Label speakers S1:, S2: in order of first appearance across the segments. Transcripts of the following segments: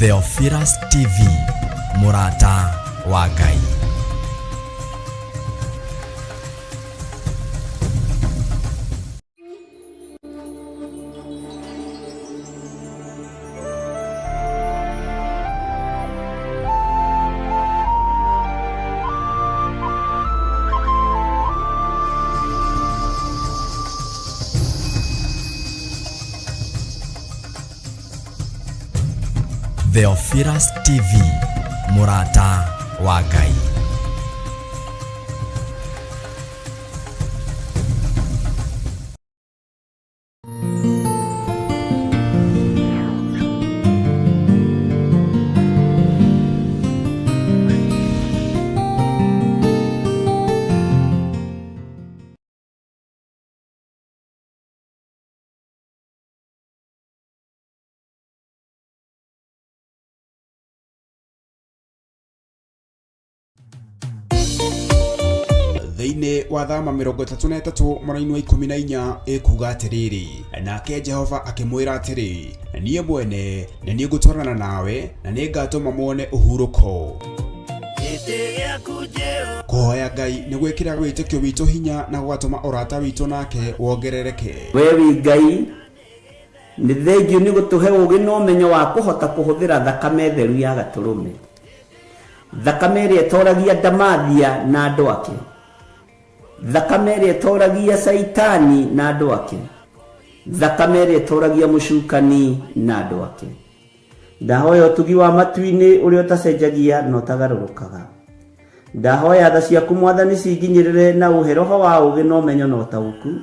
S1: Theophilus TV, mũrata wa Ngai. Theophilus TV, mũrata wa Ngai.
S2: Thĩinĩ wa Thama 33 mũraini wa 14 ĩkuga atĩrĩrĩ, nake Jehova akĩmwĩra atĩrĩ, niĩ mwene nĩ niĩ ngũtwarana nawe na nĩ ngatũma muone ũhurũko. Kũhoya Ngai nĩ gwĩkĩraga wĩtĩkio witũ hinya na gũgatũma ũrata witũ nake wongerereke.
S3: We wĩ Ngai, nĩ thengiũ nĩ gũtũhe ũũgĩ na ũmenyo wa kũhota kũhũthĩra thakame theru ya Gatũrũme, thakame ĩrĩa ĩtoragia ndamathia na andũ ake, thakame ĩrĩa ĩtoragia Caitani na andũ ake, thakame ĩrĩa ĩtoragia mũcukani na andũ ake. Ndahoya ũtugi wa matu-inĩ ũrĩa ũtacenjagia na ũtagarũrũkaga. Ndahoya tha ciaku Mwathani cinginyĩrĩre na ũhe roho wa ũũgĩ na ũmenyo na ũtaũku,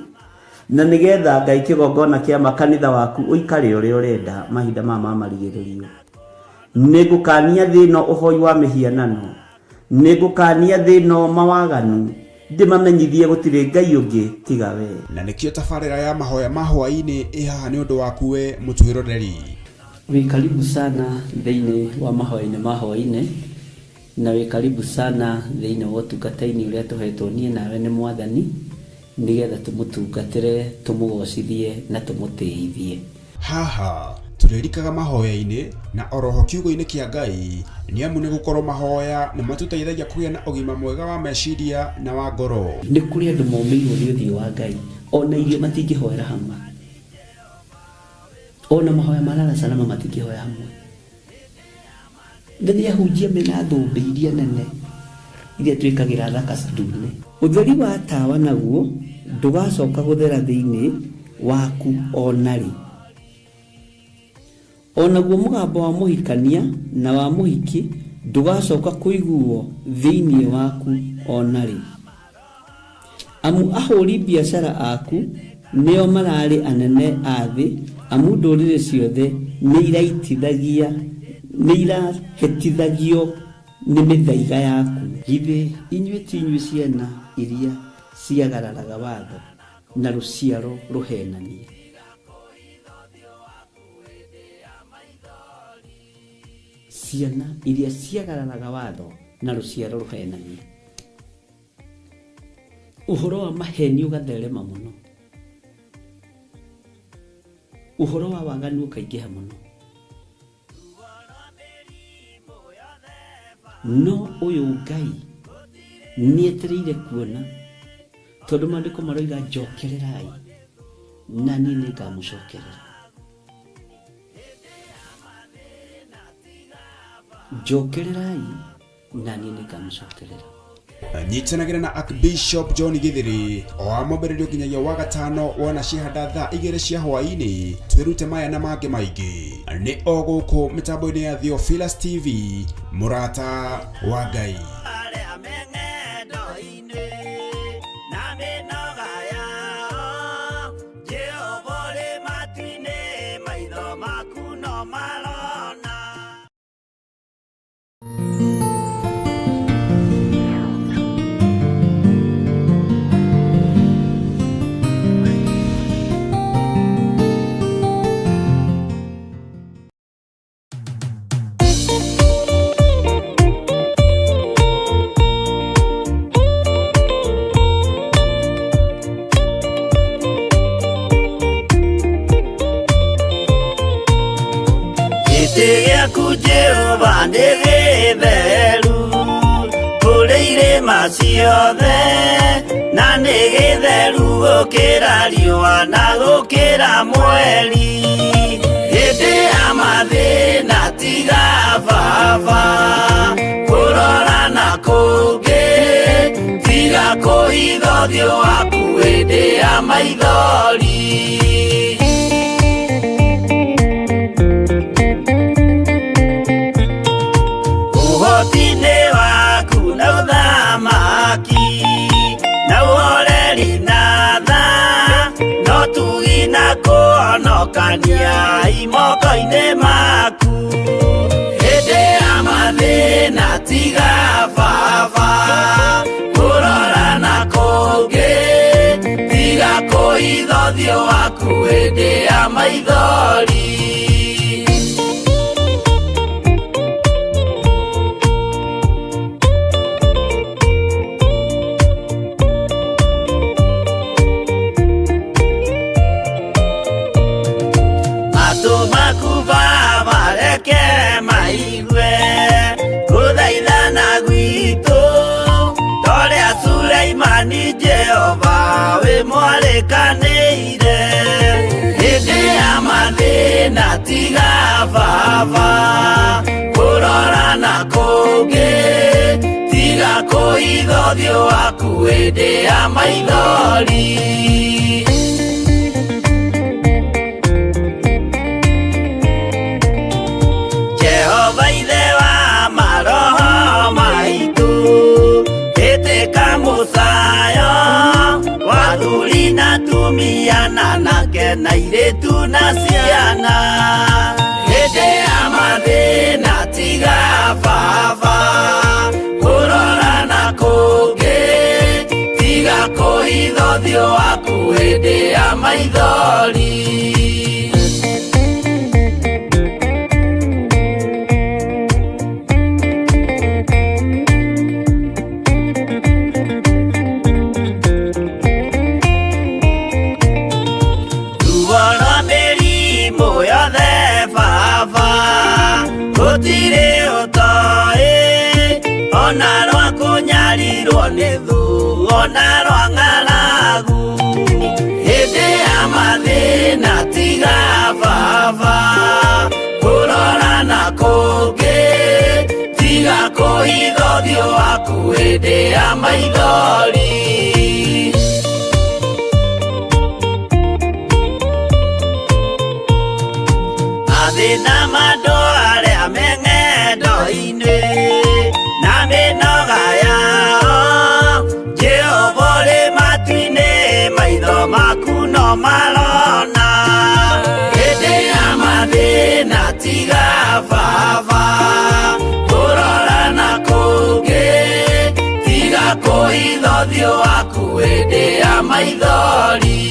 S3: na nĩgetha Ngai kĩgongona kĩa ma kanitha waku ũikare ũrĩa ũrenda mahinda maya ma marigĩrĩrio. Nĩngũkania thĩ ĩno ũhoi wa mĩhianano, nĩngũkania thĩ ĩno mawaganu, ndĩmamenyithie gũtirĩ Ngai ũngĩ tiga we.
S2: Na nĩkĩo tabarĩra ya mahoya ma hwaĩ-inĩ ĩ haha nĩ ũndũ waku we mũtwĩroreri.
S3: Wĩ karibu sana thĩinĩ wa mahoya-inĩ ma hwaĩ-inĩ, na wĩ karibu sana thĩinĩ wa ũtungata-inĩ ũrĩa tũhetwo niĩ nawe nĩ Mwathani, nĩgetha tũmũtungatĩre, tũmũgocithie na tũmũtĩithie.
S2: Haha tũrĩrikaga mahoya-inĩ na oroho kiugo-inĩ kĩa Ngai, nĩ amu nĩ gũkorwo mahoya nĩ matũteithagia kũgĩa na ũgima mwega wa meciria na wa ngoro.
S3: Nĩ kũrĩ andũ momĩirwo nĩ ũthiũ wa Ngai, ona irio matingĩhoera hamwe, ona mahoya ma lala salama matingĩhoya hamwe. Na nĩ ahunjia mena thũmbĩ iria nene iria twĩkagĩra thaka ndune. Ũtheri wa tawa naguo ndũgacoka gũthera thĩinĩ waku o na rĩ. O naguo mũgambo wa mũhikania na wa mũhiki ndũgacoka kũiguo thĩinĩ waku o na rĩ. Amu ahũri biacara aku nĩo mararĩ anene a thĩ, amu ndũrĩrĩ ciothe nĩiraitithagia, nĩirahĩtithagio nĩ mĩthaiga yaku. Githĩ inyuĩ ti inyuĩ ciana iria ciagararaga watho, na rũciaro rũheenania? Ciana iria ciagararaga watho, na rũciaro rũheenania. Ũhoro wa maheni ũgatherema mũno, ũhoro wa waganu ũkaingĩha mũno. No ũyũ Ngai nĩetereire kuona, tondũ maandĩko maroiga njokererai na niĩ nĩngamũcokerera. Njokererai na niĩ nĩngamũcokerera.
S2: Nyitanagĩra na Archbishop John Githiri o wa mwambĩrĩrio nginyagia wa gatano wona ciahanda thaa 2 cia hwaĩ-inĩ, twĩrute maya na mangĩ maingĩ nĩ o gũkũ mĩtambo-inĩ ya Theophilus TV, mũrata wa Ngai.
S4: Gĩtĩ gĩaku. nĩ gĩtheru kũrĩ irĩma ciothe na nĩ gĩtheru gũkĩra riũa na gũkĩra mweri hĩndĩ ya mathĩna tiga baba kũrora na kũngĩ tiga kũhitha ũthiũ waku hĩndĩ ya maithori. Ũhoti-inĩ waku na ũthamaki na ũhoreri na tha no tugi na kũhonokania imoko-inĩ maku hĩndĩ ya mathĩna tiga baba kũrora na kũngĩ tiga kũhitha ũthiũ waku hĩndĩ ya maithori. Matũ maku baba reke maigue gũthaithana gwitũ torĩa Suleimani Jehova wĩ mwarĩkanĩire hĩndĩ ya mathĩna tiga baba kũrora na kũngĩ tiga kũhitha ũthiũ waku hĩndĩ ya maithori. Jehova ithe wa maroho maitũ ĩtĩka mũcayo wa athuri na atumia na anake na airĩtu na ciana hĩndĩ ya mathĩna tiga baba kũrora na kũngĩ tiga kũhitha ũthiũ waku hĩndĩ ya maithori. Ruo rwa mĩrimũ yothe baba gũtirĩ ũtoĩ ona rwa kũnyarirwo nĩ thũ ona rwa ng'aragu hĩndĩ ya mathĩna tiga baba kũrora na kũngĩ tiga kũhitha ũthiũ waku hĩndĩ ya maithori. Mathĩna ma andũ arĩa me ng'endo-inĩ na mĩnoga yao Jehova ũrĩ matu-inĩ maitho maku no marona hĩndĩ ya mathĩna tiga baba kũrora na kũngĩ tiga kũhitha ũthiũ waku hĩndĩ ya maithori.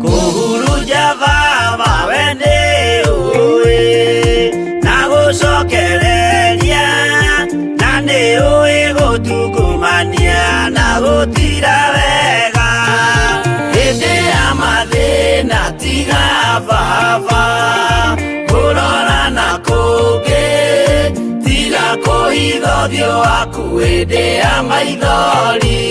S4: Kũhurunja baba we nĩ ũĩ na gũcokereria na nĩ ũĩ gũtungumania na gũtira wega hĩndĩ ya mathĩna tiga baba kũrora na kũngĩ tiga kũhitha ũthiũ waku hĩndĩ ya maithori.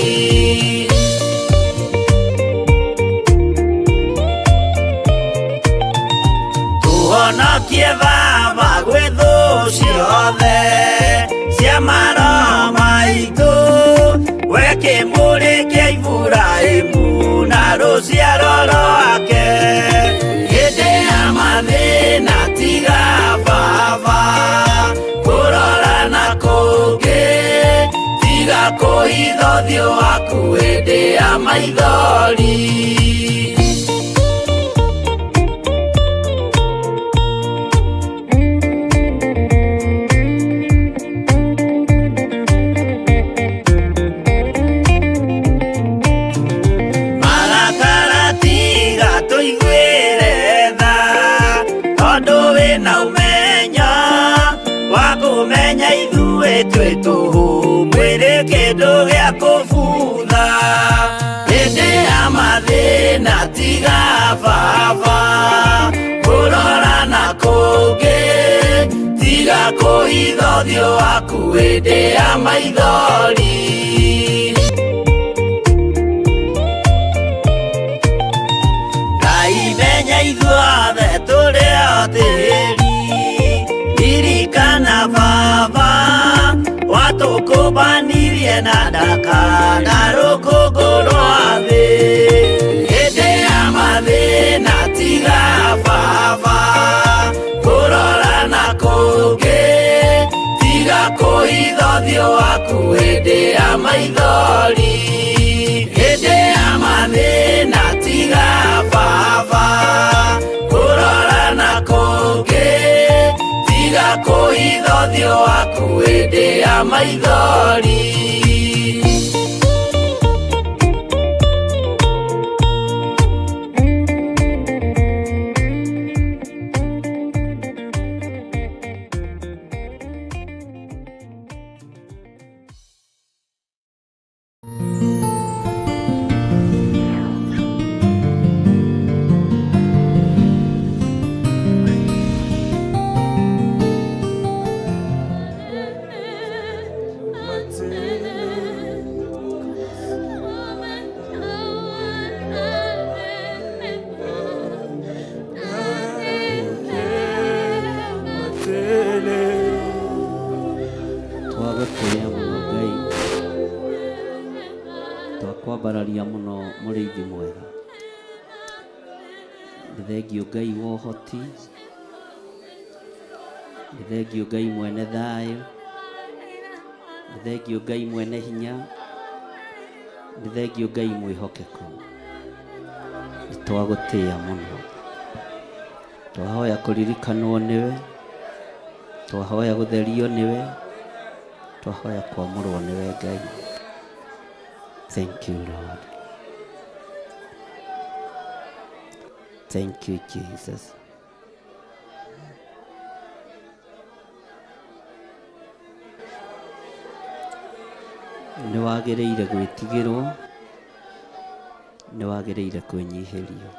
S4: Tũhonokie baba gwĩ thũ ciothe cia maroho maitũ we kĩmũrĩ kĩa Iburahĩmu na rũciaro rwake hĩndĩ ya mathĩna tiga baba kũrora na kũngĩ tiga kũhitha ũthiũ waku hĩndĩ ya maithori. Marakara tiga tũiguĩre tha tondũ wĩna ũmenyo wa kũmenya ithuĩ Twĩ tũhũ mwĩrĩ kĩndũ gĩa kũbutha hĩndĩ ya mathĩna tiga baba kũrora na kũngĩ tiga kũhitha ũthiũ waku hĩndĩ ya maithori. Ngai menya ithuothe tũrĩ o tĩri ririkana baba watũkũmbanirie na ndaka na rũkũngũ rwa thĩ hĩndĩ ya mathĩna tiga baba kũrora na kũngĩ tiga kũhitha ũthiũ waku hĩndĩ ya maithori hĩndĩ ya mathĩna tiga baba kũrora na kũngĩ tiga kũhitha ũthiũ waku hĩndĩ ya maithori.
S3: Twagũtĩĩa mũno Ngai, twakwambararia mũno mũrĩithi mwega. Nĩ thengiũ Ngai wa ũhoti, nĩ thengiũ Ngai mwene thayũ, nĩ thengiũ Ngai mwene hinya, nĩ thengiũ Ngai mwĩhokeku. Nĩ twagũtĩĩa mũno, twahoya kũririkanwo nĩwe, twahoya gũtherio nĩwe, twahoya kwamũrwo nĩwe Ngai. Thank you Lord. Thank you Jesus. Nĩ wagĩrĩire gwĩtigĩrwo, nĩ wagĩrĩire kwĩnyihĩrio.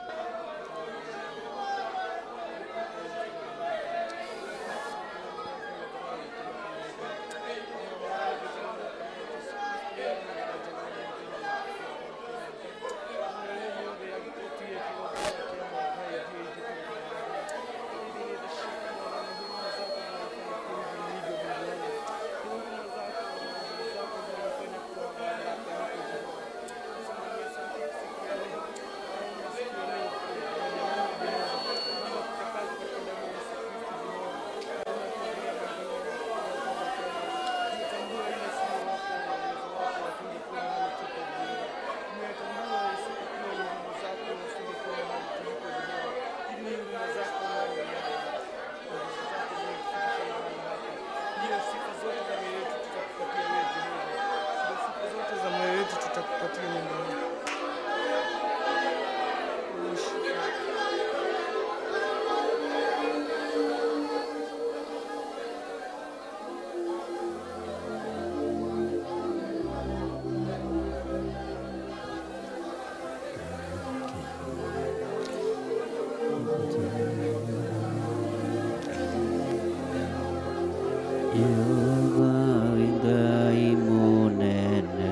S3: Jehova wĩ Ngai mũnene,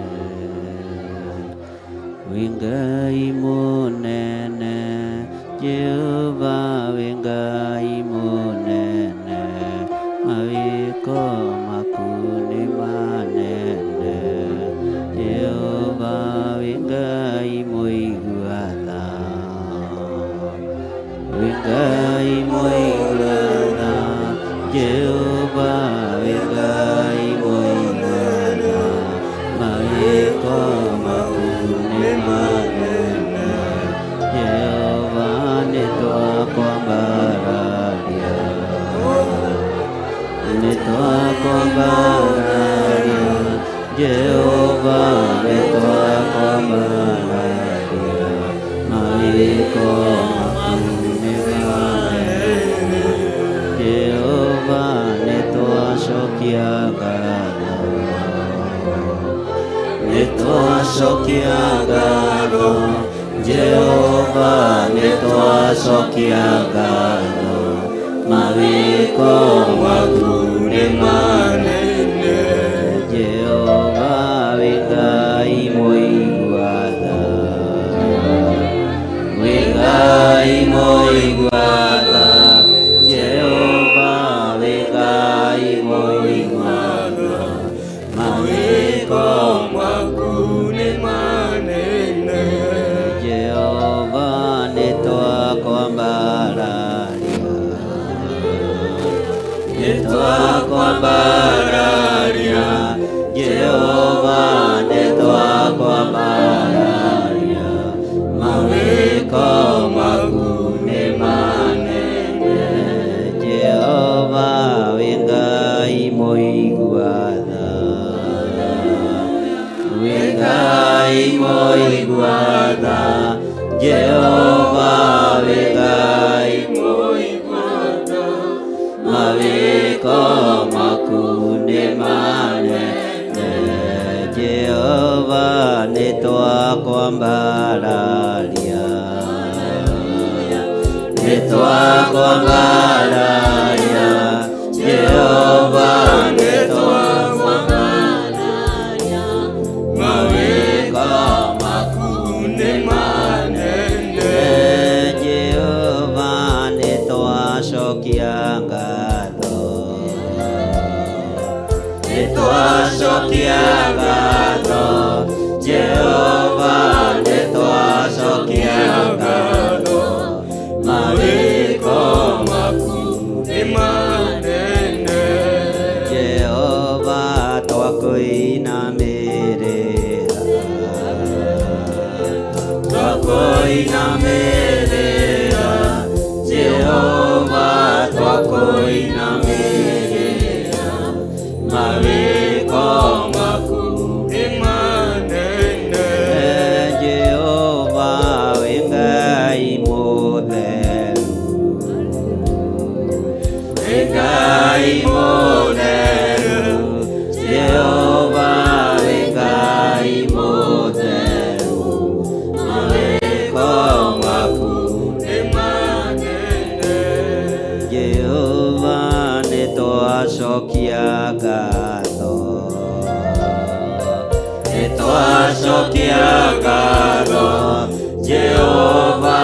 S3: wĩ Ngai mũnene, Jehova wĩ Ngai mũnene, mawĩko maku nĩ manene. Jehova wĩ Ngai mũigua tha, wĩ Ngai mũigua tha, Jehova wĩ Ngai mũigua tha, mawĩko maku nĩ manene. Jehova nĩ twakwambararia, nĩ twakwambararia, Jehova nĩ twakwambararia, mawĩko maku nĩ manene. Jehova nĩ twacokia ngatho.
S5: Nĩtwacokia ngatho Jehova, nĩtwacokia ngatho, mawĩko maku nĩ manene. Jehova wĩ Ngai mũigua tha, wĩ Ngai mũigua tha, Jehova wĩ Ngai mũigua tha, mawĩko maku nĩ manene. Jehova nĩtwakwambararia, nĩtwakwambararia, Jehova nĩtwakwambararia, mawĩko maku nĩ manene. Jehova wĩ Ngai mũigua tha, wĩ Ngai mũigua tha, Jehova wĩ Ngai mũigua tha, mawĩko maku nĩ manene. Jehova nĩtwakwambararia, nĩtwakwambararia, Jehova nĩtwakwambararia, mawĩko maku nĩ manene. Jehova nĩtwacokia ngatho, nĩtwacokia ngatho, Jehova nĩtwacokia ngatho, mawĩko maku nĩ manene. Jehova twakũinamĩrĩra, twakũinamĩrĩra, Jehova twakũinamĩrĩra, mawĩko maku nĩ manene. Jehova wĩ Ngai mũtheru, wĩ Ngai mũtheru, Jehova wĩ Ngai mũtheru, mawĩko maku nĩ manene. Jehova nĩtwacokia ngatho, nĩtwacokia ngatho, Jehova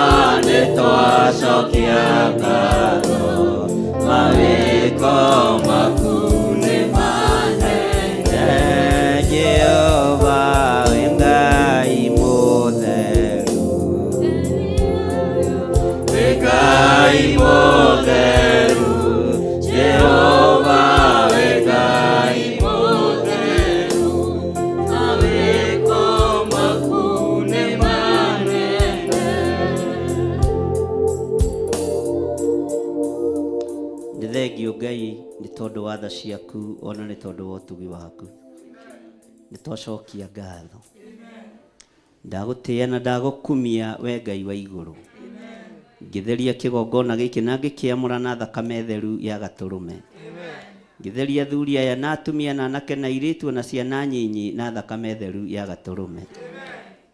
S5: nĩtwacokia ngatho, mawĩko maku nĩ manene. Jehova wĩ Ngai mũtheru, wĩ Ngai mũtheru, Jehova wĩ Ngai mũtheru, mawĩko maku nĩ manene. Nĩ thengio Ngai nĩ tondũ wa tha ciaku ona nĩ tondũ wa ũtugi waku, nĩ twacokia ngatho. Ndagũtĩĩa na ndagũkumia we Ngai wa igũrũ, ngĩtheria kĩgongona gĩkĩ na ngĩkĩamũra na thakame theru ya gatũrũme, ngĩtheria athuri aya na atumia na anake na airĩtu na ciana nyinyi na thakame theru ya gatũrũme.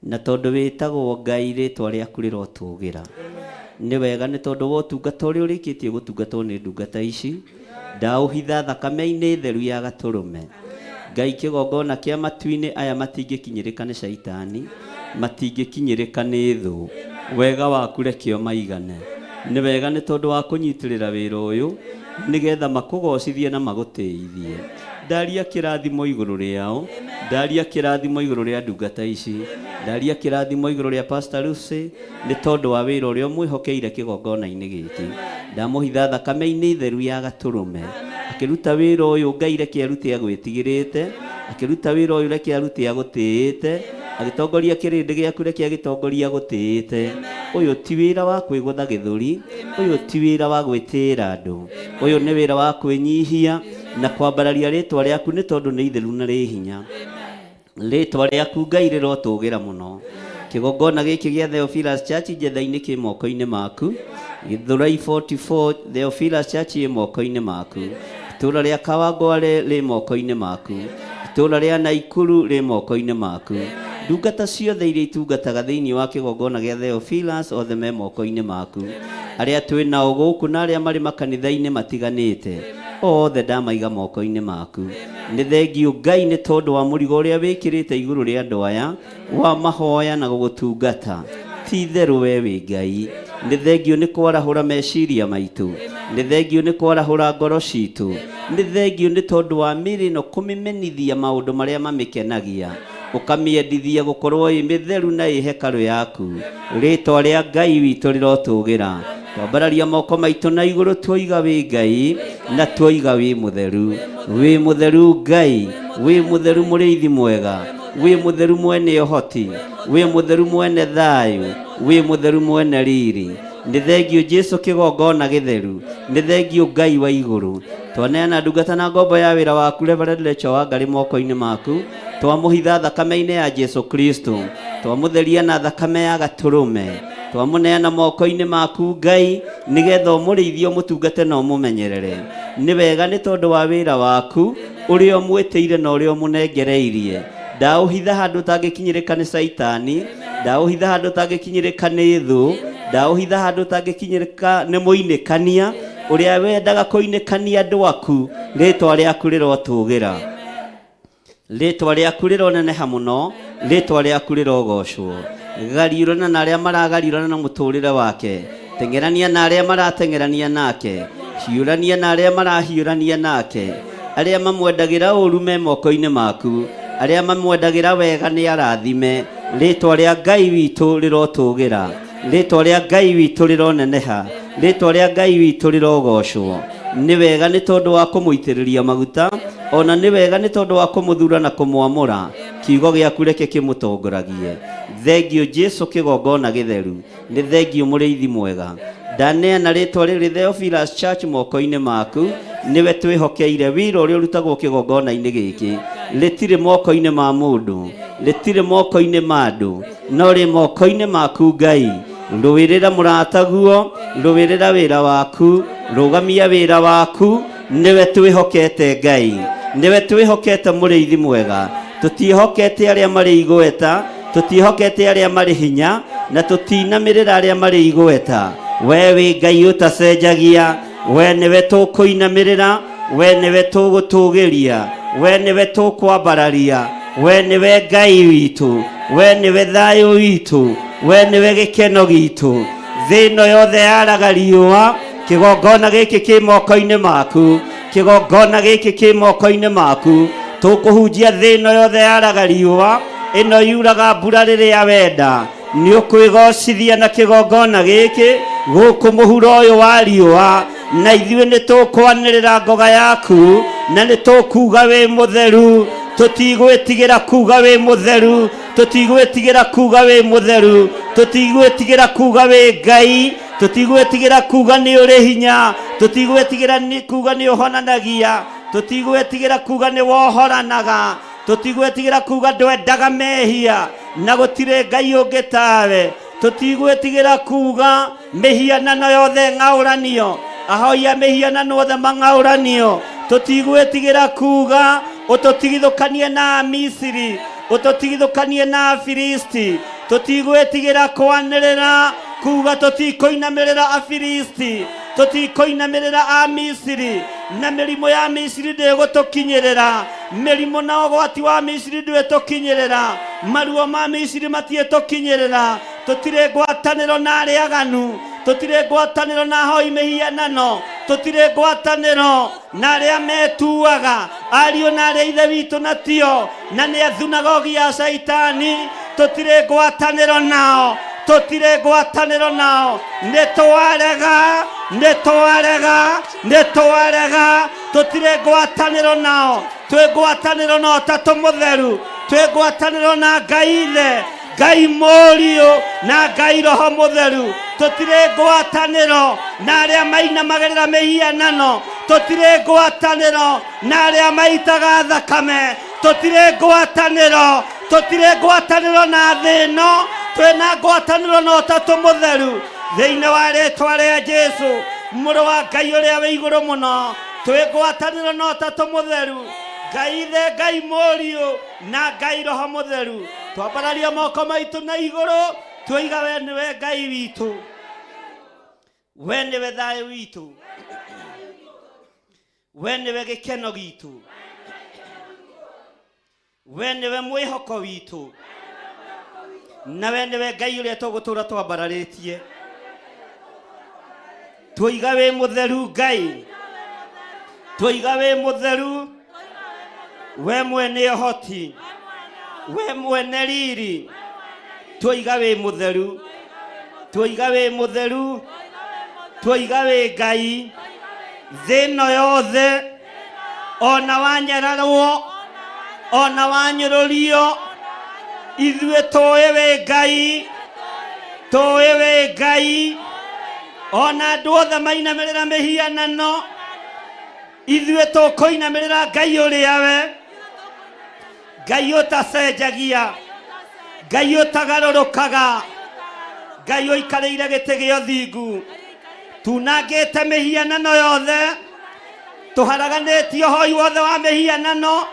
S5: Na tondũ wĩtagwo Ngai, rĩtwa rĩaku rĩrotũgĩra. Nĩ wega nĩ tondũ wa ũtungata ũrĩa ũrĩkĩtie gũtungatwo nĩ ndungata ici, ndaũhitha thakame-inĩ theru ya gatũrũme. Ngai, kĩgongona kĩa matu-inĩ, aya matingĩkinyĩrĩka nĩ caitani, matingĩkinyĩrĩka nĩ thũ, wega waku reke ũmaigane. Nĩ wega nĩ tondũ wa kũnyitĩrĩra wĩra ũyũ, nĩgetha makũgocithie na magũtĩithie. Ndaria kĩrathimo igũrũ rĩao, ndaria kĩrathimo igũrũ rĩa ndungata ici, ndaria kĩrathimo igũrũ rĩa Pastor Lucy nĩ tondũ wa wĩra ũrĩa ũmwĩhokeire kĩgongona-inĩ gĩkĩ. Ndamũhitha thakame-inĩ theru ya gatũrũme. Akĩruta wĩra ũyũ, Ngai reke arute agwĩtigĩrĩte, akĩruta wĩra ũyũ reke arute agũtĩĩte, agĩtongoria kĩrĩndĩ gĩaku reke agĩtongoria agũtĩĩte. Ũyũ ti wĩra wa kwĩgũtha gĩthũri, ũyũ ti wĩra wa gwĩtĩĩra andũ, ũyũ nĩ wĩra wa kwĩnyihia na kwambararia rĩtwa rĩaku nĩ tondũ nĩ itheru na rĩ hinya. Rĩtwa rĩaku Ngai rĩrotũgĩra mũno. Kĩgongona gĩkĩ gĩa Theophilus Church Njetha-inĩ kĩ moko-inĩ maku. Gĩthũrai 44 Theophilus Church ĩ moko-inĩ maku. Itũũra rĩa Kawangware rĩ moko-inĩ maku. Itũũra rĩa Naikuru rĩ moko-inĩ maku. Ndungata ciothe iria itungataga thĩinĩ wa kĩgongona gĩa Theophilus othe me moko-inĩ maku. Arĩa twĩ nao gũkũ na arĩa marĩ makanitha-inĩ matiganĩte, othe ndamaiga moko-inĩ maku. Nĩ thengiũ Ngai nĩ tondũ wa mũrigo ũrĩa wĩkĩrĩte igũrũ rĩa andũ aya wa mahoya na gũgũtungata. Ti itherũ we wĩ Ngai. Nĩ thengiũ nĩ kwarahũra meciria maitũ. Nĩ thengiũ nĩ kwarahũra ngoro citũ. Nĩ thengiũ nĩ tondũ wa mĩĩrĩ ĩno kũmĩmenithia maũndũ marĩa mamĩkenagia, ũkamĩendithia gũkorwo ĩ mĩtheru na ĩ hekarũ yaku. Rĩĩtwa rĩa Ngai witũ rĩrotũgĩra. Twambararia moko maitũ na igũrũ tuoiga wĩ Ngai na tuoiga wĩ mũtheru. Wĩ mũtheru Ngai, wĩ mũtheru mũrĩithi mwega, wĩ mũtheru mwene ũhoti, wĩ mũtheru mwene thayũ, wĩ mũtheru mwene riri. Nĩ thengiũ Jesu kĩgongona gĩtheru, nĩ thengiũ Ngai wa igũrũ. Twaneana ndungata na ngombo ya wĩra waku Reverend Rachel Wangari moko-inĩ maku, twamũhitha thakame-inĩ ya Jesu Kristo, twamũtheria na thakame ya gatũrũme, twamũneana moko-inĩ maku Ngai, nĩgetha ũmũrĩithie, ũmũtungate na ũmũmenyerere. Nĩ wega nĩ tondũ wa wĩra waku ũrĩa ũmwĩtĩire na ũrĩa ũmũnengereirie. Ndaũhitha handũ ũtangĩkinyĩrĩka nĩ Caitani, ndaũhitha handũ ũtangĩkinyĩrĩka nĩ thũ, ndaũhitha handũ ũtangĩkinyĩrĩka nĩ mũinĩkania ũrĩa wendaga kũinĩkania andũ aku. Rĩtwa rĩaku rĩrotũgĩra, rĩtwa rĩaku rĩroneneha mũno, rĩtwa rĩaku rĩrogocwo. Gariũrana na arĩa maragariũrana na mũtũrĩre wake, teng'erania na arĩa marateng'erania nake, hiũrania na arĩa marahiũrania nake. Arĩa mamwendagĩra ũru me moko-inĩ maku, arĩa mamwendagĩra wega nĩ arathime. Rĩtwa rĩa Ngai witũ rĩrotũgĩra, rĩtwa rĩa Ngai witũ rĩroneneha, rĩtwa rĩa Ngai witũ rĩrogocwo. Nĩ wega nĩ tondũ wa kũmũitĩrĩria maguta, ona nĩ wega nĩ tondũ wa kũmũthura na kũmwamũra. Kiugo gĩaku reke kĩmũtongoragie. Thengiũ Jesu kĩgongona gĩtheru, nĩ thengiũ mũrĩithi mwega. Ndaneana rĩtwa rĩrĩ Theophilus Church moko-inĩ maku, nĩwe twĩhokeire wĩra ũrĩa ũrutagwo kĩgongona-inĩ gĩkĩ. Rĩtirĩ moko-inĩ ma mũndũ, rĩtirĩ moko-inĩ ma andũ, no rĩ moko-inĩ maku Ngai. Rũĩrĩra mũrataguo, rũĩrĩra wĩra waku, rũgamia wĩra waku, nĩwe twĩhokete Ngai, nĩwe twĩhokete mũrĩithi mwega. Tũtiĩhokete arĩa marĩ igweta, tũtiĩhokete arĩa marĩ hinya, na tũtinamĩrĩra arĩa marĩ igweta. We wĩ Ngai ũtacenjagia, we nĩwe tũkũinamĩrĩra, we nĩwe tũgũtũgĩria, we nĩwe tũkwambararia, we nĩwe Ngai witũ, we nĩwe thayũ witũ, we nĩwe gĩkeno gitũ. Thĩ ĩno yothe yaraga riũa, kĩgongona gĩkĩ kĩ moko-inĩ maku, kĩgongona gĩkĩ kĩ moko-inĩ maku. Tũkũhunjia thĩ ĩno yothe yaraga riũa, ĩno yuraga mbura rĩrĩa wenda. Nĩ ũkwĩgocithia na kĩgongona gĩkĩ gũkũ mũhuro ũyũ wa riũa, na ithuĩ nĩ tũkwanĩrĩra ngoga yaku, na nĩ tũkuga wĩ mũtheru. Tũtigwĩtigĩra kuga wĩ mũtheru, tũtigwĩtigĩra kuga wĩ mũtheru, tũtigwĩtigĩra kuga wĩ Ngai, tũtigwĩtigĩra kuga nĩ ũrĩ hinya, tũtigwĩtigĩra kuga nĩ ũhonanagia, tũtigwĩtigĩra kuga nĩ wohoranaga, tũtigwĩtigĩra kuga ndwendaga mehia na gũtirĩ Ngai ũngĩ tawe, tũtigwĩtigĩra kuga mĩhianano yothe ng'aũranio, ahoi a mĩhianano othe mang'aũranio, tũtigwĩtigĩra kuga ũtũtigithũkanie na Amisiri, ũtũtigithũkanie na Afilisti, tũtigwĩtigĩra kwanĩrĩra kuga tũtikũinamĩrĩra Afilisti, tũtikũinamĩrĩra Amisiri, na mĩrimũ ya Misiri ndĩgũtũkinyĩrĩra, mĩrimũ na ũgwati wa Misiri ndwĩtũkinyĩrĩra, maruo ma Misiri matiĩtũkinyĩrĩra. Tũtirĩ ngwatanĩro na arĩa aganu, tũtirĩ ngwatanĩro na ahoi mĩhianano, tũtirĩ ngwatanĩro na arĩa metuaga ariũ na arĩa ithe witũ na tio, na nĩ a thunagogi ya Caitani. Tũtirĩ ngwatanĩro nao, tũtirĩ ngwatanĩro nao. Nĩ twarega, nĩ twarega, nĩ twarega, tũtirĩ ngwatanĩro nao. Twĩ ngwatanĩro na Ũtatũ Mũtheru, twĩ ngwatanĩro na Ngai Ithe, Ngai Mũriũ na Ngai Roho Mũtheru. Tũtirĩ ngwatanĩro na arĩa mainamagĩrĩra mĩhianano, tũtirĩ ngwatanĩro na arĩa maitaga thakame, tũtirĩ ngwatanĩro, tũtirĩ ngwatanĩro na thĩ ĩno, twĩna ngwatanĩro na Ũtatũ Mũtheru. Thĩinĩ wa rĩtwa rĩa Jesu, Mũrũ wa Ngai ũrĩa wĩ igũrũ mũno, twĩ ngwatanĩro na Ũtatũ Mũtheru. Ngai Ithe, Ngai Mũriũ na Ngai Roho Mũtheru. Twambararia moko maitũ na igũrũ, twoiga we nĩwe Ngai witũ, we nĩwe thayũ witũ, we nĩwe gĩkeno gitũ, we nĩwe mwĩhoko witũ, na we nĩwe Ngai ũrĩa tũgũtũra twambararĩtie. Twoiga wĩ mũtheru Ngai, twoiga wĩ mũtheru, we mwene ũhoti, we mwene riri, twoiga wĩ mũtheru, twoiga wĩ mũtheru, twoiga wĩ Ngai. Thĩ ĩno yothe ona wanyararwo, ona wanyũrũrio, ithuĩ tũĩ wĩ Ngai, tũĩ wĩ Ngai. Ona andũ othe mainamĩrĩra mĩhianano, ithuĩ tũkũinamĩrĩra Ngai ũrĩa we Ngai ũtacenjagia, Ngai ũtagarũrũkaga, Ngai ũikarĩire gĩtĩ gĩa ũthingu. Tunangĩte mĩhianano yothe, tũharaganĩtie ũhoi wothe wa mĩhianano,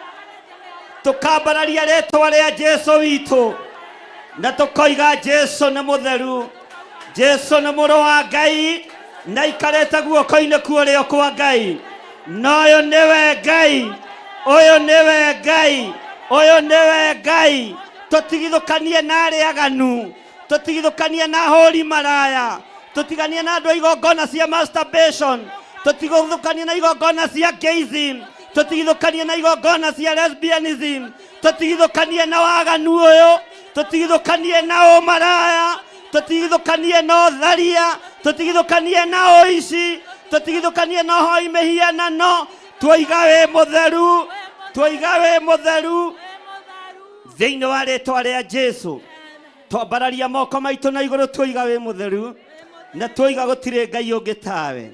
S5: tũkambararia rĩtwa rĩa Jesu witũ, na tũkoiga Jesu nĩ mũtheru, Jesu nĩ mũrũ wa Ngai, na aikarĩte guoko-inĩ kwa ũrĩo kwa Ngai. Na ũyũ nĩwe Ngai, ũyũ nĩwe Ngai, ũyũ nĩwe Ngai. Tũtigithũkanie na arĩa aganu, tũtigithũkanie na ahũri maraya, tũtiganie na andũ a igongona cia masturbation, tũtigithũkanie na igongona cia gayism, tũtigithũkanie na igongona cia lesbianism, tũtigithũkanie na waganu ũyũ, tũtigithũkanie na ũmaraya, tũtigithũkanie na ũtharia, tũtigithũkanie na ũici, tũtigithũkanie na ũhoi mĩhianano. Twoiga wĩ mũtheru, twoiga wĩ mũtheru. Thĩinĩ wa rĩtwa rĩa Jesu twambararia moko maitũ na igũrũ, twoiga wĩ mũtheru, na twoiga gũtirĩ Ngai ũngĩ tawe,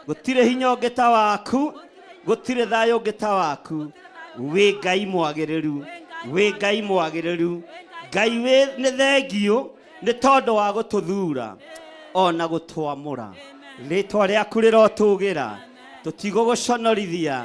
S5: gũtirĩ hinya ũngĩ ta waku, gũtirĩ thayũ ũngĩ ta waku. Wĩ Ngai mwagĩrĩru, wĩ Ngai mwagĩrĩru. Ngai wĩ nĩ thengiũ nĩ tondũ wa gũtũthura ona gũtwamũra. Rĩtwa rĩaku rĩrotũgĩra. Tũtigũgũconorithia,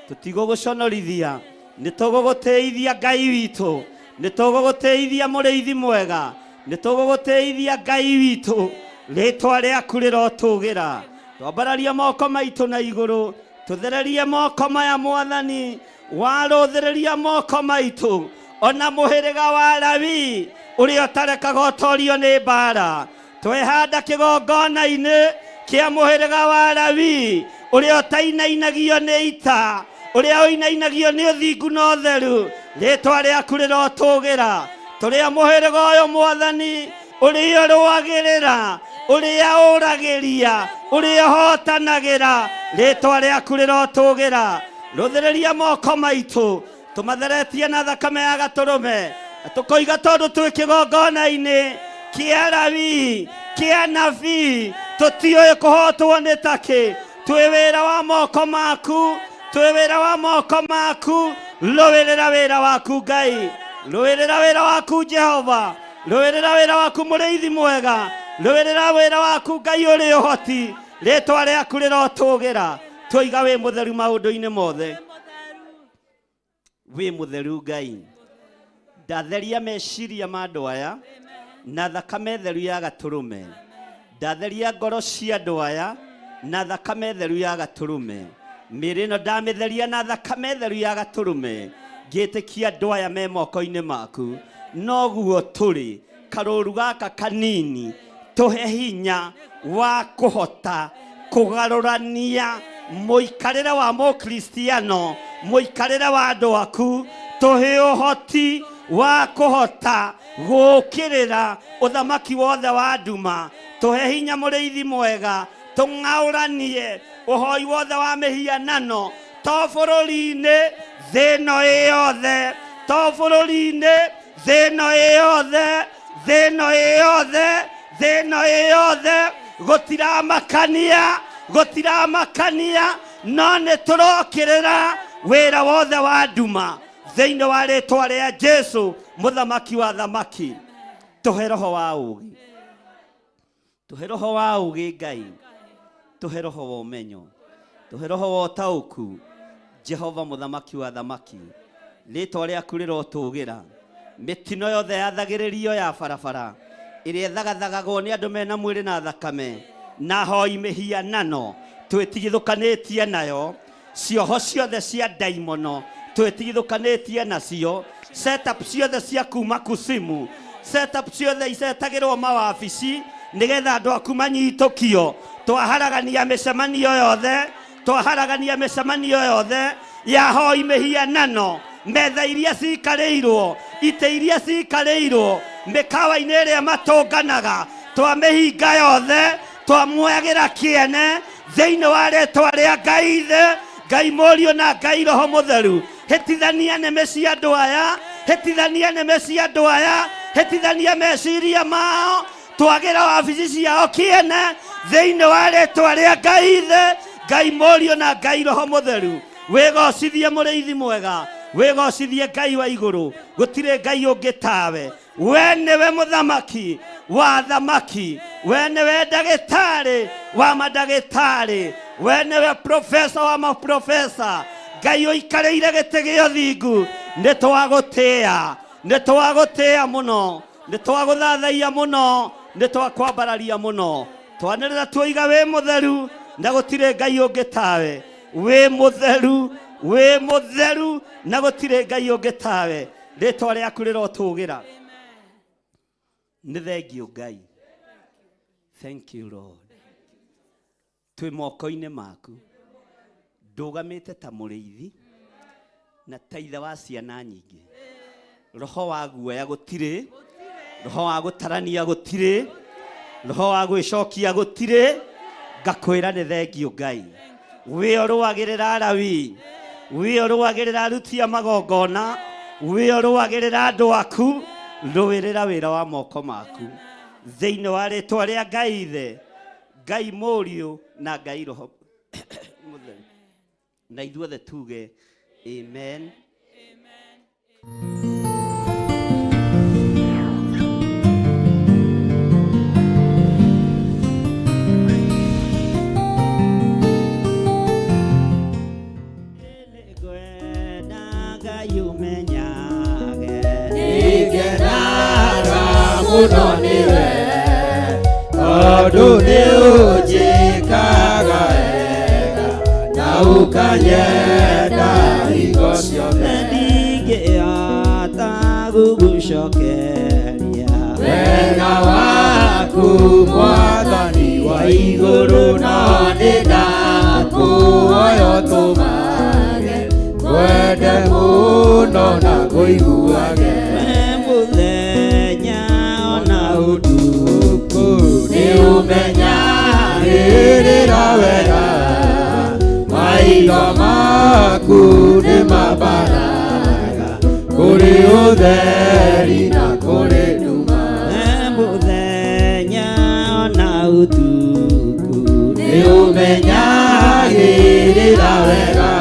S5: tũtigũgũconorithia, nĩ tũgũgũtĩithia Ngai witũ, nĩ tũgũgũtĩithia mũrĩithi mwega, nĩ tũgũgũtĩithia Ngai witũ. Rĩtwa rĩaku rĩrotũgĩra. Twambararia moko maitũ na igũrũ, tũthererie moko maya Mwathani, warũthĩrĩria moko maitũ, ona mũhĩrĩga wa Lawi ũrĩa ũtarekaga ũtorio nĩ mbara. Twehanda kĩgongona-inĩ kĩa mũhĩrĩga wa Lawi ũrĩa ũtainainagio nĩ ita, ũrĩa ũinainagio nĩ ũthingu na ũtheru. Rĩtwa rĩaku rĩrotũgĩra. Tũrĩa mũhĩrĩga ũyũ Mwathani, ũrĩa ũrũagĩrĩra, ũrĩa ũragĩria, ũrĩa ũhotanagĩra, rĩtwa rĩaku rĩrotũgĩra. Rũthĩrĩria moko maitũ, tũmatheretie na thakame ya gatũrũme, na tũkoiga tondũ twĩ kĩgongona-inĩ kĩa Lawi, kĩa nabii, tũtiũĩ kũhotwo nĩ takĩ. Twĩ wĩra wa moko maku, twĩ wĩra wa moko maku. Rũĩrĩra wĩra waku Ngai, rũĩrĩra wĩra waku Jehova, rũĩrĩra wĩra waku mũrĩithi mwega, rũĩrĩra wĩra waku Ngai ũrĩ ũhoti. Rĩtwa rĩaku rĩrotũgĩra. Twoiga wĩ mũtheru maũndũ-inĩ mothe, wĩ mũtheru Ngai. Ndatheria meciria ma andũ aya na thakame theru ya gatũrũme. Ndatheria ngoro cia andũ aya na thakame theru ya gatũrũme. Mĩĩrĩ ĩno ndamĩtheria na thakame theru ya gatũrũme, ngĩtĩkia andũ aya me moko-inĩ maku. Noguo tũrĩ karũru gaka kanini, tũhe hinya wa kũhota kũgarũrania mũikarĩre wa mũkristiano, mũikarĩre wa andũ aku. Tũhe ũhoti wa kũhota gũũkĩrĩra ũthamaki wothe wa nduma. Tũhe hinya mũrĩithi mwega, tũng'aũranie ũhoi wothe wa mĩhianano, to bũrũri-inĩ, thĩ ĩno ĩ yothe, to bũrũri-inĩ, thĩ ĩno ĩ yothe, thĩ ĩno ĩ yothe, thĩ ĩno ĩ yothe. Gũtiramakania, gũtiramakania, no nĩ tũrokĩrĩra wĩra wothe wa nduma thĩinĩ wa rĩtwa rĩa Jesu mũthamaki wa thamaki. Tũhe roho wa ũũgĩ, tũhe roho wa ũũgĩ Ngai, tũhe roho wa ũmenyo, tũhe roho wa ũtaũku. Jehova mũthamaki wa thamaki, rĩtwa rĩaku rĩrotũgĩra. Mĩtino yothe yathagĩrĩrio ya barabara ĩrĩa ĩthagathagagwo nĩ andũ mena mwĩrĩ na thakame na hoi mĩhianano twĩtigithũkanĩtie nayo, cioho ciothe cia ndaimono twĩtigithũkanĩtie nacio, setup ciothe cia kuma kusimu, setup ciothe icetagĩrwo mawabici nĩgetha andũ aku manyitũkio, twaharagania mĩcemanio yothe, twaharagania mĩcemanio yothe ya hoi mĩhianano, metha iria cikarĩirwo, itĩ iria cikarĩirwo, mĩkawa-inĩ ĩrĩa matũnganaga, twamĩhinga yothe, twamuoyagĩra kĩene thĩinĩ wa rĩtwa rĩa Ngai Ithe, Ngai Mũriũ na Ngai Roho Mũtheru. Hĩtithania nĩmĩ cia andũ aya, hĩtithania nĩmĩ cia andũ aya, hĩtithania meciria mao, twagĩra wabici ciao kĩene thĩinĩ wa rĩtwa rĩa Ngai Ithe, Ngai Mũriũ na Ngai Roho Mũtheru. Wĩgocithie mũrĩithi mwega, wĩgocithie Ngai wa igũrũ, gũtirĩ Ngai ũngĩ tawe. We nĩwe mũthamaki wa thamaki, we nĩwe ndagĩtarĩ wa mandagĩtarĩ, we nĩwe profesa wa maprofesa. Ngai ũikarĩire gĩtĩ gĩa ũthingu, nĩ twagũtĩĩa, nĩ twagũtĩĩa mũno, nĩ twagũthathaiya mũno, nĩ twakwambararia mũno. Twanĩrĩra tuoiga wĩ mũtheru na gũtirĩ Ngai ũngĩ tawe. Wĩ mũtheru, wĩ mũtheru na gũtirĩ Ngai ũngĩ tawe. Rĩtwa rĩaku rĩrotũgĩra. Nĩ thengio Ngai. Thank you Lord. Twĩ moko-inĩ maku. Ndũgamĩte ta mũrĩithi na ta ithe wa ciana nyingĩ. Roho wa guoya gũtirĩ, roho wa gũtarania gũtirĩ, roho wa gwĩcokia gũtirĩ. Ngakwĩra nĩ thengio Ngai. Wĩ ũrũagĩrĩra Alawi, wĩ ũrũagĩrĩra aruti a magongona, wĩ ũrũagĩrĩra andũ aku, rũĩrĩra wĩra wa moko maku thĩinĩ wa rĩtwa rĩa Ngai Ithe, Ngai Mũriũ na Ngai Roho Mũtheru. Na ithuothe tuge amen. Nĩngwenda Ngai ũmenyage.
S4: Nĩngenaga mũno nĩwe, tondũ nĩ ũnjĩkaga wega na ũkanyenda hingo ciothe.
S5: Ndingĩhota gũgũcokeria
S4: Wega waku Mwathani wa igũrũ, no nĩ ndakũhoya ũtũmage ngwende mũno na ngũiguage.
S5: We mũthenya ona ũtukũ.
S4: Nĩ ũmenyagĩrĩra wega, maitho maku nĩ mambaraga kũrĩ ũtheri na kũrĩ nduma.
S5: We mũthenya ona ũtukũ.
S4: Nĩ ũmenyagĩrĩra wega,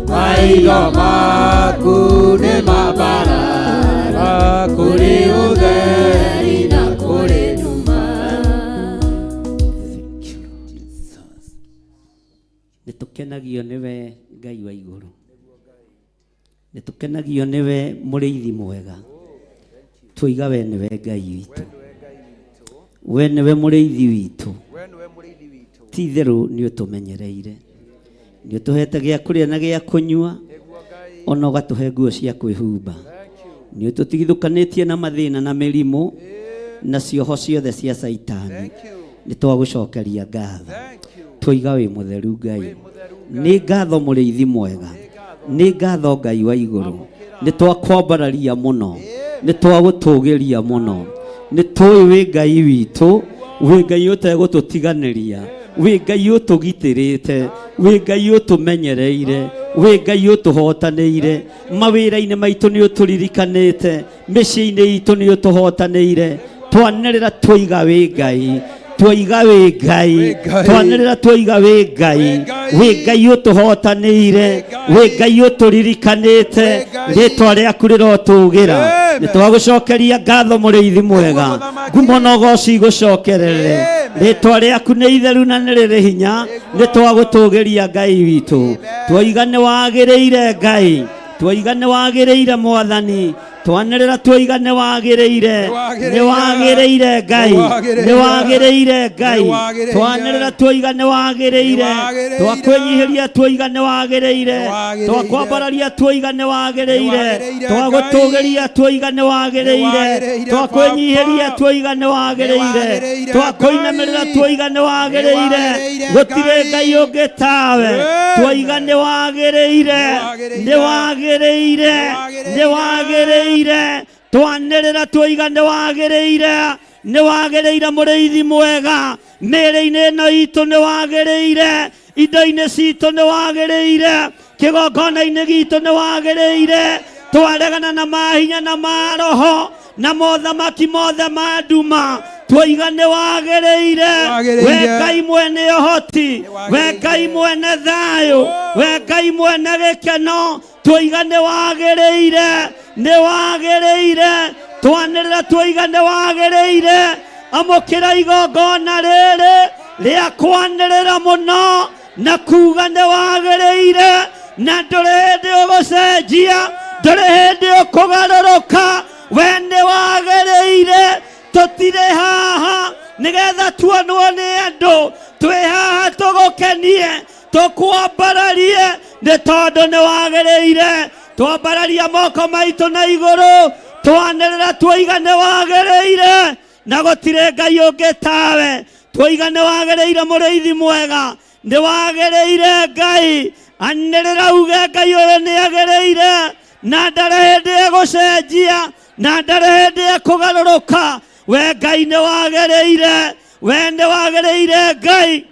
S4: maitho maku nĩ mambaraga kũrĩ ũtheri na kũrĩ nduma.
S5: Thank you, Jesus. Nĩ tũkenagio nĩwe Ngai wa igũrũ, nĩ tũkenagio nĩwe mũrĩithi mwega. Tuiga we nĩwe Ngai witũ, we nĩwe mũrĩithi witũ. Ti itherũ nĩ ũtũmenyereire, nĩ ũtũhete gĩa kũrĩa na gĩa kũnyua, ona ũgatũhe nguo cia kwĩhumba. Nĩ ũtũtigithũkanĩtie na mathĩna na mĩrimũ na cioho ciothe cia Caitani. Nĩ twagũcokeria ngatho, tuiga wĩ mũtheru Ngai. Nĩ ngatho mũrĩithi mwega, nĩ ngatho Ngai wa igũrũ. Nĩ twakwambararia mũno, nĩ twagũtũgĩria mũno. Nĩ tũĩ wĩ Ngai witũ, wĩ Ngai ũtegũtũtiganĩria, wĩ Ngai ũtũgitĩrĩte, wĩ Ngai ũtũmenyereire, wĩ Ngai ũtũhotanĩire. Mawĩra-inĩ maitũ nĩ ũtũririkanĩte, mĩciĩ-inĩ itũ nĩ ũtũhotanĩire. Twanĩrĩra tuiga wĩ Ngai, tuiga wĩ Ngai, twanĩrĩra tuiga wĩ Ngai. Wĩ Ngai ũtũhotanĩire, wĩ Ngai ũtũririkanĩte, rĩtwa rĩaku rĩrotũgĩra. Nĩ twagũcokeria ngatho mũrĩithi mwega, ngumo na ũgoci igũcokerere. Rĩtwa rĩaku nĩ itheru na nĩ rĩrĩ hinya, nĩ twagũtũgĩria Ngai witũ. Twoiga nĩ wagĩrĩire Ngai, twoiga nĩ wagĩrĩire Mwathani, twanĩrĩra twoiga nĩ wagĩrĩire, nĩ wagĩrĩire Ngai, nĩ wagĩrĩire Ngai, twanĩrĩra twoiga nĩ wagĩrĩire, twakwĩnyihĩria twoiga nĩ wagĩrĩire, twakwambararia twoiga nĩ wagĩrĩire, twagũtũgĩria twoiga nĩ wagĩrĩire, twakwĩnyihĩria twoiga nĩ wagĩrĩire, twakũinamĩrĩra twoiga nĩ wagĩrĩire, gũtirĩ Ngai ũngĩ tawe, twoiga nĩ wagĩrĩire, nĩ wagĩrĩire, nĩ wagĩrĩire, twanĩrĩra twoiga nĩ wagĩrĩire, nĩ wagĩrĩire mũrĩithi mwega, mĩĩrĩ-inĩ ĩno itũ nĩ wagĩrĩire, indo-inĩ citũ nĩ wagĩrĩire, kĩgongona-inĩ gitũ nĩ wagĩrĩire, twaregana na mahinya na maroho na mothamaki mothe ma nduma, twoiga nĩ wagĩrĩire, we Ngai mwene ũhoti, we Ngai mwene thayũ, we Ngai mwene gĩkeno, twoiga nĩ wagĩrĩire, nĩ wagĩrĩire, twanĩrĩra twoiga nĩ wagĩrĩire, amũkĩra igongona rĩrĩ rĩa kwanĩrĩra mũno na kuga nĩ wagĩrĩire, na ndũrĩ hĩndĩ ũgũcenjia, ndũrĩ hĩndĩ ũkũgarũrũka, we nĩ wagĩrĩire. Tũtirĩ haha nĩgetha tuonwo nĩ andũ, twĩ haha tũgũkenie, tũkwambararie, nĩ tondũ nĩ wagĩrĩire. Twambararia moko maitũ na igũrũ, twanĩrĩra twoiga nĩ wagĩrĩire, na gũtirĩ Ngai ũngĩ tawe. Twoiga nĩ wagĩrĩire mũrĩithi mwega, nĩ wagĩrĩire Ngai. Anĩrĩra uge Ngai ũyũ nĩ agĩrĩire, na ndarĩ hĩndĩ egũcenjia, na ndarĩ hĩndĩ ekũgarũrũka. We Ngai nĩ wagĩrĩire, we nĩ wagĩrĩire Ngai.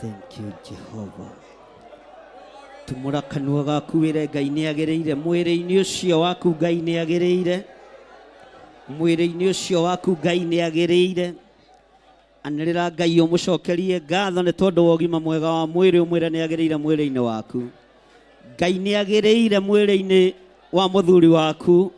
S5: Thank you, Jehovah. Tumũra kanua gaku wĩre Ngai nĩ agĩrĩire mwĩrĩ-inĩ ũcio waku. Ngai nĩ agĩrĩire mwĩrĩ-inĩ ũcio waku. Ngai nĩ agĩrĩire. Anĩrĩra Ngai ũmũcokerie ngatho nĩ tondũ wa ũgima mwega wa mwĩrĩ, ũmwĩre nĩ agĩrĩire mwĩrĩ-inĩ waku. Ngai nĩ agĩrĩire mwĩrĩ-inĩ wa mũthuri waku,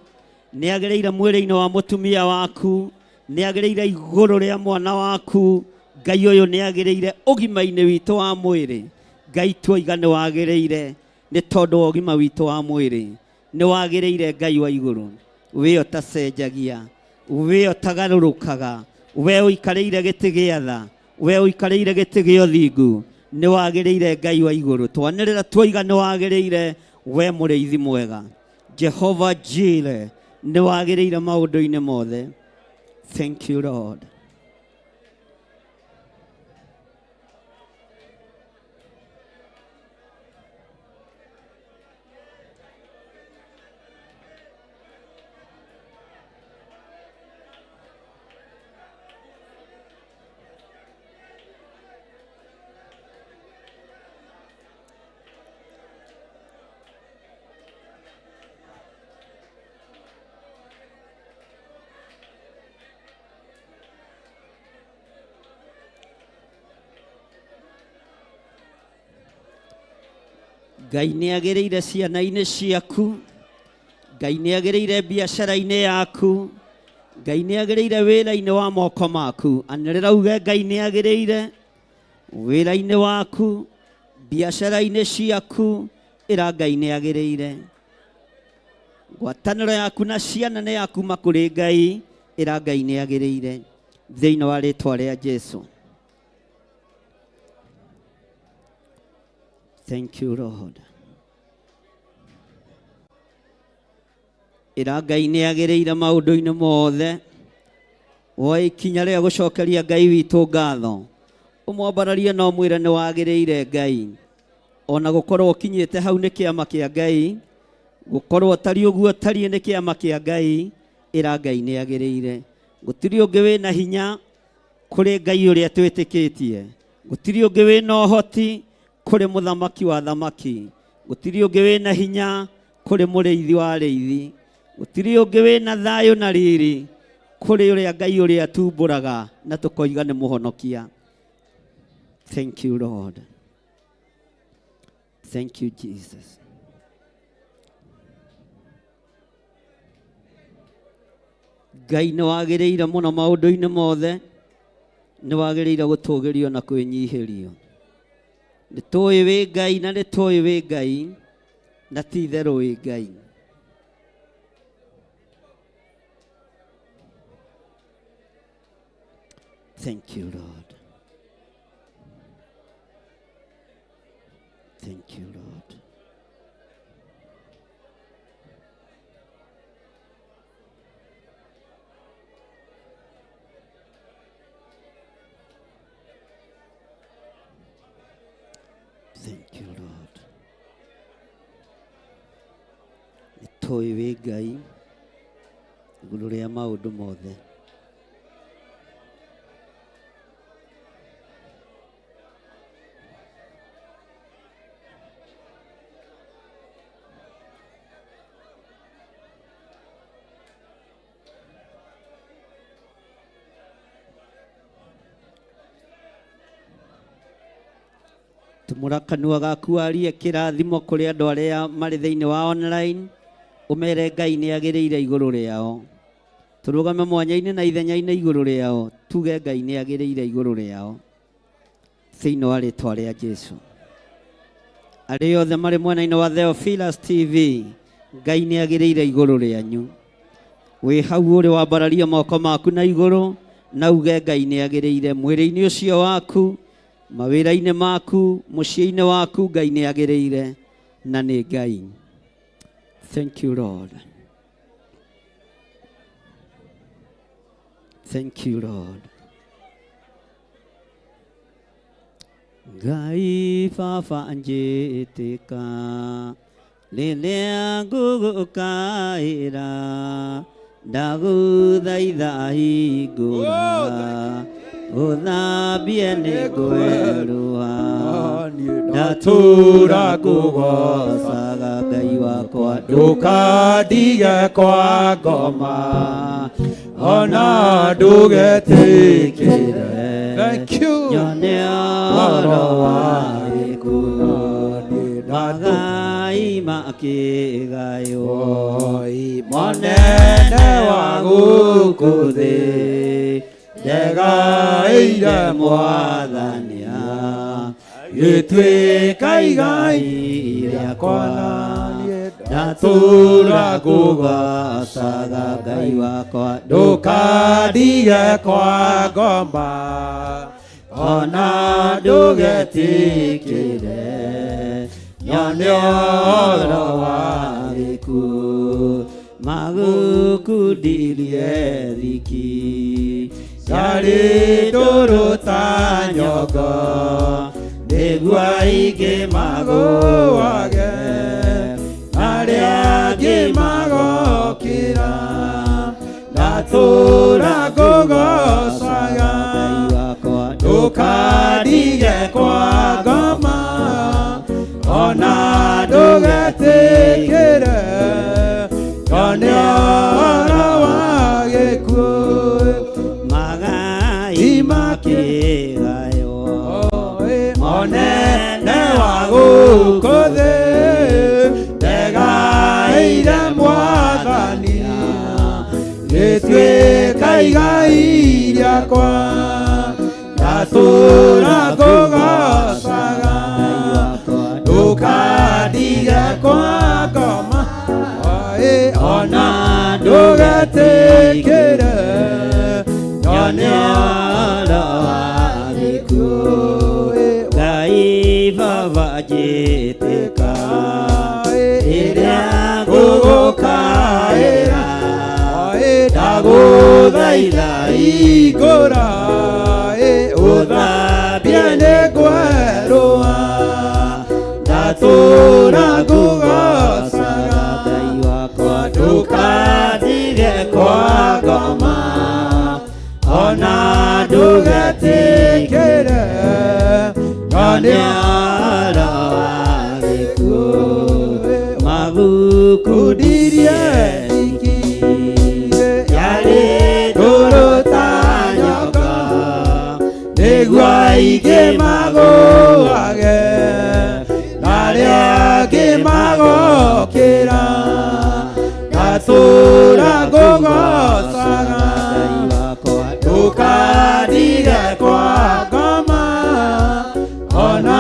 S5: nĩ agĩrĩire mwĩrĩ-inĩ wa mũtumia waku, nĩ agĩrĩire igũrũ rĩa mwana waku. Ngai ũyũ nĩ agĩrĩire ũgima-inĩ witũ wa mwĩrĩ. Ngai tuoiga nĩ wagĩrĩire nĩ tondũ wa ũgima witũ wa mwĩrĩ. Nĩ wagĩrĩire Ngai wa igũrũ, we ũtacenjagia, we ũtagarũrũkaga, we ũikarĩire gĩtĩ gĩa tha, we ũikarĩire gĩtĩ gĩa ũthingu. Nĩ wagĩrĩire Ngai wa igũrũ. Twanĩrĩra tuoiga nĩ wagĩrĩire, we mũrĩithi mwega, Jehova Jire, nĩ wagĩrĩire maũndũ-inĩ mothe. Thank you, Lord. Ngai nĩ agĩrĩire ciana-inĩ ciaku. Ngai nĩ agĩrĩire biacara-inĩ yaku. Ngai nĩ agĩrĩire wĩra-inĩ wa moko maku. Anĩrĩra uge Ngai nĩ agĩrĩire wĩra-inĩ waku, biacara-inĩ ciaku. Ĩra Ngai nĩ agĩrĩire. Ngwatanĩro yaku na ciana nĩ ya kuma kũrĩ Ngai. Ĩra Ngai nĩ agĩrĩire thĩinĩ wa rĩtwa rĩa Jesu. Thank you, Lord. Ĩra Ngai nĩ agĩrĩire maũndũ-inĩ mothe. Woe ikinya rĩa gũcokeria Ngai witũ ngatho, ũmwambararie na ũmwĩre nĩ wagĩrĩire Ngai. Ona gũkorwo ũkinyĩte hau nĩ kĩama kĩa Ngai, gũkorwo ũtariĩ ũguo ũtariĩ nĩ kĩama kĩa Ngai. Ĩra Ngai nĩ agĩrĩire. Gũtirĩ ũngĩ wĩna hinya kũrĩ Ngai ũrĩa twĩtĩkĩtie. Gũtirĩ ũngĩ wĩna ũhoti kũrĩ mũthamaki wa thamaki. Gũtirĩ ũngĩ wĩna hinya kũrĩ mũrĩithi wa arĩithi. Gũtirĩ ũngĩ wĩna thayũ na riri kũrĩ ũrĩa Ngai ũrĩa tumbũraga na tũkoiga nĩ mũhonokia. Thank you, Lord. Thank you, Jesus. Ngai nĩ wagĩrĩire mũno maũndũ-inĩ mothe, nĩ wagĩrĩire gũtũgĩrio na kwĩnyihĩrio. Nĩ tũĩ wĩ Ngai na nĩ tũĩ wĩ Ngai na ti itherũ wĩ Ngai. Thank you, Lord. Thank you, Lord. Thank you, Lord. Nĩ tũĩ wĩ Ngai igũrũ rĩa maũndũ mothe. Tumũra kanua gaku warie kĩrathimo kũrĩ andũ arĩa marĩ thĩinĩ wa online, ũmere Ngai nĩ agĩrĩire igũrũ rĩao. Tũrũgame mwanya-inĩ na ithenya-inĩ igũrũ rĩao, tuge Ngai nĩ agĩrĩire igũrũ rĩao thĩinĩ wa rĩtwa rĩa Jesu. Arĩa othe marĩ mwena-inĩ wa Theophilus TV, Ngai nĩ agĩrĩire igũrũ rĩanyu. Wĩ hau ũrĩ wambararie moko maku na igũrũ na uge Ngai nĩ agĩrĩire mwĩrĩ-inĩ ũcio waku, mawĩra-inĩ maku, mũciĩ-inĩ waku. Ngai nĩ agĩrĩire na nĩ Ngai. Thank you, Lord. Thank you, Lord. Ngai baba njĩtĩka rĩrĩa ngũgũkaĩra, ndagũthaitha hingũra. Ũthambie nĩ ngwerũha.
S4: Ndatũra ngũgocaga
S5: Ngai wakwa.
S4: Ndũkandige kwa ngoma ona ndũgetĩkĩre. Thank you.
S5: Nyone ũhoro wa gĩkuũ, magai makĩgaywo.
S4: Oi, monene wa gũkũ thĩ, ndegaĩire mwathania, gĩtuĩka igai
S5: rĩakwa.
S4: Ndatũra
S5: ngũgocaga Ngai wakwa.
S4: Ndũkandige kwa ngoma ona ndũgetĩkĩre nyone ũhoro wa
S5: gĩkuũ, magũkundirie thiki.
S4: Yarĩ ndũrũ ta nyongo, nĩguo aingĩ magũage, arĩa angĩ magokĩra. Ndatũra ngũgocaga.
S5: Ngai wakwa.
S4: Ndũkandige kwa ngoma ona ndũgetĩkĩre nyone ũhoro wa gĩkuũ,
S5: magai makĩgaywo.
S4: Monene wa gũkũ thĩ, ndegaĩire mwathani, gĩtuĩka igai rĩakwa. Ndatũra ngũgocaga.
S5: Ngai wakwa.
S4: Ndũkandige kwa ngoma ona ndũgetĩkĩre nyone
S5: ũhoro wa gĩkuũ. Ngai baba njĩtĩka rĩrĩa
S4: ngũgũkaĩra, ndagũthaitha igũra, ũthambie nĩ ngwerũha. Ndatũra ngũgocaga.
S5: Ngai wakwa.
S4: Ndũkandige kwa ngoma ona ndũgetĩkĩre nyone
S5: ũhoro wa gĩkuũ, magũkundirie
S4: thiki
S5: yarĩ
S4: ndũrũ ta nyongo, nĩguo aingĩ magũage, arĩa angĩ magokĩra. Ndatũra ngũgocaga.
S5: Ngai wakwa.
S4: Ndũkandige kwa ngoma ona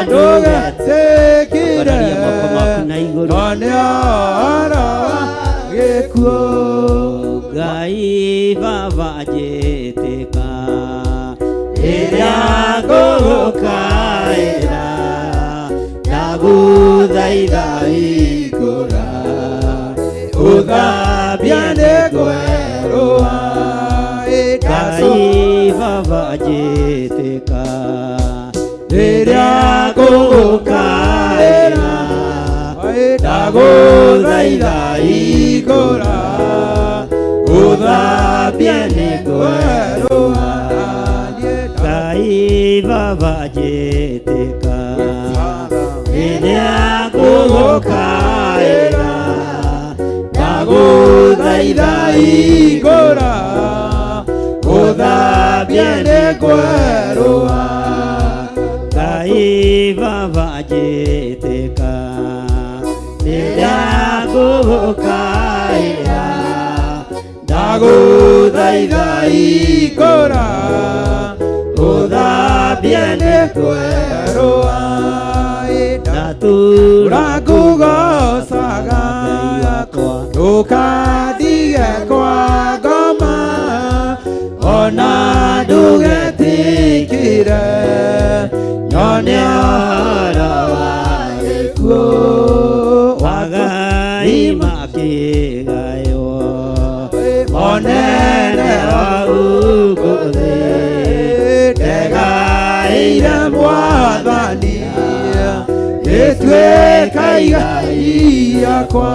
S4: ndũgetĩkĩre
S5: Ambararia moko maku na igũrũ.
S4: nyone ũhoro wa gĩkuũ.
S5: Ngai baba njĩtĩka
S4: rĩrĩa ngũgũkaĩra,
S5: ndagũthaitha
S4: igũra, ũthambia nĩ ngwerũha.
S5: Ngai baba njĩtĩka
S4: Rĩrĩa ngũgũkaĩra, ndagũthaitha igũra, ũthambie nĩ ngwerũha.
S5: Ngai baba njĩtĩka rĩrĩa ngũgũkaĩra,
S4: Ndagũthaitha igũra, ũthambie nĩ ngwerũha.
S5: Ngai baba njĩtĩka rĩrĩa ngũgũkaĩra,
S4: Ndagũthaitha igũra, ũthambie nĩ ngwerũha.
S5: Ndatũra
S4: Ngũgocaga.
S5: Ngai wakwa.
S4: Ndũkandige kwa ngoma ona ndũgetĩkĩre nyone ũhoro wa gĩkuũ,
S5: magai makĩgaywo.
S4: Monene wa
S5: gũkũ thĩ,
S4: ndegaĩire mwathani, gĩtuĩka igai rĩakwa.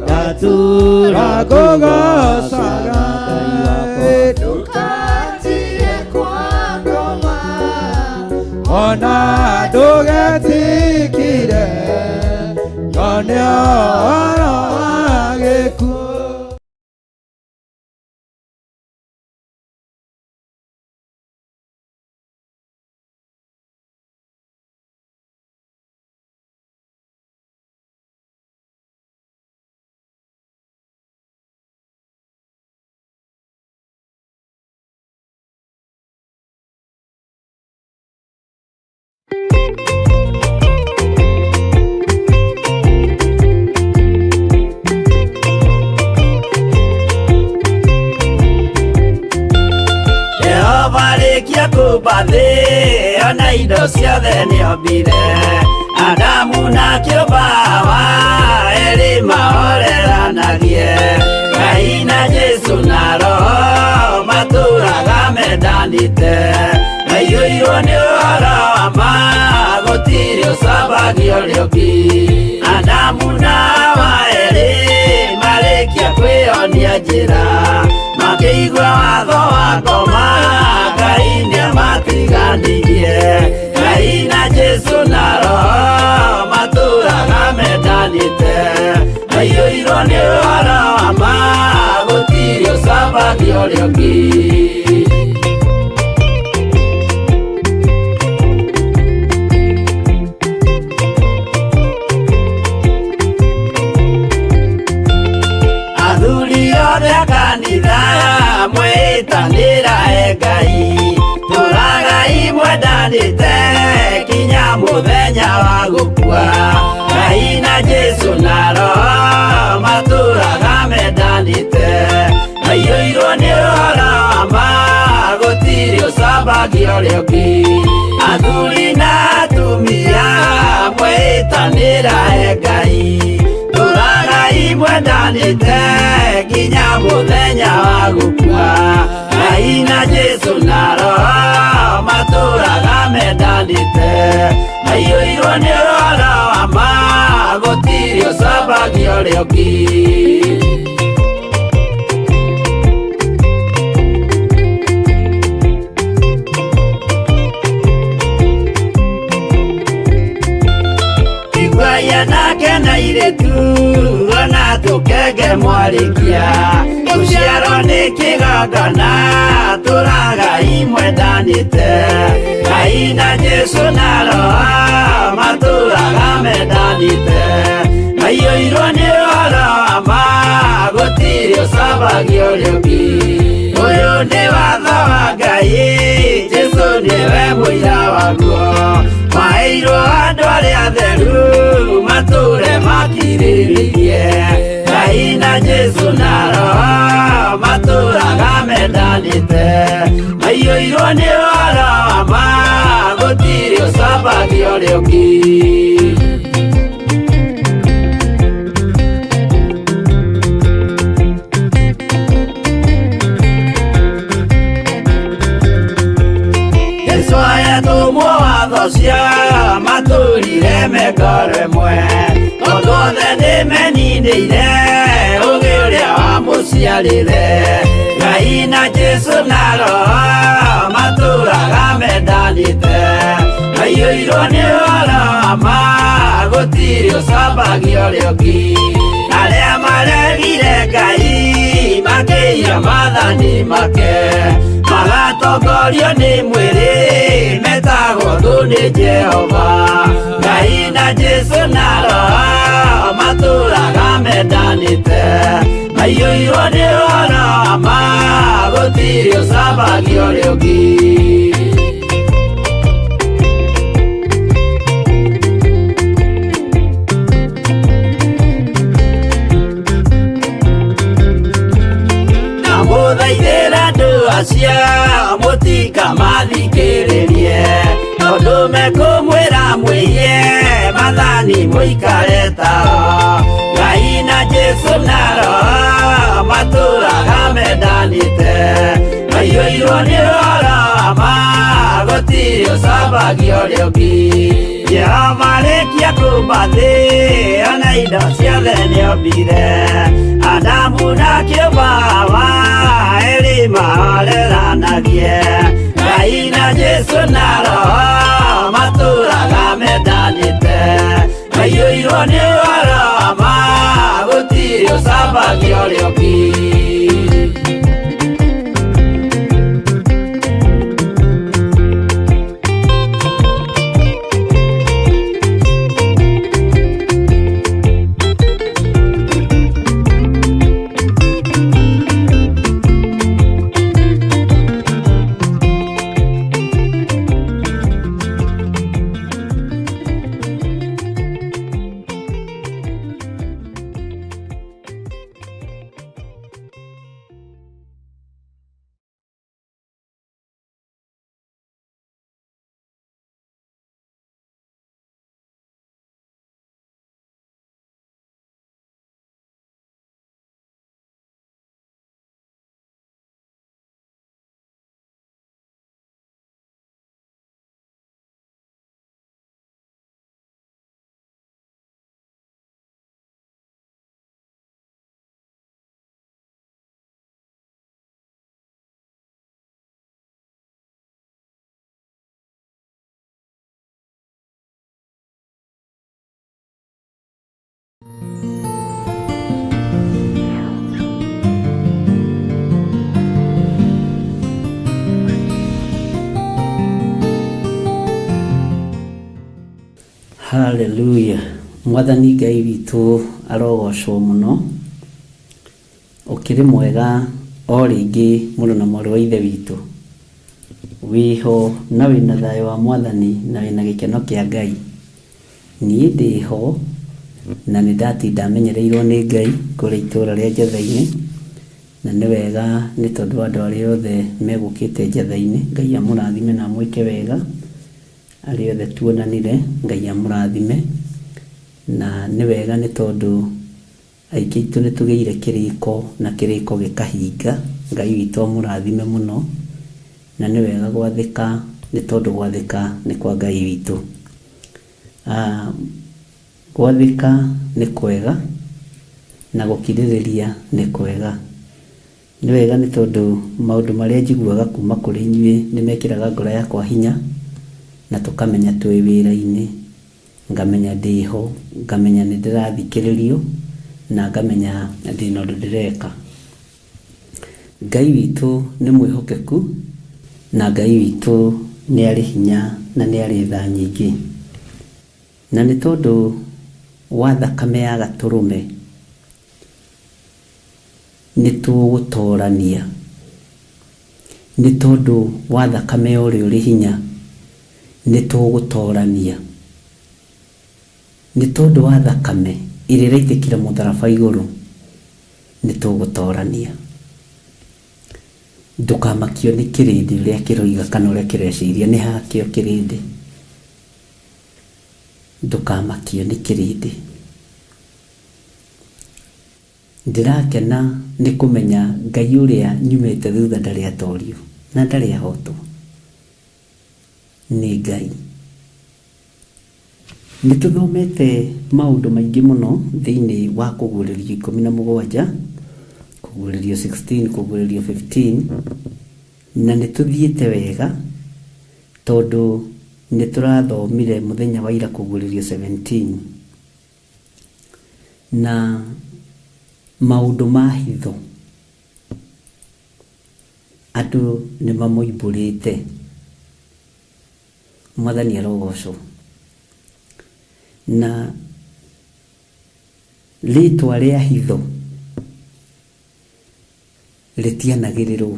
S5: Ndatũra
S4: Ngũgocaga.
S5: Ngai wakwa.
S4: Ndũkandige Ona ndũgetikire nyone ũhoro wa gĩkuũ.
S6: Jehova rĩkia kũmba thĩ ona indo ciothe nĩombire Adamu na kĩũmba Hawa erĩ mahoreranagie Ngai na Jesu na Roho matũraga mendanĩte maiyũirwo nĩ ũhoro wa ma gũtirĩ ũcambagio ũrĩa ũngĩ Adamu na Hawa erĩ marĩkia kwĩyonia njĩra makĩigua watho wa ngoma Ngai nĩamatiganirie Ngai na Jesu na Roho matũraga mendanĩte maiyũirwo nĩ ũhoro wa ma gũtirĩ ũcambagio ũrĩa ũngĩ. Athuri othe a kanitha mwĩtanĩra e Ngai tũragai mwendanĩte kinya mũthenya wa gũkua Ngai na Jesu na Roho matũraga mendanĩte maiyũirwo nĩ ũhoro wa ma gũtirĩ ũcambagio ũrĩa ũngĩ Athuri na atumia mwĩtanĩra e Ngai tũragai mwendanĩte nginya mũthenya wa gũkua Ngai na Jesu na Roho matũraga mendanĩte maiyũirwo nĩ ũhoro wa ma gũtirĩ ũcambagio ũrĩa ũngĩ. Iguaia nake na irĩtu ona tũkenge mwarĩkia gũciarwo nĩ kĩgongona tũragai mwendanĩte Ngai na Jesu na Roho matũraga mendanĩte maiyũirwo nĩ ũhoro wa ma gũtirĩ ũcambagio ũrĩa ũngĩ Ũyũ nĩ watho wa Ngai Jesu nĩwe mũira waguo maheirwo andũ arĩa atheru matũre makirĩrĩirie Ngai na Jesu na Roho matũraga mendanĩte maiyũirwo nĩ ũhoro wa ma gũtirĩ ũcambagio ũrĩa ũngĩ. Jesu ayatũmwo watho cia matũrire mengoro ĩmwe tondũ othe nĩmeninĩire ũgĩ ũrĩa wamũciarire Ngai na Jesu na Roho matũraga mendanĩte maiyũirwo nĩ ũhoro wa ma gũtirĩ ũcambagio ũrĩa ũngĩ Arĩa maregire Ngai makĩiya maathani make magatongorio nĩ mwĩrĩ metagwo thũ nĩ Jehova Ngai na Jesu na Roho matũraga mendanĩte maiyũirwo nĩ ũhoro wa ma gũtirĩ ũcambagio ũrĩa ũngĩ. Ndamũthaithĩra andũ acio mũtikamathikĩrĩrie tondũ mekũmwĩra mwĩiye maathani mũikare tao Ngai na Jesu na Roho matũraga mendanĩte maiyũirwo nĩ ũhoro wa ma gũtirĩ ũcambagio ũrĩa ũngĩ Jehova rĩkia kũmba thĩ ona indo ciothe nĩombire Adamu na kĩũmba Hawa erĩ mahoreranagie Ngai na Jesu na Roho
S5: Haleluya. Mwathani Ngai witũ arogocwo mũno. Ũkĩrĩ mwega o rĩngĩ mũrũ na mwarĩ wa ithe witũ. Wĩho na wĩna thayũ wa Mwathani na wĩna gĩkeno kĩa Ngai. Niĩ ndĩho na nĩ ndatinda menyereirwo nĩ Ngai kũrĩa itũũra rĩa Njetha-inĩ. Na nĩ wega nĩ tondũ wa andũ arĩa othe megũkĩte Njetha-inĩ. Ngai amũrathime na amwĩke wega. Arĩa othe tuonanire, Ngai amũrathime. Na nĩ wega nĩ tondũ aingĩ aitũ nĩ tũgĩire kĩrĩko na kĩrĩko gĩkahinga. Ngai witũ amũrathime mũno. Na nĩ wega gwathĩka nĩ tondũ gwathĩka nĩ kwa Ngai witũ. Gwathĩka nĩ kwega na gũkirĩrĩria nĩ kwega. Nĩ wega nĩ tondũ maũndũ marĩa njiguaga kuma kũrĩ inyuĩ nĩ mekĩraga ngoro yakwa hinya na tũkamenya twĩ wĩra-inĩ, ngamenya ndĩho, ngamenya nĩ ndĩrathikĩrĩrio na ngamenya ndĩna ũndũ ndĩreka. Ngai witũ nĩ mwĩhokeku na Ngai witũ nĩ arĩ hinya na nĩ arĩ tha nyingĩ. Na nĩ tondũ wa thakame ya gatũrũme nĩ tũgũtorania. Nĩ tondũ wa thakame ya ũrĩa ũrĩ hinya nĩ tũgũtorania. Nĩ tondũ wa thakame ĩrĩa ĩraitĩkire mũtharaba igũrũ nĩ tũgũtorania. Ndũkamakio nĩ kĩrĩndĩ ũrĩa kĩroiga kana ũrĩa kĩreciria, nĩ hakĩo kĩrĩndĩ. Ndũkamakio nĩ kĩrĩndĩ. Ndĩrakena nĩ kũmenya Ngai ũrĩa nyumĩte thutha ndarĩ atorio na ndarĩ ahotwo. Nĩ Ngai. Nĩ tũthomete maũndũ maingĩ mũno thĩinĩ wa kũguũrĩrio 17, kũguũrĩrio 16, kũguũrĩrio 15, na nĩ tũthiĩte wega tondũ nĩ tũrathomire mũthenya wa ira kũguũrĩrio 17 na maũndũ ma hitho andũ nĩ mamoimbũrĩte. Mwathani arogocwo. Na rĩtwa rĩa hitho rĩtianagĩrĩrwo.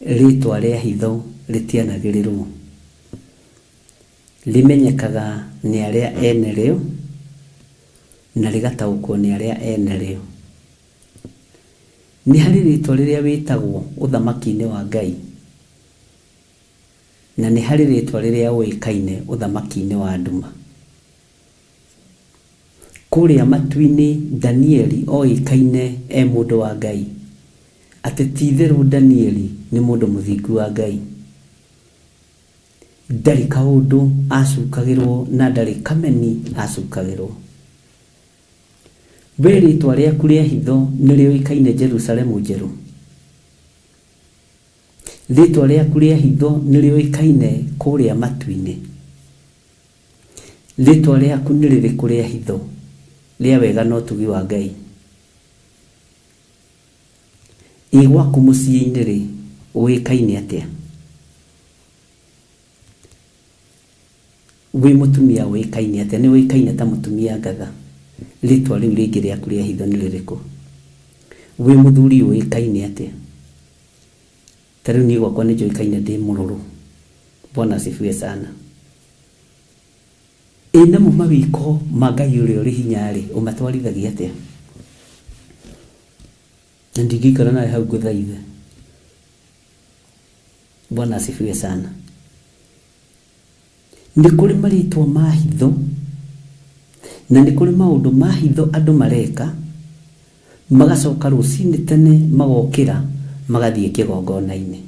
S5: Rĩtwa rĩa hitho rĩtianagĩrĩrwo. Rĩmenyekaga nĩ arĩa ene rĩo na rĩgataũkwo nĩ arĩa ene rĩo. Nĩ harĩ rĩtwa rĩrĩa wĩtagwo ũthamaki-inĩ wa Ngai na nĩ harĩ rĩtwa rĩrĩa ũĩkaine ũthamaki-inĩ wa nduma. Kũrĩa matu-inĩ Danieli oĩkaine e mũndũ wa Ngai, atĩ ti itherũ Danieli nĩ mũndũ mũthingu wa Ngai. Ndarĩ kaũndũ acukagĩrwo na ndarĩ kameni acukagĩrwo. We rĩtwa rĩaku rĩa hitho nĩ rĩũĩkaine Jerusalemu njerũ. Rĩtwa rĩaku rĩa hitho nĩ rĩũĩkaine kũrĩa matu-inĩ. Rĩtwa rĩaku nĩ rĩrĩkũ rĩa hitho rĩa wega na ũtugi wa Ngai? Ĩ gwaku mũciĩ-inĩ rĩ, ũĩkaine atĩa? Wĩ mũtumia ũĩkaine atĩa? Nĩ ũĩkaine ta mũtumia ngatha? Rĩtwa rĩu rĩngĩ rĩaku rĩa hitho nĩ rĩrĩkũ? Wĩ mũthuri ũĩkaine atĩa? Ta rĩu niĩ gwakwa nĩ njũĩkaine ndĩ mũrũrũ. Bwana asifiwe sana. Ĩ namo mawĩko ma Ngai ũrĩa ũrĩ hinya rĩ, ũmatwarithagia atĩa? Na ndingĩikara nawe hau ngũthaithe. Bwana asifiwe sana. Nĩ kũrĩ marĩtwa ma hitho na nĩ kũrĩ maũndũ ma hitho andũ mareka, magacoka rũcinĩ tene magokĩra magathiĩ kĩgongona-inĩ.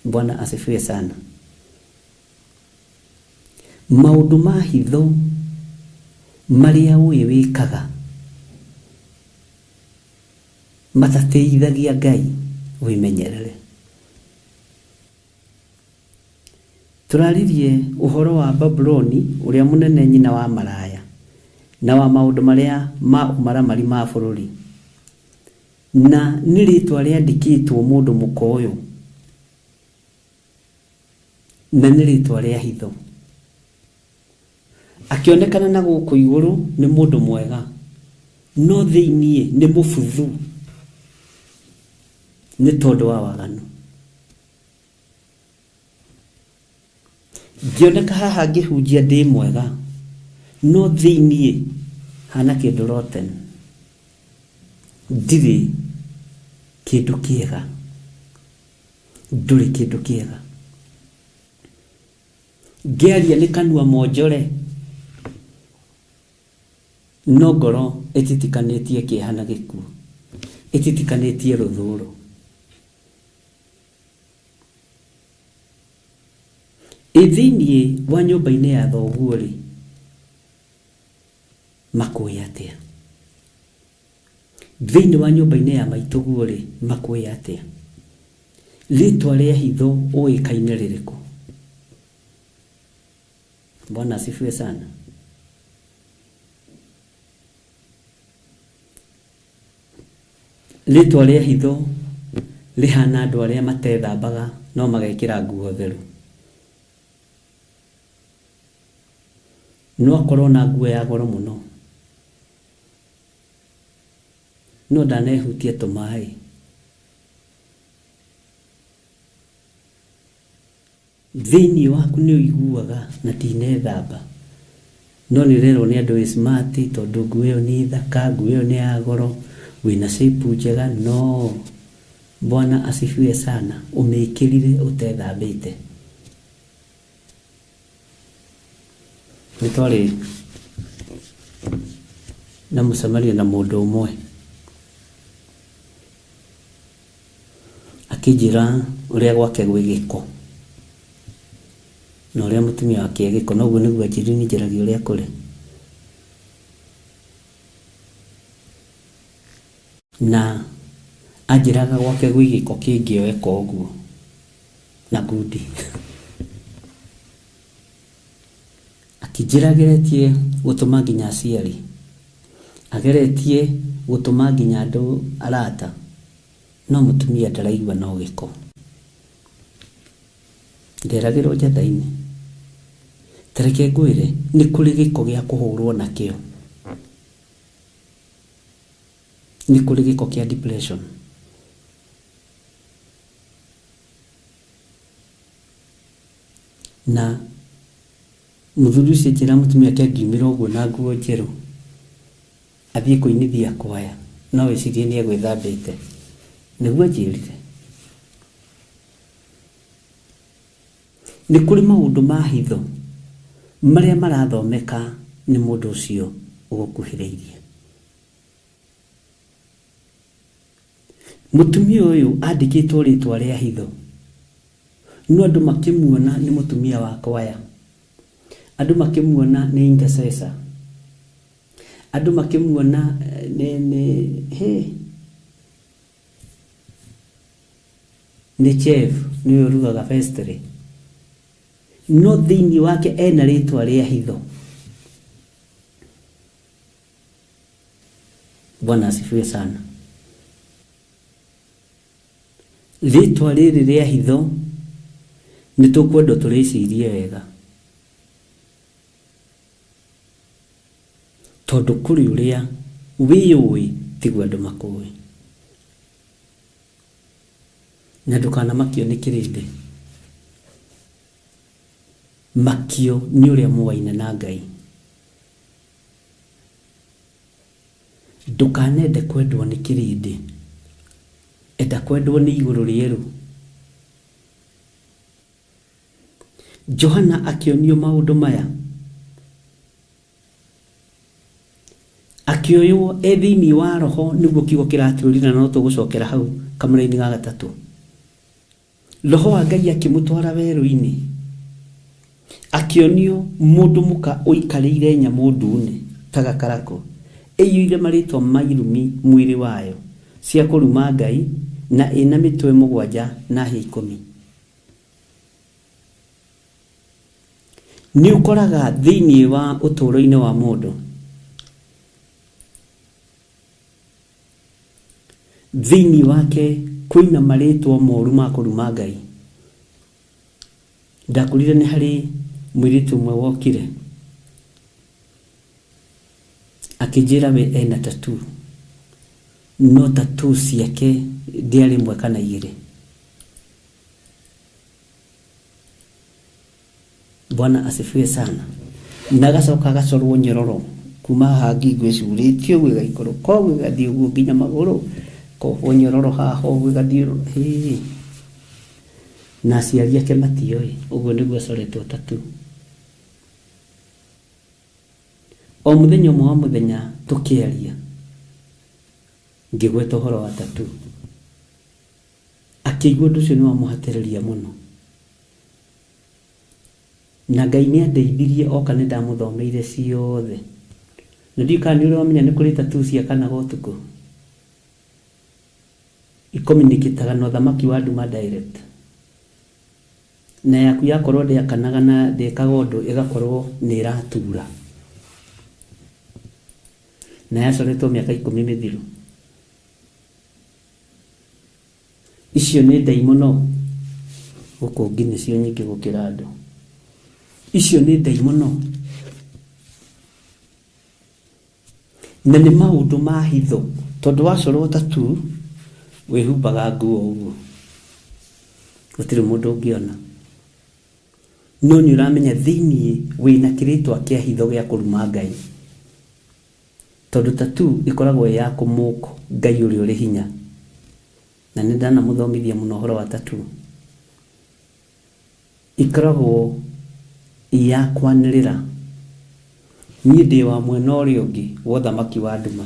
S5: Bwana asifiwe sana. Maũndũ ma hitho marĩa ũĩ wĩkaga matatĩithagia Ngai, wĩmenyerere. Tũraririe ũhoro wa Babuloni ũrĩa mũnene, nyina wa maraya na wa maũndũ marĩa ma ũmaramari ma bũrũri, na nĩ rĩtwa rĩandĩkĩtwo mũndũ mũka ũyũ.
S3: Na nĩ rĩtwa rĩa hitho. Akĩonekana na gũkũ igũrũ nĩ mũndũ mwega, no thĩiniĩ nĩ mũbuthu nĩ tondũ wa waganu. Ngĩoneka haha ngĩhunjia ndĩ mwega, no thĩiniĩ hana kĩndũ rotten, ndirĩ kĩndũ kĩega, ndũrĩ kĩndũ kĩega. Ngĩaria nĩ kanua monjore, no ngoro ĩtitikanĩtie kĩeha na gĩkuũ, ĩtitikanĩtie rũthũũro. Ĩ thĩiniĩ wa nyũmba-inĩ ya thoguo rĩ, makũĩ atĩa? Thĩiniĩ wa nyũmba-inĩ ya maitũguo rĩ, makũĩ atĩa? Rĩtwa rĩa hitho ũĩkaine rĩrĩkũ? Bwana asifiwe sana. Rĩtwa rĩa hitho rĩhana andũ arĩa matethambaga no magekĩra nguo theru. No akorwo na nguo ya goro mũno, no ndanehutia tũmaĩ. Thĩiniĩ waku nĩ ũiguaga na ndinethamba, no nĩ ũrerwo nĩ andũ wĩ smart tondũ nguo ĩyo nĩ thaka, nguo ĩyo nĩ ya goro, wĩna shape njega, no Bwana asifiwe sana, ũmĩkĩrire ũtethambĩte. Nĩ twarĩ na mũcemanio na mũndũ ũmwe, akĩnjĩra ũrĩa gwake gwĩ gĩko na ũrĩa mũtumia wake e gĩko, na ũguo nĩguo anjĩrire niĩ njaragia ũrĩa kũrĩ. Na anjĩraga gwake gwĩ gĩko kĩngĩoeka ũguo na ngundi. Akĩnjĩra ageretie gũtũma nginya aciari, ageretie gũtũma nginya andũ arata, no mũtumia ndaraigua no gĩko. Nderagĩrwo njatha-inĩ. Ta reke ngwĩre, nĩ kũrĩ gĩko gĩa kũhũrwo nakĩo. Nĩ kũrĩ gĩko kĩa depression. Na mũthuri ũcio anjĩra mũtumia ake angiumĩra ũguo na nguo njerũ athiĩ kũinithia kwaya, no wĩcirie nĩ egwĩthambĩte. Nĩguo anjĩrire. Nĩ kũrĩ maũndũ ma hitho marĩa marathomeka nĩ mũndũ ũcio ũgũkuhĩrĩirie. Mũtumia ũyũ andĩkĩtwo rĩtwa rĩa hitho, no andũ makĩmuona nĩ mũtumia wa kwaya, andũ makĩmuona nĩ intercessor, andũ makĩmuona nĩ chef, nĩwe ũrugaga pastry, no thĩiniĩ wake ena rĩtwa rĩa hitho. Bwana asifiwe sana. Rĩtwa rĩrĩ rĩa hitho nĩ tũkwendwo tũrĩcirie wega, tondũ kũrĩ ũrĩa wĩyũĩ tiguo andũ makũĩ, na ndũkanamakio nĩ kĩrĩndĩ, makio nĩ ũrĩa mũwaine na Ngai. Ndũkanende kwendwo nĩ kĩrĩndĩ, enda kwendwo nĩ igũrũ rĩerũ. Johana akĩonio maũndũ maya, akĩoywo e thĩiniĩ wa roho, nĩguo kiugo kĩratwĩrire, na no tũgũcokera hau kamũra-inĩ ga gatatũ. Roho wa Ngai akĩmũtwara werũ-inĩ, akĩonio mũndũ mũka ũikarĩire nyamũ ndune ta gakarakũ, ĩiyũire marĩtwa ma irumi mwĩrĩ wayo, cia kũruma Ngai, na ĩna mĩtwe 7 na hĩa 10. Nĩ ũkoraga thĩiniĩ wa ũtũũro-inĩ wa mũndũ, thĩiniĩ wake kwĩna marĩtwa moru ma kũruma Ngai. Ndakorire nĩ harĩ mũirĩtu ũmwe wokire akĩnjĩra we ena tattoo, no tattoo ciake ndĩarĩ ĩmwe kana igĩrĩ. Bwana asifiwe sana. Na agacoka agacorwo nyororo kuma haha ngingo ĩcurĩtio ũguo ĩgaikũrũka ũguo ĩgathiĩ ũguo nginya magũrũ, kohwo nyororo haha ũguo ĩgathiĩ hĩ. Na aciari ake matioĩ, ũguo nĩguo acoretwo tattoo. O mũthenya ũmwe wa mũthenya tũkĩaria ngĩgweta ũhoro wa tattoo, akĩigua ũndũ ũcio nĩ wamũhatĩrĩria mũno. Na Ngai nĩ andeithirie oka nĩ ndamũthomeire ciothe. Na ndiũĩ kana nĩ ũrĩ wamenya nĩ kũrĩ tattoo ciakanaga ũtukũ ikominikĩtaga na ũthamaki wa nduma direct. Na yaku yakorwo ndĩakanaga na ndĩkaga ũndũ ĩgakorwo nĩ ĩratura. Na yacoretwo mĩaka 10 mĩthiru. Icio nĩ ndaimono gũkũ ngi nĩcio nyingĩ gũkĩra andũ. Icio nĩ ndaimono. Na nĩ maũndũ ma hitho tondũ wacorwo tattoo wĩhumbaga nguo ũguo, gũtirĩ mũndũ ũngĩona. No nĩ ũramenya thĩiniĩ wĩna kĩrĩtwa kĩa hitho gĩa kũruma Ngai, tondũ tattoo ĩkoragwo ĩ ya kũmũk Ngai ũrĩa ũrĩ hinya. Na nĩ ndanamũthomithia mũno ũhoro wa tattoo. Ĩkoragwo ya kwanĩrĩra niĩ ndĩ wa mwena ũrĩa ũngĩ wa ũthamaki wa nduma.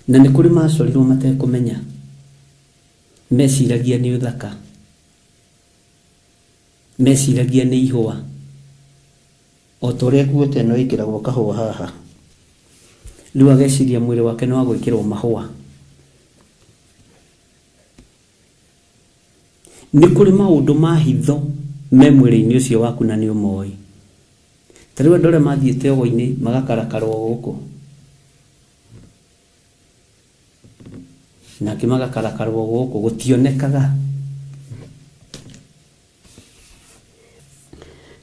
S3: Na nĩ kũrĩ macorirwo matekũmenya, meciragia nĩ ũthaka, meciragia nĩ ihũa. O ta ũrĩa nguo ta ĩno ĩkĩragwo kahũa haha, rĩu ageciria mwĩrĩ wake nĩ wa gwĩkĩrwo mahũa. Nĩ kũrĩ maũndũ ma hitho me mwĩrĩ-inĩ ũcio waku na nĩ ũmoĩ. Ta rĩu andũ arĩa mathiĩte ũgo-inĩ magakarakarwo gũkũ, nake magakarakarwo gũkũ gũtionekaga.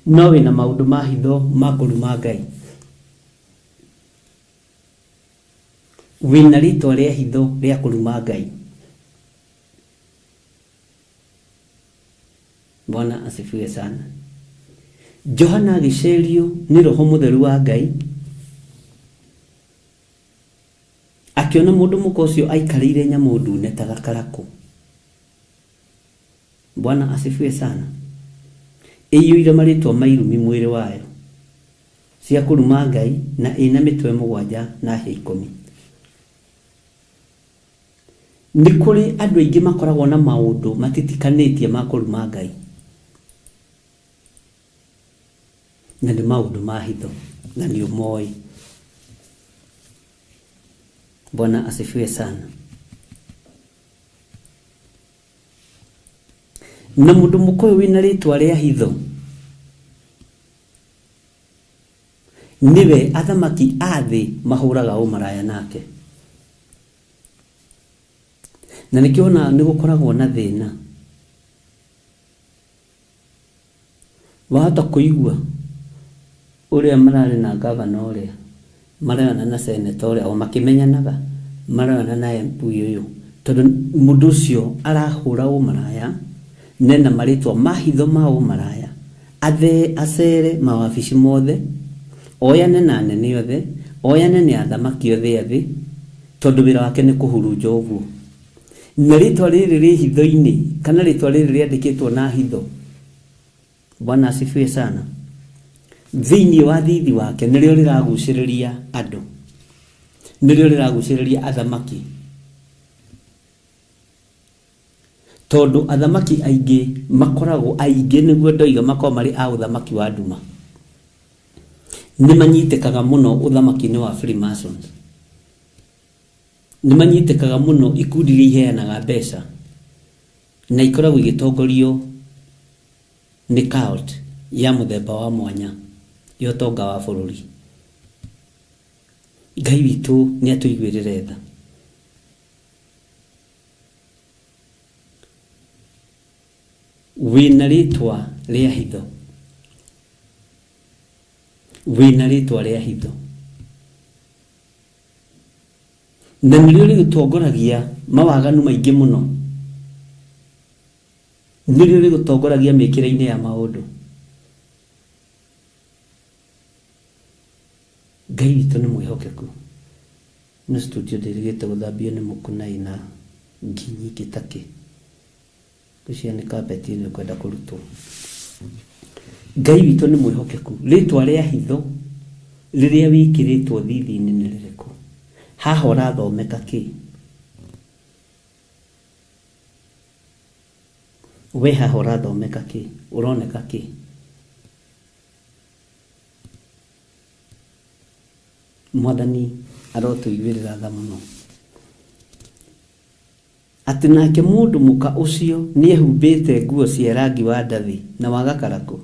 S3: No wĩna maũndũ ma hitho ma kũruma Ngai, wĩna rĩtwa rĩa hitho rĩa kũruma Ngai. Bwana asifiwe sana. Johana agĩcerio nĩ Roho Mũtheru wa Ngai, akĩona mũndũ mũka ũcio aikarĩire nyamũ ndune ta gakarakũ. Bwana asifiwe sana. Ĩiyũire marĩtwa ma irumi mwĩrĩ wayo cia kũruma Ngai, na ĩna mĩtwe 7 na hĩa 10. Nĩ kũrĩ andũ aingĩ makoragwo na maũndũ matitikanĩtie ma kũruma Ngai, na nĩ maũndũ ma hitho na nĩ ũmoĩ. Bwana asifiwe sana. Na mũndũ mũka ũyũ wĩna rĩtwa rĩa hitho nĩwe athamaki a thĩ mahũraga ũmaraya nake. Na nĩkĩo ona nĩ gũkoragwo na thĩna. Wahota kũigua ũrĩa mararĩ na gavana ũrĩa marayona na seneta ũrĩa o makĩmenyanaga, marayona na MP ũyũ, tondũ mũndũ ũcio arahũra ũmaraya nena marĩtwa ma hitho ma ũmaraya, athe acere mawabici mothe, oyane na anene othe, oyane nĩ athamaki othe a thĩ, tondũ wĩra wake nĩ kũhurunja ũguo. Na rĩtwa rĩrĩ rĩ hitho-inĩ, kana rĩtwa rĩrĩ rĩandĩkĩtwo na hitho. Bwana asifiwe sana. Thĩinĩ wa thithi wake nĩrĩo rĩragucĩrĩria andũ, nĩrĩo rĩragucĩrĩria athamaki, tondũ athamaki aingĩ makoragwo aingĩ nĩguo ndoiga makoragwo marĩ a ũthamaki wa nduma. Nĩ manyitĩkaga mũno ũthamaki-inĩ wa Freemasons, nĩ manyitĩkaga mũno ikundi iria iheanaga mbeca na ikoragwo igĩtongorio nĩ cult ya mũthemba wa mwanya ya ũtonga wa bũrũri. Ngai witũ nĩ atũiguĩrĩre tha. Wĩna rĩtwa rĩa hitho, wĩna rĩtwa rĩa hitho, na nĩrĩo rĩgũtongoragia mawaganu maingĩ mũno, nĩrĩo rĩgũtongoragia mĩkĩre-inĩ ya maũndũ. Ngai witũ nĩ mwĩhokeku. No studio ndĩrĩgĩte gũthambio nĩ mũkunai na ngi nyingĩ takĩ. Ngwĩciria nĩ carpet ĩno ĩkwenda kũrutwo. Ngai witũ nĩ mwĩhokeku. Rĩtwa rĩa hitho rĩrĩa wĩkĩrĩtwo thithi-inĩ nĩ rĩrĩkũ? Haha ũrathomeka kĩ? We haha ũrathomeka kĩ? Ũroneka kĩ? Mwathani arotũiguĩrĩra tha mũno. Atĩ nake mũndũ mũka ũcio nĩehumbĩte nguo cia rangi wa ndathi na wa gakarakũ,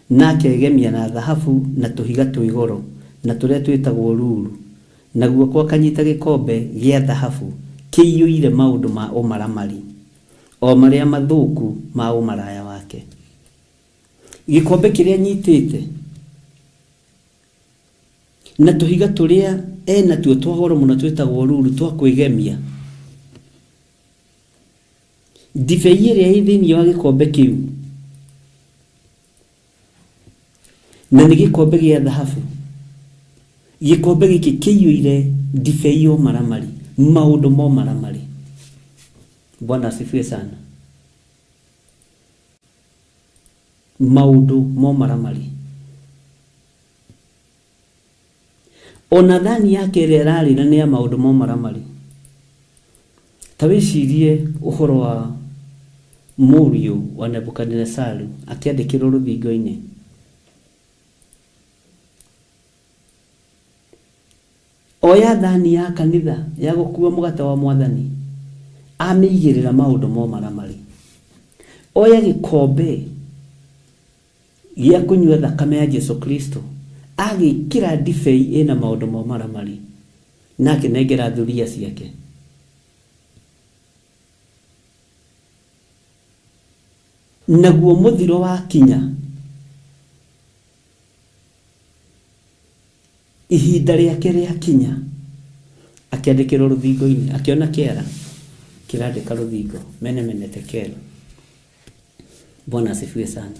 S3: na akegemia na thahabu na tũhiga twĩ goro na tũrĩa twĩtagwo ruru, na guoko akanyita gĩkombe gĩa thahabu kĩiyũire maũndũ ma ũmaramari, o marĩa mathũku ma ũmaraya wake. Gĩkombe kĩrĩa nyitĩte na tũhiga tũrĩa enatuo twa goro mũno twĩtagwo ruru twa kwĩgemia, ndibei ĩrĩa ĩ thĩinĩ wa gĩkombe kĩu, na nĩ gĩkombe gĩa thahabu, gĩkombe gĩkĩ kĩiyũire ndibei ya ũmaramari, maũndũ ma ũmaramari. Bwana asifiwe sana. Maũndũ ma ũmaramari. Ona thani yake ĩrĩa ĩrarĩra nĩ ya maũndũ ma ũmaramari. Ta wĩcirie ũhoro wa mũriũ wa Nebukadinesaru akĩandĩkĩrwo rũthingo-inĩ. Oya thani ya kanitha ya gũkua mũgate wa mwathani, amĩigĩrĩra maũndũ ma ũmaramari. Oya gĩkombe gĩa kũnyua thakame ya Jesu Kristo, agĩkĩra ndibei ĩna maũndũ ma ũmaramari, na akĩnengera thuriya ciake. Naguo mũthiro wakinya, ihinda rĩake rĩakinya, akĩandĩkĩrwo rũthingo-inĩ, akĩona kĩara kĩrandĩka rũthingo, mene mene tekel. Bwana asifiwe sana.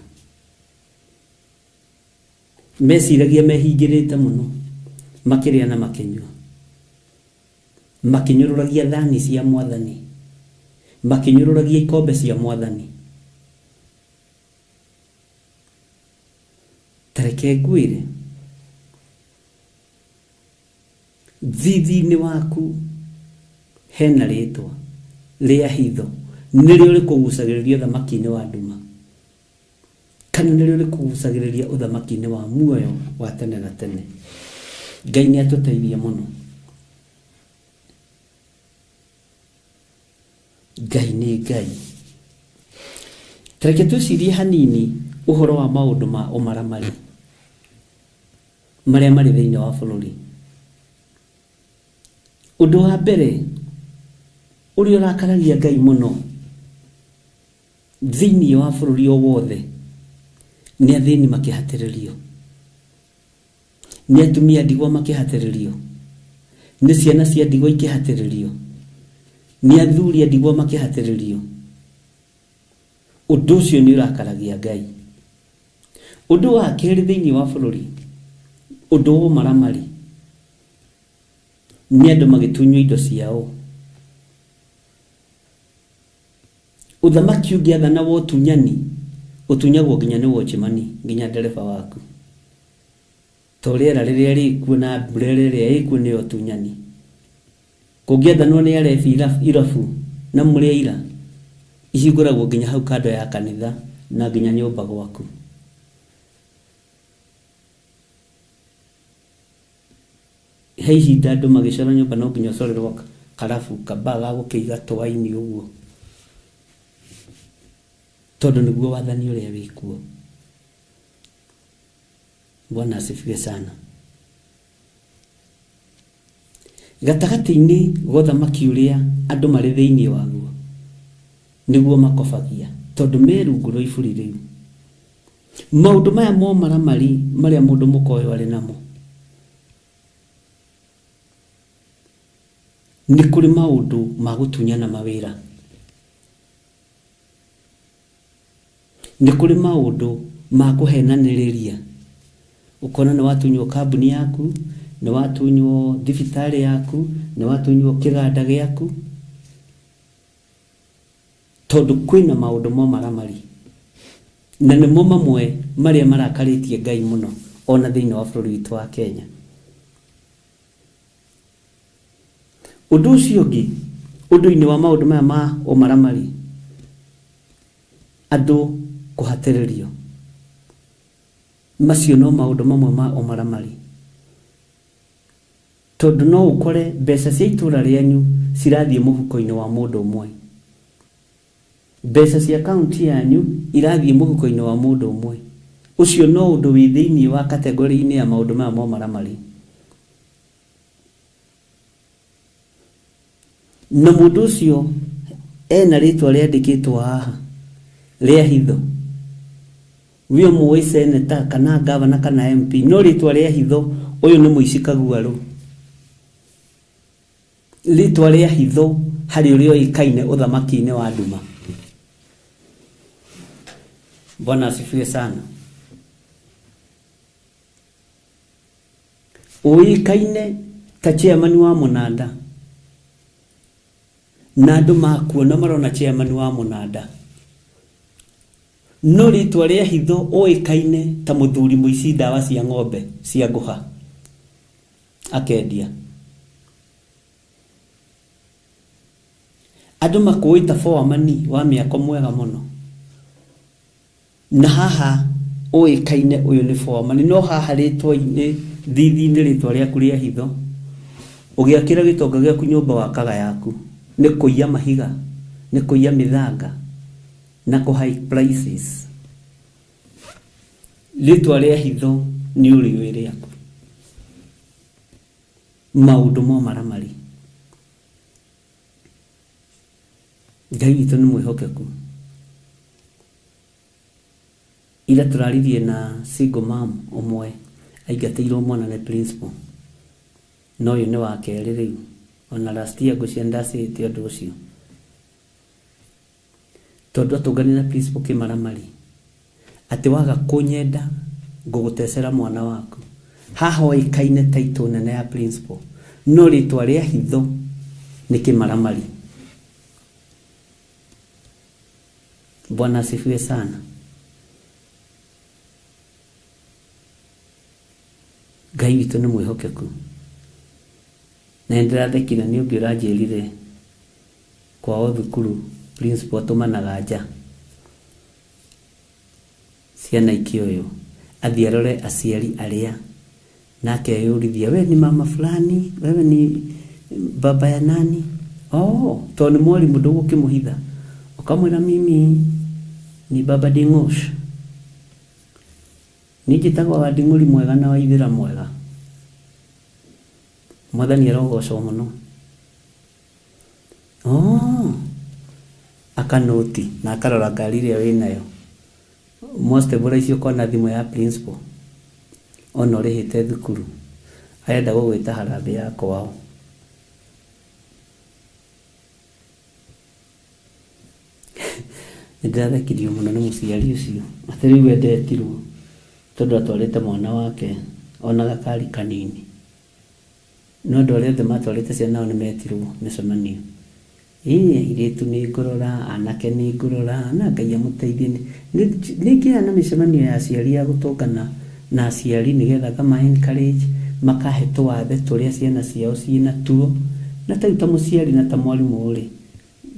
S3: Meciragia mehingĩrĩte mũno, makĩrĩa na makĩnyua, makĩnyũrũragia thani cia mwathani, makĩnyũrũragia ikombe cia mwathani. Ta reke ngwĩre, thithi-inĩ waku hena rĩtwa rĩa hitho, nĩrĩo rĩkũgucagĩrĩria ũthamaki-inĩ wa nduma, kana nĩrĩo rĩkũgucagĩrĩria ũthamaki-inĩ wa muoyo wa tene na tene. Ngai nĩ atũteithie mũno. Ngai nĩ Ngai. Ta reke twĩcirie hanini ũhoro wa maũndũ ma ũmaramari marĩa marĩ thĩinĩ wa bũrũri. Ũndũ wa mbere ũrĩa ũrakaragia Ngai mũno thĩinĩ wa bũrũri o wothe nĩ athĩni makĩhatĩrĩrio, nĩ atumia ndigwa makĩhatĩrĩrio, nĩ ciana cia ndigwa ikĩhatĩrĩrio, nĩ athuri a ndigwa makĩhatĩrĩrio. Ũndũ ũcio nĩ ũrakaragia Ngai. Ũndũ wa kerĩ thĩinĩ wa bũrũri, ũndũ wa ũmaramari, nĩ andũ magĩtunywo indo ciao. Ũthamaki ũngĩathana wa ũtunyani, ũtunyagwo nginya nĩ watchman, nginya ndereba waku. To rĩera rĩrĩa rĩkuo na mbura ĩrĩa ĩkuo nĩyo ũtunyani. Kũngĩathanwo nĩ arebi irabu na mũrĩ aira, ihingũragwo nginya hau kando ya kanitha na nginya nyũmba gwaku. He ihinda andũ magĩcora nyũmba no nginya ũcorerwo karabu kambaa ga gũkĩiga twaini ũguo, tondũ nĩguo wathani ũrĩa wĩkuo. Bwana asifiwe sana. Gatagatĩ-inĩ ga ũthamaki ũrĩa andũ marĩ thĩinĩ waguo nĩguo makobagia. Tondũ me rungu rwa iburi rĩu. Maũndũ maya mo maramari marĩa mũndũ mũka ũyũ arĩ namo. Nĩ kũrĩ maũndũ ma gũtunyana mawĩra. Nĩ kũrĩ maũndũ ma kũhenanĩrĩria. Ũkona nĩ watunywo kambuni yaku, nĩ watunywo thibitarĩ yaku, nĩ watunywo kĩganda gĩaku. Tondũ kwĩna maũndũ mo maramari. Na nĩmo mamwe marĩa marakarĩtie Ngai mũno ona thĩinĩ wa bũrũri witũ wa Kenya. Ũndũ ũcio ũngĩ, ũndũ-inĩ wa maũndũ maya ma ũmaramari, andũ kũhatĩrĩrio. Macio no maũndũ mamwe ma ũmaramari. Tondũ no ũkore mbeca cia itũra rĩanyu cirathiĩ mũhuko-inĩ wa mũndũ ũmwe. Mbeca cia kaunti yanyu irathiĩ mũhuko-inĩ wa mũndũ ũmwe. Ũcio no ũndũ wĩ thĩinĩ wa kategori-inĩ ya maũndũ maya ma ũmaramari. Na mũndũ ũcio ena rĩtwa rĩandĩkĩtwo haha rĩa hitho. We mũĩ seneta kana gavana kana MP, no rĩtwa rĩa hitho ũyũ nĩ mũici kaguarũ. Rĩtwa rĩa hitho harĩ ũrĩa ũĩkaine ũthamaki-inĩ wa nduma. Bwana asifiwe sana. Ũĩkaine ta chairman wa mũnanda. Na andũ makuona marona chairman wa mũnanda. No rĩtwa rĩa hitho ũĩkaine ta mũthuri mũici ndawa cia ng'ombe cia ngũha akendia. Andũ makũĩ ta foreman wa mĩako mwega mũno. Na haha ũĩkaine ũyũ nĩ foreman, no haha rĩtwa-inĩ thithi-inĩ rĩtwa rĩaku rĩa hitho ũgĩakĩra gĩtonga gĩaku nyũmba wakaga yaku nĩ kũiya mahiga, nĩ kũiya mĩthanga na kũ high prices. Rĩtwa rĩa hitho nĩ ũrĩũĩ rĩaku. Maũndũ ma maramari. Ngai witũ nĩ mwĩhokeku. Ira tũraririe na single mom ũmwe aingatĩirwo mwana nĩ principal. No ũyũ nĩ wa kerĩ rĩu. Ona last year ngũcia ndacĩte ũndũ ũcio. Tondũ atũnganire na principal kĩmaramari. Atĩ waga kũnyenda ngũgũtecera mwana waku. Haha oĩkaine title nene ya principal. No rĩtwa rĩa hitho nĩ kĩmaramari. Bwana asifiwe sana. Ngai witũ nĩ mwĩhokeku. Na nĩndĩrathekire nĩ ũngĩ ũranjĩrire kwao thukuru principal atũmanaga nja ciana ikĩoywo athiĩ arore aciari arĩa na akeyũrithia we ni mama fulani, wewe ni baba ya nani? Oh, tondũ nĩ mwarimũ ndũgũkĩmũhitha. Ũkamwĩra mimi ni baba Ding'osh. Niĩ njĩtagwo wa Nding'ũri mwega na wa Ithĩra mwega. Mwathani arogocwo mũno. Oh, akanoti na akarora ngari ĩrĩa wĩnayo. Mwastabilize ũkona thimũ ya principal ona ũrĩhĩte thukuru arenda gũgwĩta harambee ya kwao. Nĩndĩrathekirio mũno nĩ mũciari ũcio atĩ rĩu endetirwo tondũ atwarĩte mwana wake ona gakari kanini. No andũ arĩa othe matwarĩte ciana nao nĩmetirwo mĩcemanio. Ĩĩ airĩtu nĩ ngũrora, anake nĩ ngũrora, na Ngai amũteithie. Nĩ ngĩaga na mĩcemanio ya aciari ya gũtũngana na aciari nĩgetha ngama encourage makahe tũwathe tũrĩa ciana ciao ciĩna tuo. Na ta rĩu ta mũciari na ta mwarimũ rĩ,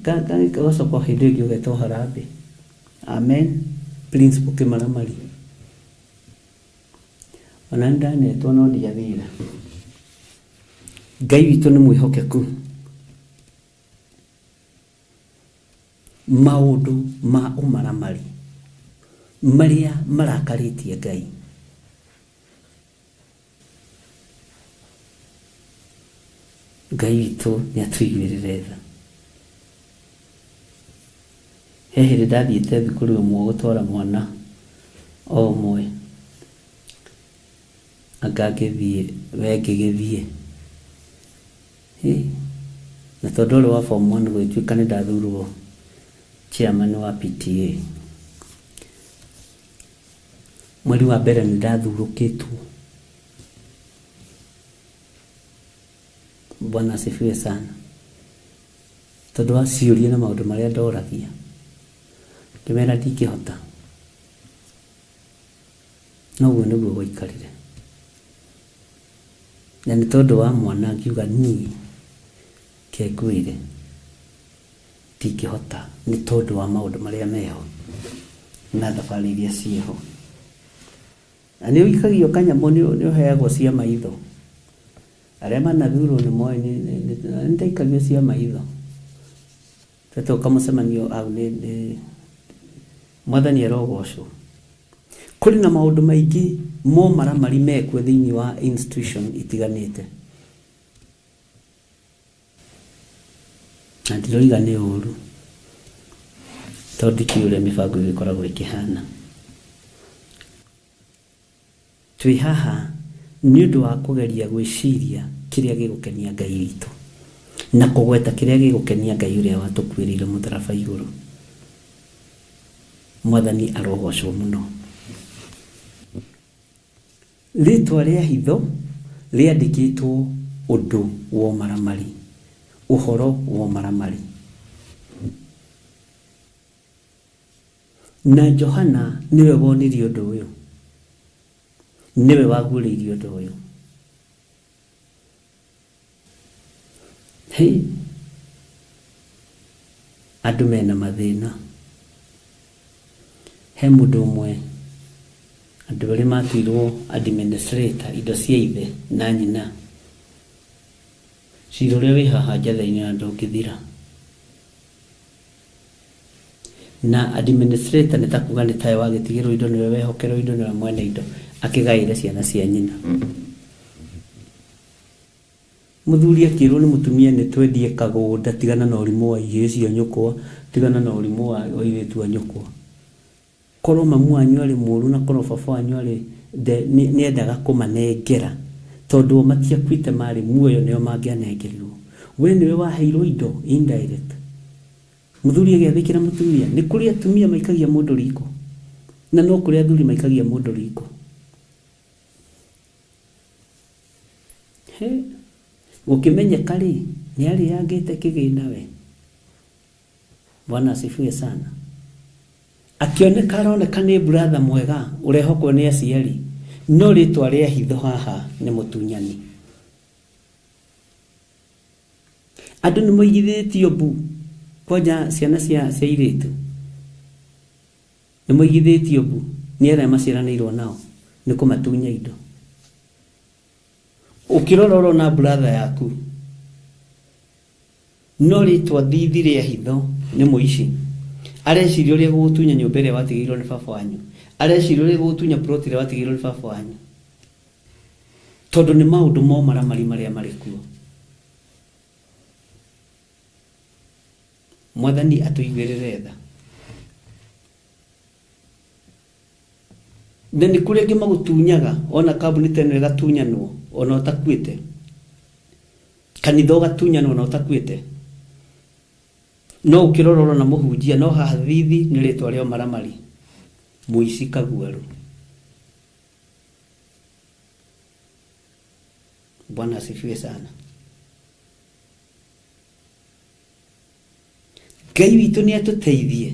S3: ũgacoka hĩndĩ ĩngĩ ũgetwo harambee. Amen. Principal kĩmaramari. Ona nĩndanetwo no ndiathire. Ngai witũ nĩ mwĩhokeku. Maũndũ ma ũmaramari marĩa marakarĩtie Ngai. Ngai witũ nĩ atũiguĩrĩre tha. He hĩndĩ ndathiĩte thukuru ĩmwe gũtwara mwana o ũmwe, anga ngĩthiĩ we ngĩgĩthiĩ. Na tondũ ũrĩ wa form 1 gũgĩtuĩka nĩ ndathurwo chairman wa PTA. Mweri wa mbere nĩ ndathurũkĩtwo. Bwana asifiwe sana. Tondũ wa ciũria na maũndũ marĩa ndoragia, ngĩmera ndingĩhota. No ũguo nĩguo gwaikarire. Na nĩ tondũ wa mwana ngiuga niĩ ke ngwĩre ndingĩhota nĩ tondũ wa maũndũ marĩa meho na thabarĩ iria ciĩho. Na nĩ ũikagio kanyamũ, nĩ ũheagwo cia maitho. Arĩa manathurwo nĩ moĩ nĩ ndaikagio cia maitho. Twetoka mũcemanio hau nĩ Mwathani arogocwo. Kũrĩ na maũndũ maingĩ momaramari mekuo thĩinĩ wa institution itiganĩte. Na ndiroiga nĩ ũru, tondũ ndikĩũĩ ũrĩa mĩbango ĩgĩkoragwo ĩkĩhana. Twĩ haha nĩ ũndũ wa kũgeria gwĩciria kĩrĩa gĩgũkenia Ngai witũ na kũgweta kĩrĩa gĩgũkenia Ngai ũrĩa watũkuĩrĩire mũtharaba igũrũ. Mwathani arogocwo mũno. Rĩtwa rĩa hitho rĩandĩkĩtwo ũndũ wa ũmaramari, ũhoro wa ũmaramari. Na Johana nĩwe wonirie ũndũ ũyũ, nĩwe waguũrĩirie ũndũ ũyũ. Hei, andũ mena mathĩna. He mũndũ ũmwe, andũ erĩ matuirwo administrator indo cia ithe na nyina. Cira ũrĩa wĩ haha njatha-inĩ na ndũngĩthira. Na administrator nĩ ta kuga nĩ tawe wagĩtigĩrwo indo, nĩwe wehokerwo indo, nĩwe mwene indo, akĩgaĩre ciana cia nyina. Mũthuri akĩrwo nĩ mũtumia nĩ twendie kagũnda, tigana na ũrimũ wa ihĩĩ cia nyũkwa, tigana na ũrimũ wa airĩtu a nyũkwa. Korwo mamu wanyu arĩ mũũru na korwo baba wanyu arĩ nĩendaga kũmanengera, tondũ o matiakuĩte marĩ muoyo nĩo mangĩanengerirwo. We nĩwe waheirwo indo indirect. Mũthuri agĩathĩkĩra mũtumia. Nĩ kũrĩ atumia maikagia mũndũ riko, na no kũrĩ athuri maikagia mũndũ riko. He, gũkĩmenyeka rĩ, nĩ arĩangĩte kĩgĩna we. Bwana asifiwe sana. Akĩoneka aroneka nĩ brother mwega ũrehokwo nĩ aciari, no rĩtwa rĩa hitho haha nĩ mũtunyani. Andũ nĩ moigithĩtio mbu kwanja ciana cia airĩtu nĩ moigithĩtio mbu nĩ arĩa maciaranĩirwo nao nĩ kũmatunya indo. Ũkĩrora ũrona brother yaku, no rĩtwa thithi rĩa hitho nĩ mũici. Areciria ũrĩa gũgũtunya nyũmba ĩrĩa watigĩirwo nĩ baba wanyu, areciria ũrĩa gũgũtunya plot ĩrĩa watigĩirwo nĩ baba wanyu, tondũ nĩ maũndũ momaramari marĩa marĩ kuo. Mwathani atũiguĩrĩre tha. Na nĩ kũrĩ angĩ magũtunyaga, ona kambuni ta ĩno ĩgatunyanwo ona ũtakuĩte, kanitha ũgatunyanwo ona ũtakuĩte. No ũkĩrora ũrona mũhunjia, no haha thithi nĩ rĩtwa rĩa ũmaramari, mũici kaguarũ. Bwana asifiwe sana. Ngai witũ nĩ atũteithie,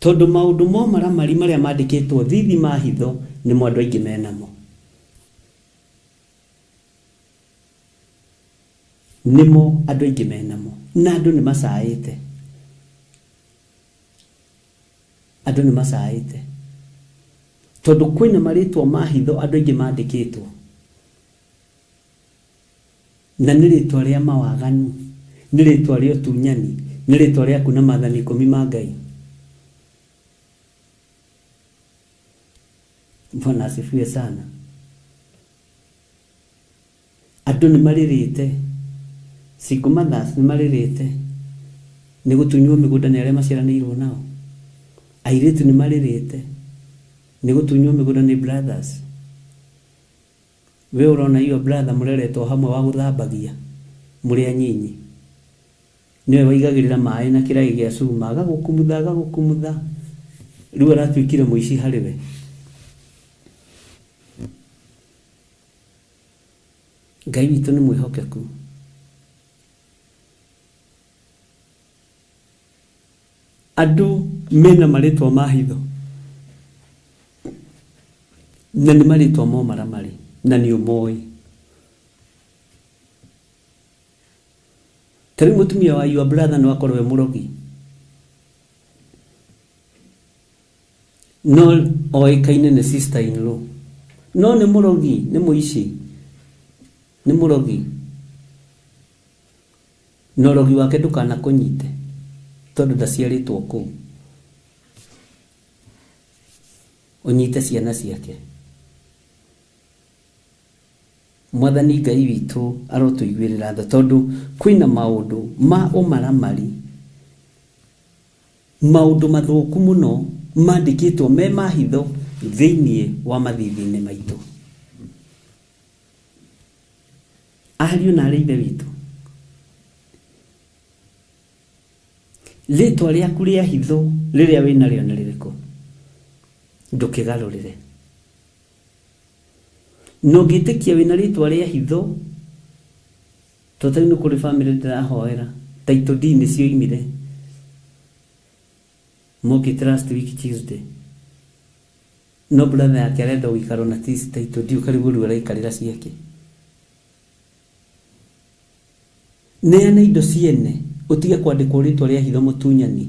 S3: tondũ maũndũ momaramari marĩa mandĩkĩtwo thithi ma hitho nĩmo andũ aingĩ menamo. Nĩmo andũ aingĩ menamo, na andũ nĩ macaĩte. Andũ nĩ macaĩte tondũ kwĩna marĩtwa ma hitho andũ aingĩ mandĩkĩtwo, na nĩ rĩtwa rĩa mawaganu, nĩ rĩtwa rĩa ũtunyani, nĩ rĩtwa rĩa kuna maathani 10 ma Ngai. Bwana asifiwe sana. Andũ nĩ marĩrĩte, single mothers nĩ marĩrĩte nĩ gũtunywo mĩgũnda nĩ arĩa maciaranĩirwo nao. Airĩtu nĩ marĩrĩte nĩ gũtunywo mĩgũnda nĩ brothers. We ũrona iyo brother mũreretwo hamwe wa gũthambagia mũrĩ anyinyi, nĩwe waigagĩrĩra maĩ na kĩraĩ gĩa cuma, agagũkumutha agagũkumutha, rĩu aratuĩkire mũici harĩ we. Ngai witũ nĩ mwĩhokeku. Andũ mena marĩtwa ma hitho na nĩ marĩtwa mo maramari na nĩ ũmoĩ. Ta rĩu mũtumia wa your brother no akorwo e mũrogi, no oĩkaine nĩ sister in law, no nĩ mũrogi, nĩ mũici, nĩ mũrogi, na ũrogi wake ndũkanakũnyite tondũ ndaciarĩtwo kũu, ũnyite ciana ciake. Mwathani Ngai witũ arotũiguĩrĩra tha, tondũ kwĩna maũndũ ma ũmaramari, maũndũ mathũku mũno mandĩkĩtwo me mahitho thĩinĩ wa mathithi-inĩ maitũ. Ariũ na arĩ ithe witũ, rĩtwa rĩaku rĩa hitho rĩrĩa wĩnarĩo nĩ rĩrĩkũ? Ndũkĩgarũrĩre. Na ũngĩtĩkia wĩna rĩtwa rĩa hitho, tondũ ta rĩu nĩ kũrĩ bamĩrĩ ndĩrahoera, title deed nĩ cioimire, mokĩte last week Tuesday, no brother yake arenda gũikara na title deed, ũkarigwo rĩu araikarĩra ciake. Neana indo ciene, ũtige kwandĩkwo rĩtwa rĩa hitho mũtunyani.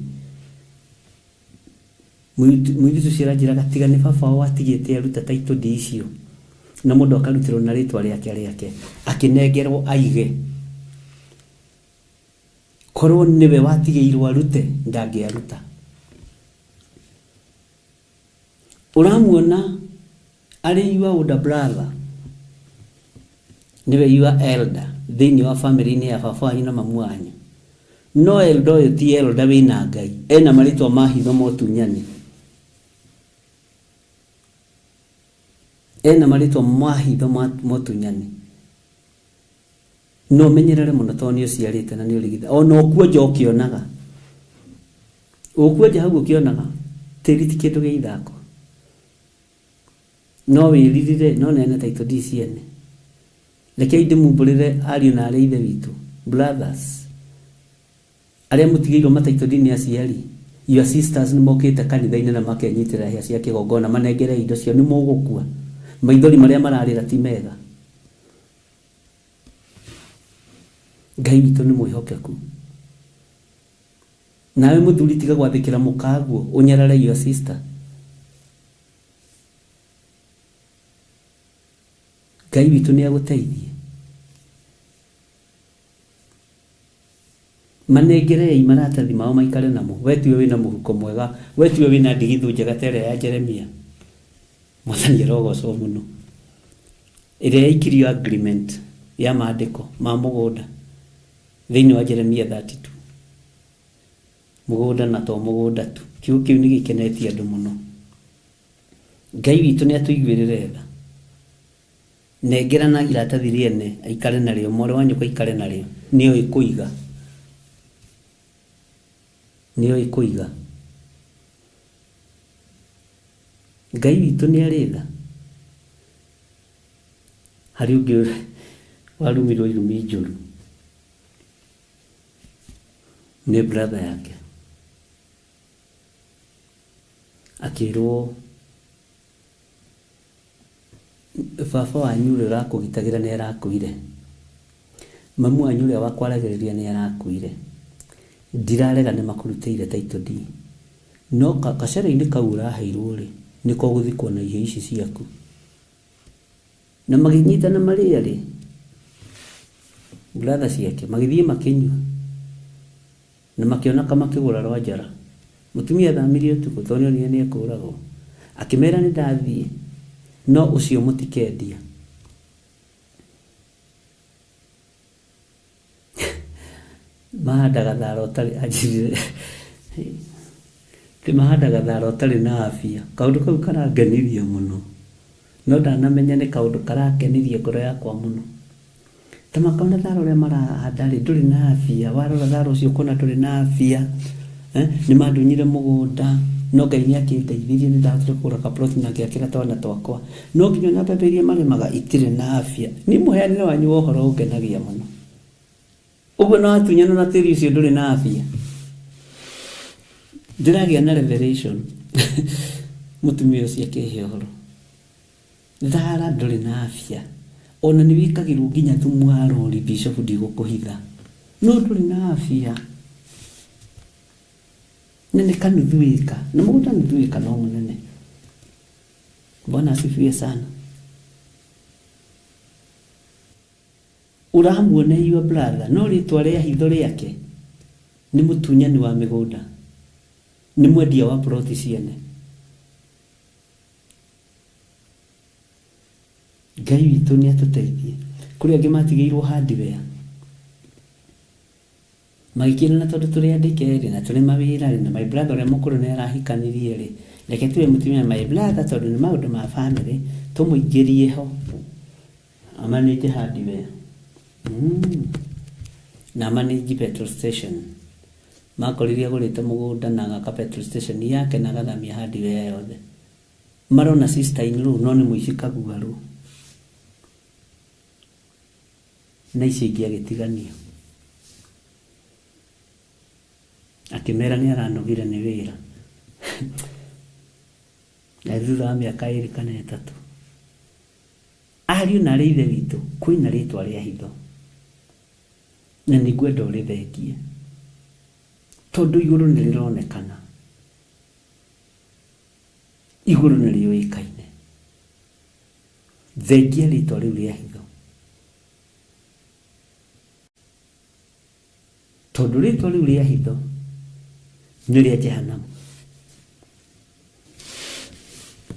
S3: Mũirĩtu ũcio aranjĩraga tiga nĩ baba wao atigĩte aruta title deed icio, na mũndũ akarutĩrwo na rĩtwa rĩake rĩake, akĩnengerwo aige. Korwo nĩwe watigĩirwo arute, ndangĩaruta. Ũramuona arĩ your older brother, nĩwe your elder thĩinĩ wa family-inĩ ya baba wanyu na mamu wanyu. No elder ũyũ ti elder wĩna Ngai, ena marĩtwa ma hitho ma ũtunyani, ena marĩtwa ma hitho ma ũtunyani. No ũmenyerere mũno tondũ nĩ ũciarĩte na nĩ ũrigitha. Ona ũkuonja ũkĩonaga, ũkuonja hau ũkĩonaga, tĩri ti kĩndũ gĩa ithako. No wĩririre, no neane title deed ciene. Rekei ndĩmumbũrĩre ariũ na arĩ ithe witũ, brothers, arĩa mũtigĩirwo ma title deed nĩ aciari, your sisters nĩ mokĩte kanitha-inĩ na makenyitĩrĩra hĩa cia kĩgongona, manengere indo ciao, nĩ mũgũkua. Maithori marĩa mararĩra ti mega. Ngai witũ nĩ mwĩhokeku. Nawe mũthuri tiga gwathĩkĩra mũkaguo, ũnyarare your sister. Ngai witũ nĩ agũteithie. Manengerei maratathi mao maikare namo. We tiwe wĩna mũhuko mwega, we tiwe wĩna ndigithũ njega ta ĩrĩa ya Jeremia. Mwathani arogocwo mũno. Ĩrĩa yaikirio agreement ya maandĩko ma mũgũnda thĩinĩ wa Jeremia 32. Mũgũnda na to mũgũnda tu. Kiugo kĩu nĩ gĩkenetie andũ mũno. Ngai witũ nĩ atũiguĩrĩre tha. Nengerana iratathi rĩene aikare narĩo, mwarĩ wa nyũkwa aikare narĩo, nĩoĩ kũiga, nĩoĩ kũiga. Ngai witũ nĩ arĩ tha. Harĩ ũngĩ warumirwo irumi njũru nĩ brother yake, akĩrwo baba wanyu ũrĩa ũrakũgitagĩra nĩ arakuire, mamu wanyu ũrĩa wakwaragĩrĩria nĩ arakuire, ndirarega nĩ makũrutĩire title deed, no gacere-inĩ kau ũraheirwo rĩ, nĩko ũgũthikwo na ihĩĩ ici ciaku. Na magĩnyitana marĩ erĩ, brother ciake magĩthiĩ makĩnyua na makĩona ka makĩgũra rwa njara. Mũtumia athamirie ũtukũ tondũ nĩonire nĩ ekũragwo, akĩmera nĩ ndathiĩ, no ũcio mũtikendia. Mahandaga thara ũtarĩ anjirire. Atĩ mahandaga thara ũtarĩ na afia. Kaũndũ kau karangenirie mũno. No ndanamenya nĩ kaũndũ karakenirie ngoro yakwa mũno. Ta makona thara ũrĩa marahanda rĩ, ndũrĩ na afia. Warora thara ũcio ũkona ndũrĩ na afia. Nĩ mandunyire mũgũnda, no Ngai nĩ akĩndeithirie nĩ ndahotire kũgũra kaploti na ngĩakĩra twana twakwa. No nginya ona mbembe iria marĩmaga itirĩ na afia. Niĩ mũheanĩre wanyu wa ũhoro ũngenagia mũno. Ũguo no watunyana na tĩri ũcio ndũrĩ na afia. Ndĩragĩa na revelation. Mũtumia ũcio akĩhe ũhoro. Thara ndũrĩ na afia. Ona nĩ wĩkagĩrwo nginya thumu wa rori, Bishop ndigũkũhitha. No ndũrĩ na afia. Na nĩ kanuthu ĩka. Na mũgũnda nuthu ĩka no mũnene. Bwana asifiwe sana. Ũramuona your brother, no rĩtwa rĩa hitho rĩake nĩ mũtunyani wa mĩgũnda, nĩ mwendia wa ploti ciene. Ngai witũ nĩ atũteithie. Kũrĩ angĩ matigĩirwo hardware magĩkĩrana tondũ tũrĩ andĩke rĩ na tũrĩ mawĩra rĩ, na my brother ũrĩa mũkũrũ nĩ arahikanirie rĩ, reke tuwe mũtumia my brother tondũ nĩ maũndũ ma family tũmũingĩrie ho amanĩnje hardware na amanĩnji petrol station. Makorire agũrĩte mũgũnda na agaka petrol station yake na agathamia hardware yothe. Marona sister in law no nĩ mũici kaguarũ. Na icio ingĩ agĩtiganio. Akĩmera nĩ aranogire nĩ wĩra. Na thutha wa mĩaka 2 kana 3. Ariũ na arĩ ithe witũ kwĩna rĩtwa rĩa hitho. Na nĩngwenda ũrĩthengie. Tondũ igũrũ nĩ rĩronekana. Igũrũ nĩ rĩũĩkaine. Thengia rĩtwa rĩu rĩa hitho. Tondũ rĩtwa rĩu rĩa hitho nĩ rĩa Jehanamu.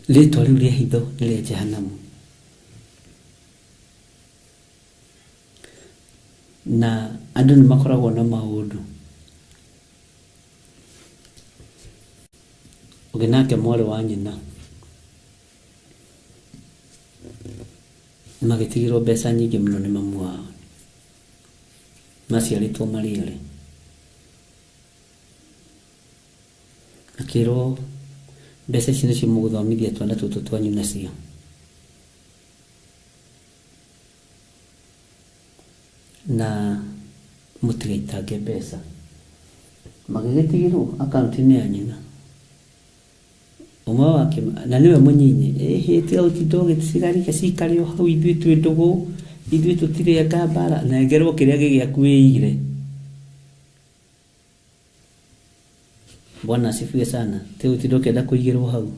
S3: Rĩtwa rĩu rĩa hitho nĩ rĩa Jehanamu. Na andũ nĩ makoragwo na maũndũ. Ũngĩ nake mwarĩ wa nyina magĩtigĩrwo mbeca nyingĩ mũno nĩ mamu wao. Maciarĩtwo marĩ erĩ. Akĩrwo mbeca ici nĩcio mũgũthomithia twana tũtũ twanyu nacio. Na mũtigaitange mbeca. Magĩgĩtigĩrwo akaunti-inĩ ya nyina. Ũmwe wake na nĩwe mũnyinyi, ĩhĩ tiga gũtinda ũgĩcigarika cikare o hau ithuĩ twĩ ndũgũ, ithuĩ tũtirĩ anga mbara, na engerwo kĩrĩa gĩgĩaku wĩigire. Bwana asifiwe sana. Tiga gũtinda ũkĩenda kũigĩrwo hau.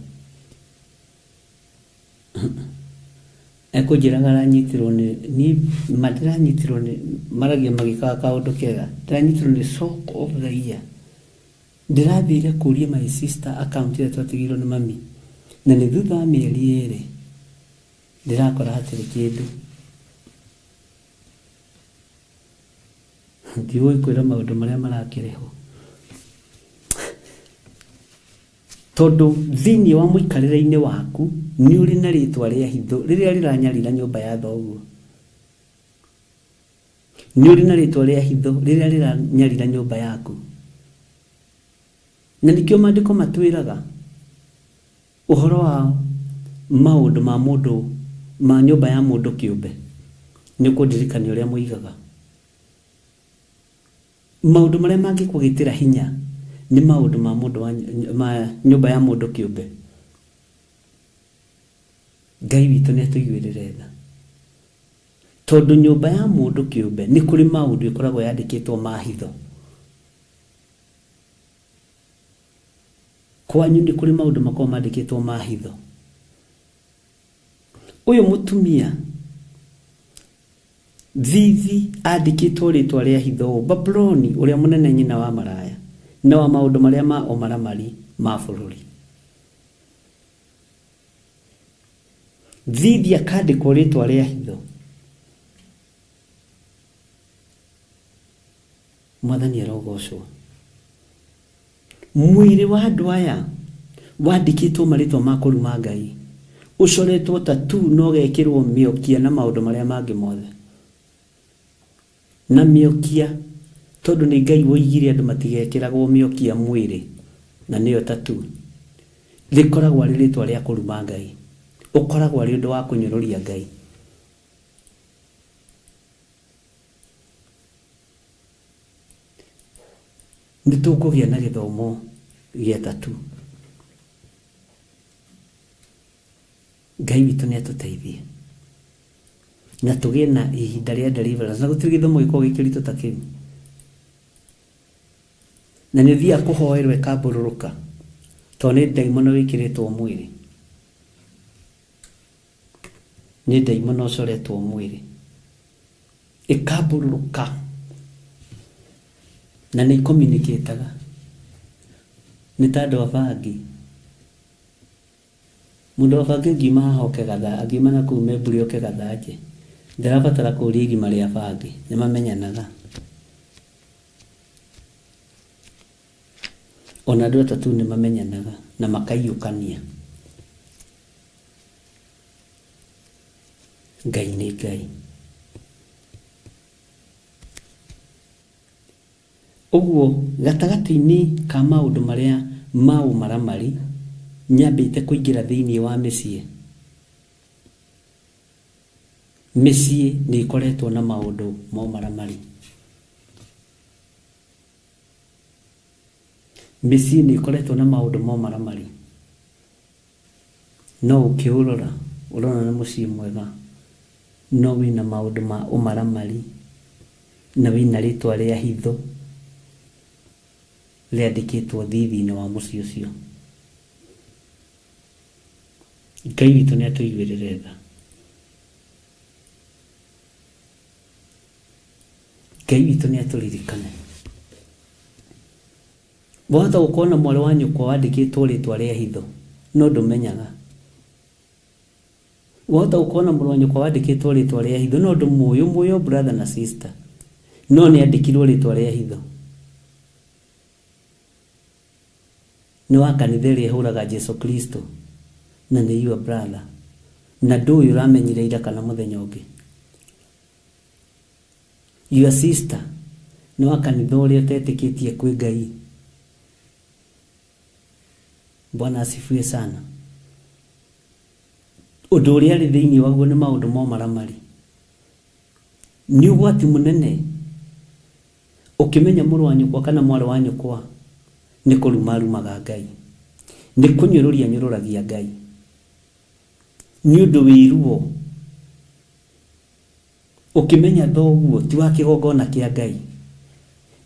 S3: Ekũnjĩraga aranyitirwo nĩ ma ndĩranyitirwo nĩ maragia magĩkaga kaũndũ kega. Ndĩranyitirwo nĩ shock of the year. Ndĩrathire kũria my sister account ĩrĩa twatigĩirwo nĩ mami. Na nĩ thutha wa mĩeri 2 ndĩrakora hatirĩ kĩndũ. Ndiũĩ kwĩra maũndũ marĩa marakĩrĩhwo. Tondũ thĩinĩ wa mũikarĩre-inĩ waku nĩ ũrĩ na rĩtwa rĩa hitho rĩrĩa rĩranyarira nyũmba ya thoguo. Nĩ ũrĩ na rĩtwa rĩa hitho rĩrĩa rĩranyarira nyũmba yaku. Na nĩkĩo maandĩko matwĩraga ũhoro wa maũndũ ma mũndũ ma nyũmba ya mũndũ kĩũmbe. Nĩ ũkũndirikania ũrĩa moigaga. Maũndũ marĩa mangĩkũgitĩra hinya nĩ maũndũ ma mũndũ wa ma nyũmba ya mũndũ kĩũmbe. Ngai witũ nĩ atũiguĩrĩre tha. Tondũ nyũmba ya mũndũ kĩũmbe nĩ kũrĩ maũndũ ĩkoragwo yandĩkĩtwo ma hitho. Kwanyu nĩ kũrĩ maũndũ makoragwo mandĩkĩtwo ma hitho. Ũyũ mũtumia thithi andĩkĩtwo rĩtwa rĩa hitho ũũ, Babuloni ũrĩa mũnene nyina wa maraya na wa maũndũ marĩa ma ũmaramari ma bũrũri. Thithi akandĩkwo rĩtwa rĩa hitho. Mwathani arogocwo. Mwĩrĩ wa andũ aya wandĩkĩtwo marĩtwa ma kũruma Ngai, ũcoretwo tattoo na ũgekĩrwo mĩokia na maũndũ marĩa mangĩ mothe. Na mĩokia, tondũ nĩ Ngai woigire andũ matigekĩragwo mĩokia mwĩrĩ, na nĩyo tattoo, rĩkoragwo arĩ rĩtwa rĩa kũruma Ngai, ũkoragwo arĩ ũndũ wa kũnyũrũria Ngai. Nĩ tũkũgĩa na gĩthomo gĩa tattoo. Ngai witũ nĩ atũteithie na tũgĩe na ihinda rĩa deliverance, na gũtirĩ gĩthomo gĩkoragwo gĩ kĩritũ ta kĩu. Na nĩ ũthiaga kũhoerwo ĩkambũrũrũka, tondũ nĩ ndaimono wĩkĩrĩtwo mwĩrĩ, nĩ ndaimono ũcoretwo mwĩrĩ, ĩkambũrũrũka, na nĩ icommunicataga, nĩ ta andũ a bangi. Mũndũ wa bangi angiuma haha oke Gathaa, angiuma na kũu Memburi oke Gathanjĩ, ndarabatara kũũria irima rĩa bangi, nĩ mamenyanaga. Ona andũ atatũ nĩ mamenyanaga na makaiyũkania. Ngai nĩ Ngai. Ũguo gatagatĩ-inĩ ka maũndũ marĩa ma ũmaramari nyambĩte kũingĩra thĩinĩ wa mĩciĩ. Mĩciĩ nĩ ĩkoretwo na maũndũ ma ũmaramari. Mĩciĩ nĩ ĩkoretwo na maũndũ ma ũmaramari. No ũkĩũrora ũrona nĩ mũciĩ mwega, no wĩna maũndũ ma ũmaramari na wĩna rĩtwa rĩa hitho rĩandĩkĩtwo thithi-inĩ wa mũciĩ ũcio. Ngai witũ nĩ atũiguĩrĩre tha. Ngai witũ nĩ atũririkane. Wahota gũkorwo na mwarĩ wa nyũkwa wandĩkĩtwo rĩtwa rĩa hitho, no ndũmenyaga. Wahota gũkorwo na mũrũ wa nyũkwa wandĩkĩtwo rĩtwa rĩa hitho, no ndũmũĩ, ũmũĩ o brother na sister, no nĩ andĩkirwo rĩtwa rĩa hitho. Nĩ wa kanitha ĩrĩa ĩhũraga Jesu Kristo, na nĩ your brother, na ndũĩ ũramenyire ira kana mũthenya ũngĩ. Your sister nĩ wa kanitha ũrĩa ũtetĩkĩtie kwĩ Ngai. Bwana asifiwe sana. Ũndũ ũrĩa arĩ thĩinĩ waguo nĩ maũndũ ma ũmaramari. Nĩ ũgwati mũnene ũkĩmenya mũrũ wa nyũkwa kana mwarĩ wa nyũkwa nĩ kũruma arumaga Ngai, nĩ kũnyũrũria anyũrũragia Ngai, nĩ ũndũ wĩ ruo ũkĩmenya thoguo ti wa kĩgongona kĩa Ngai,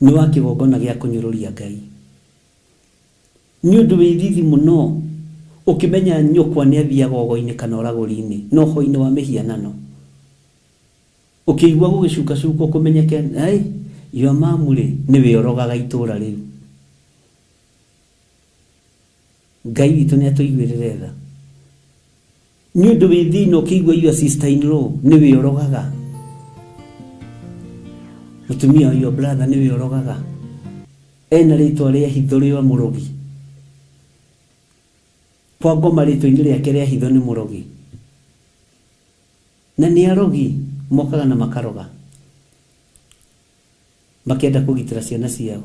S3: nĩ wa kĩgongona gĩa kũnyũrũria Ngai. Nĩ ũndũ wĩ thithi mũno ũkĩmenya nyũkwa nĩ athiaga ũgo-inĩ kana ũragũri-inĩ na ũhoi-inĩ wa mĩhianano, ũkĩigua gũgĩcukacukwo kũmenyeke hey, your mom rĩ nĩwe ũrogaga itũra rĩu. Ngai witũ nĩ atũiguĩrĩre tha. Nĩ ũndũ wĩ thĩna ũkĩigua your sister in law nĩwe ũrogaga, mũtumia wa your brother nĩwe ũrogaga, ena rĩtwa rĩa hitho rĩa mũrogi, kwa ngoma rĩtwa-inĩ rĩake rĩa hitho nĩ mũrogi, na nĩ arogi mokaga na makaroga makĩenda kũgitĩra ciana ciao,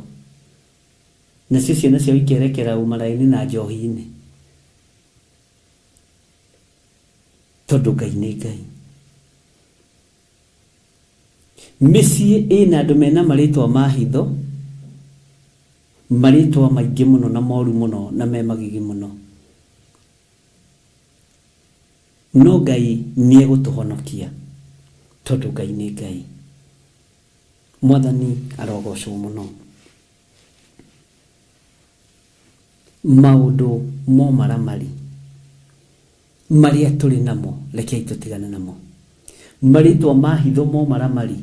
S3: nacio ciana ciao ikerekera ũmaraini na njohi-inĩ, tondũ Ngai nĩ Ngai. Mĩciĩ ĩna andũ mena marĩtwa ma hitho, marĩtwa maingĩ mũno na moru mũno na me magigi mũno, no Ngai nĩ egũtũhonokia tondũ Ngai nĩ Ngai. Mwathani arogocwo mũno. Maũndũ mo maramari marĩa tũrĩ namo rekei tũtigane namo. Marĩtwa ma hitho mo maramari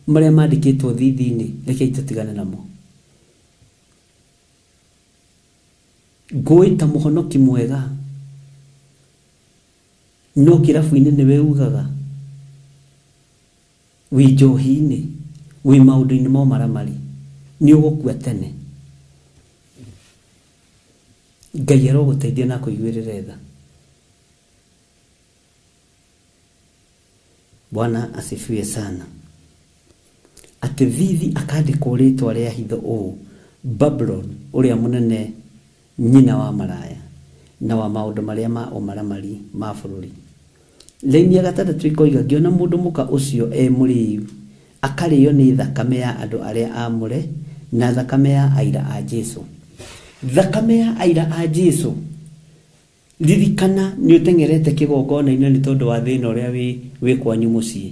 S3: marĩa mandĩkĩtwo thithi-inĩ rekei tũtigane namo. Ngũĩ ta mũhonoki mwega no kĩrabu-inĩ nĩwe ugaga, wĩ njohi-inĩ, wĩ maũndũ-inĩ ma ũmaramari, nĩ ũgũkua tene. Ngai arogũteithia na akũiguĩrĩre tha. Bwana asifiwe sana. Atĩ thithi akandĩkwo rĩtwa rĩa hitho ũũ, Babulon ũrĩa mũnene, nyina wa maraya na wa maũndũ marĩa ma ũmaramari ma bũrũri. Raini ya gatandatũ ikoiga, ngĩona mũndũ mũka ũcio e mũrĩu, akarĩo nĩ thakame ya andũ arĩa aamũre na thakame ya aira a Jesu. Thakame ya aira a Jesu, ririkana nĩ ũteng'erete kĩgongona-inĩ nĩ tondũ wa thĩna ũrĩa wĩ kwanyu mũciĩ.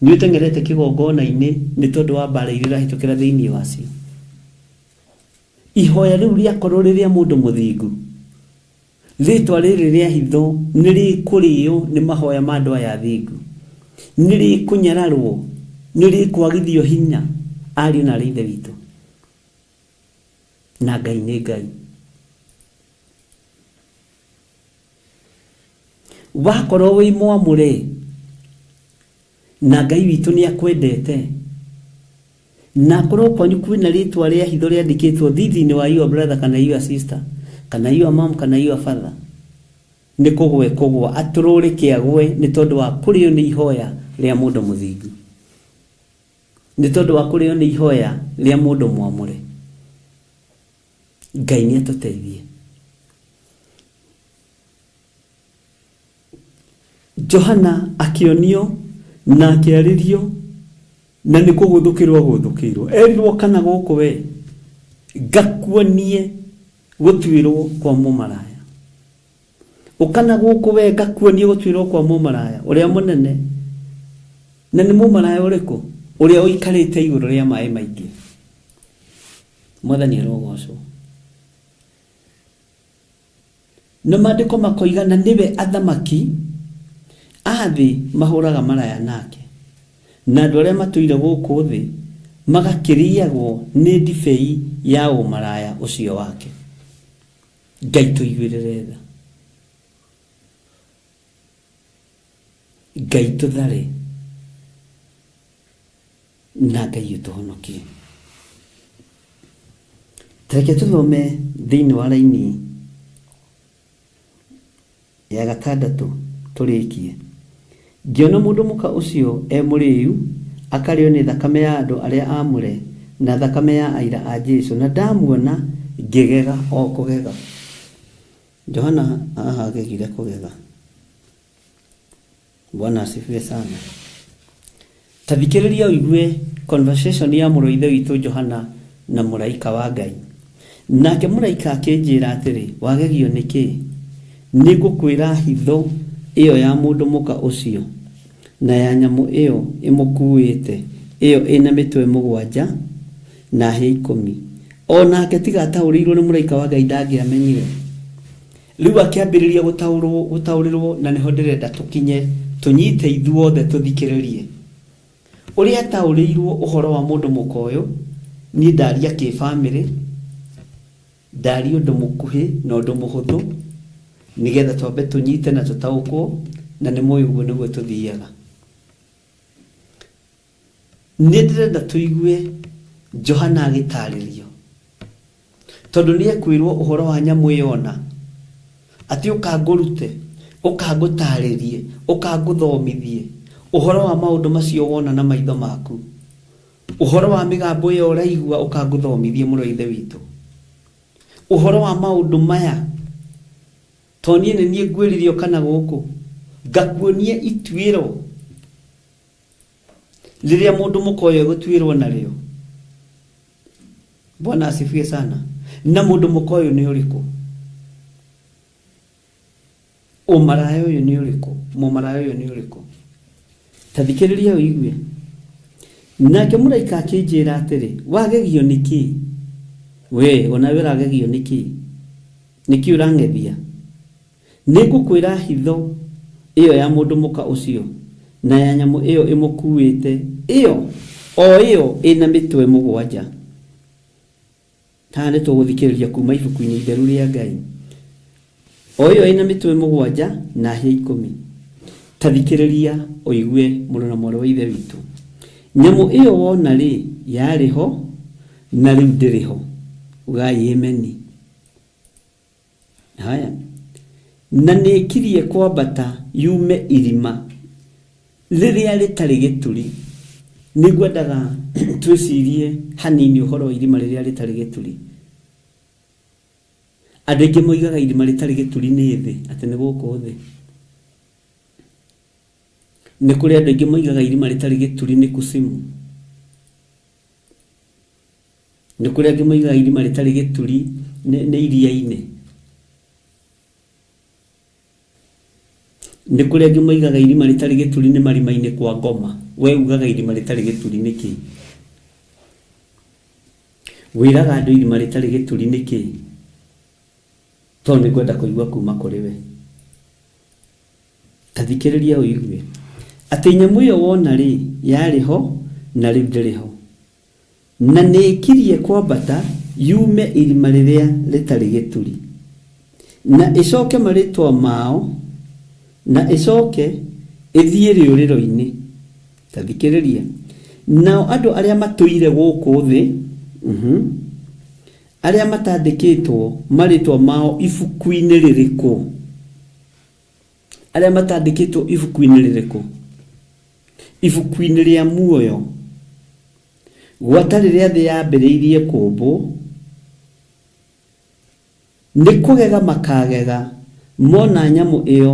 S3: Nĩ ũteng'erete kĩgongona-inĩ nĩ tondũ wa mbara iria ũrahĩtũkĩra thĩinĩ wacio. Ihoya rĩu rĩakorwo rĩrĩa mũndũ mũthingu, rĩtwa rĩrĩ rĩa hitho nĩ rĩkũrĩo nĩ mahoya ma andũ aya athingu, nĩ rĩkũnyararwo, nĩ rĩkwagithio hinya ariũ na arĩ ithe witũ. Na Ngai nĩ Ngai. Wakorwo wĩ mwamũre na Ngai witũ nĩ akwendete, na akorwo kwanyu kwĩna rĩtwa rĩa hitho rĩandĩkĩtwo thithi-inĩ wa your brother kana your sister kana your mom kana your father, nĩ kũgwe kũgwa atũrũrĩke agwe nĩ tondũ wa kũrĩo nĩ ihoya rĩa mũndũ mũthingu, nĩ tondũ wa kũrĩo nĩ ihoya rĩa mũndũ mwamũre. Ngai nĩ atũteithie. Johana akĩonio na akĩarĩrio na nĩ kũgũthũkĩrwo agũthũkĩirwo, erirwo kana gũkũ we ngakuonie gũtuĩrwo kwa mũmaraya, ũkana gũkũ we ngakuonie gũtuĩrwo kwa mũmaraya ũrĩa mũnene. Na nĩ mũmaraya ũrĩkũ? Ũrĩa ũikarĩte igũrũ rĩa maĩ maingĩ. Mwathani arogocwo. Na maandĩko makoiga na nĩwe athamaki a thĩ mahũraga maraya nake, na andũ arĩa matũire gũkũ thĩ magakĩrĩagwo nĩ ndibei ya ũmaraya ũcio wake. Ngai tũiguĩrĩre tha, Ngai tũthare, na Ngai ũtũhonokie. Tareke tũthome thĩinĩ wa raini ya gatandatũ tũrĩkie. Ngĩona mũndũ mũka ũcio e mũrĩu, akarĩo nĩ thakame ya andũ arĩa aamũre na thakame ya aira a Jesu, na ndamuona ngĩgega o kũgega. Johana haha agegire kũgega. Bwana asifiwe sana. Ta thikĩrĩria ũigue conversation ya mũrũ wa ithe witũ Johana na mũraika wa Ngai. Nake mũraika akĩnjĩra atĩrĩ, wagegio nĩ kĩ? Nĩ ngũkwĩra hitho ĩyo ya mũndũ mũka ũcio na ya nyamũ ĩyo ĩmũkuĩte, ĩyo ĩna mĩtwe 7 na hĩa 10. O nake tiga ataũrĩirwo nĩ mũraika wa Ngai ndangĩamenyire. Rĩu akĩambĩrĩria gũtaũrĩrwo, na nĩho ndĩrenda tũkinye, tũnyite ithuothe tũthikĩrĩrie. Ũrĩa ataũrĩirwo ũhoro wa mũndũ mũka ũyũ, niĩ ndaria kĩbamĩrĩ, ndaria ũndũ mũkuhĩ na ũndũ mũhũthũ, nĩgetha twambe tũnyite na tũtaũkwo, na nĩ mũĩ ũguo nĩguo tũthiaga. Nĩ ndĩrenda tũigue Johana agĩtarĩrio, tondũ nĩ ekwĩrwo ũhoro wa nyamũ ĩyo ona, atĩ ũkangũrute, ũkangũtarĩrie, ũkangũthomithie ũhoro wa maũndũ macio wona na maitho maku, ũhoro wa mĩgambo ĩyo ũraigua ũkangũthomithie mũrũ wa ithe witũ, ũhoro wa maũndũ maya. To niĩ nĩ niĩ ngwĩrire ũkana gũkũ ngakuonie ituĩro rĩrĩa mũndũ mũka ũyũ egũtuĩrwo narĩo. Bwana asifiwe sana. Na mũndũ mũka ũyũ nĩ ũrĩkũ? Ũmaraya ũyũ nĩ ũrĩkũ? Mũmaraya ũyũ nĩ ũrĩkũ? Ta thikĩrĩria ũigue. Nake mũraika akĩnjĩra atĩrĩ, wagegio nĩ kĩ? We onawe ũragegio nĩ kĩ? Nĩ kĩ ũrang'ethia? Nĩ ngũkwĩra hitho ĩyo ya mũndũ mũka ũcio na ya nyamũ ĩyo ĩmũkuĩte, ĩyo o ĩyo ĩna mĩtwe 7. Haha nĩ tũgũthikĩrĩria kuma ibuku-inĩ itheru rĩa Ngai. O ĩyo ĩna mĩtwe 7 na hĩa 10. Ta thikĩrĩria ũigue mũrũ na mwarĩ wa ithe witũ. Nyamũ ĩyo wona rĩ, yarĩ ho na rĩu ndĩrĩ ho. Ugai ameni. Haya, na nĩ ĩkirie kwambata yume irima rĩrĩa rĩtarĩ gĩturi. Nĩngwendaga twĩcirie hanini ũhoro wa irima rĩrĩa rĩtarĩ gĩturi. Andũ aingĩ moigaga irima rĩtarĩ gĩturi nĩ thĩ, atĩ nĩ gũkũ thĩ. Nĩ kũrĩ andũ aingĩ moigaga irima rĩtarĩ gĩturi nĩ kusimu. Nĩ kũrĩ angĩ moigaga irima rĩtarĩ gĩturi nĩ iria-inĩ. Nĩ kũrĩ angĩ moigaga irima rĩtarĩ gĩturi nĩ marima-inĩ kwa ngoma. We ugaga irima rĩtarĩ gĩturi nĩ kĩ? Wĩraga andũ irima rĩtarĩ gĩturi nĩ kĩ? Tondũ nĩ ngwenda kũigua kuma kũrĩ we. Ta thikĩrĩria ũigue atĩ nyamũ ĩyo wona rĩ, yarĩ ho na rĩu ndĩrĩ ho, na nĩ ĩkirie kwambata yume irima rĩrĩa rĩtarĩ gĩturi, na ĩcoke marĩtwa mao, na ĩcoke ĩthiĩ rĩũrĩro-inĩ. Ta thikĩrĩria, nao andũ arĩa matũire gũkũ thĩ, arĩa matandĩkĩtwo marĩtwa mao ibuku-inĩ rĩrĩkũ, arĩa matandĩkĩtwo ibuku-inĩ rĩrĩkũ, ibuku-inĩ rĩa muoyo, gwata rĩrĩa thĩ yambĩrĩirie kũmbwo, nĩ kũgega makagega mona nyamũ ĩyo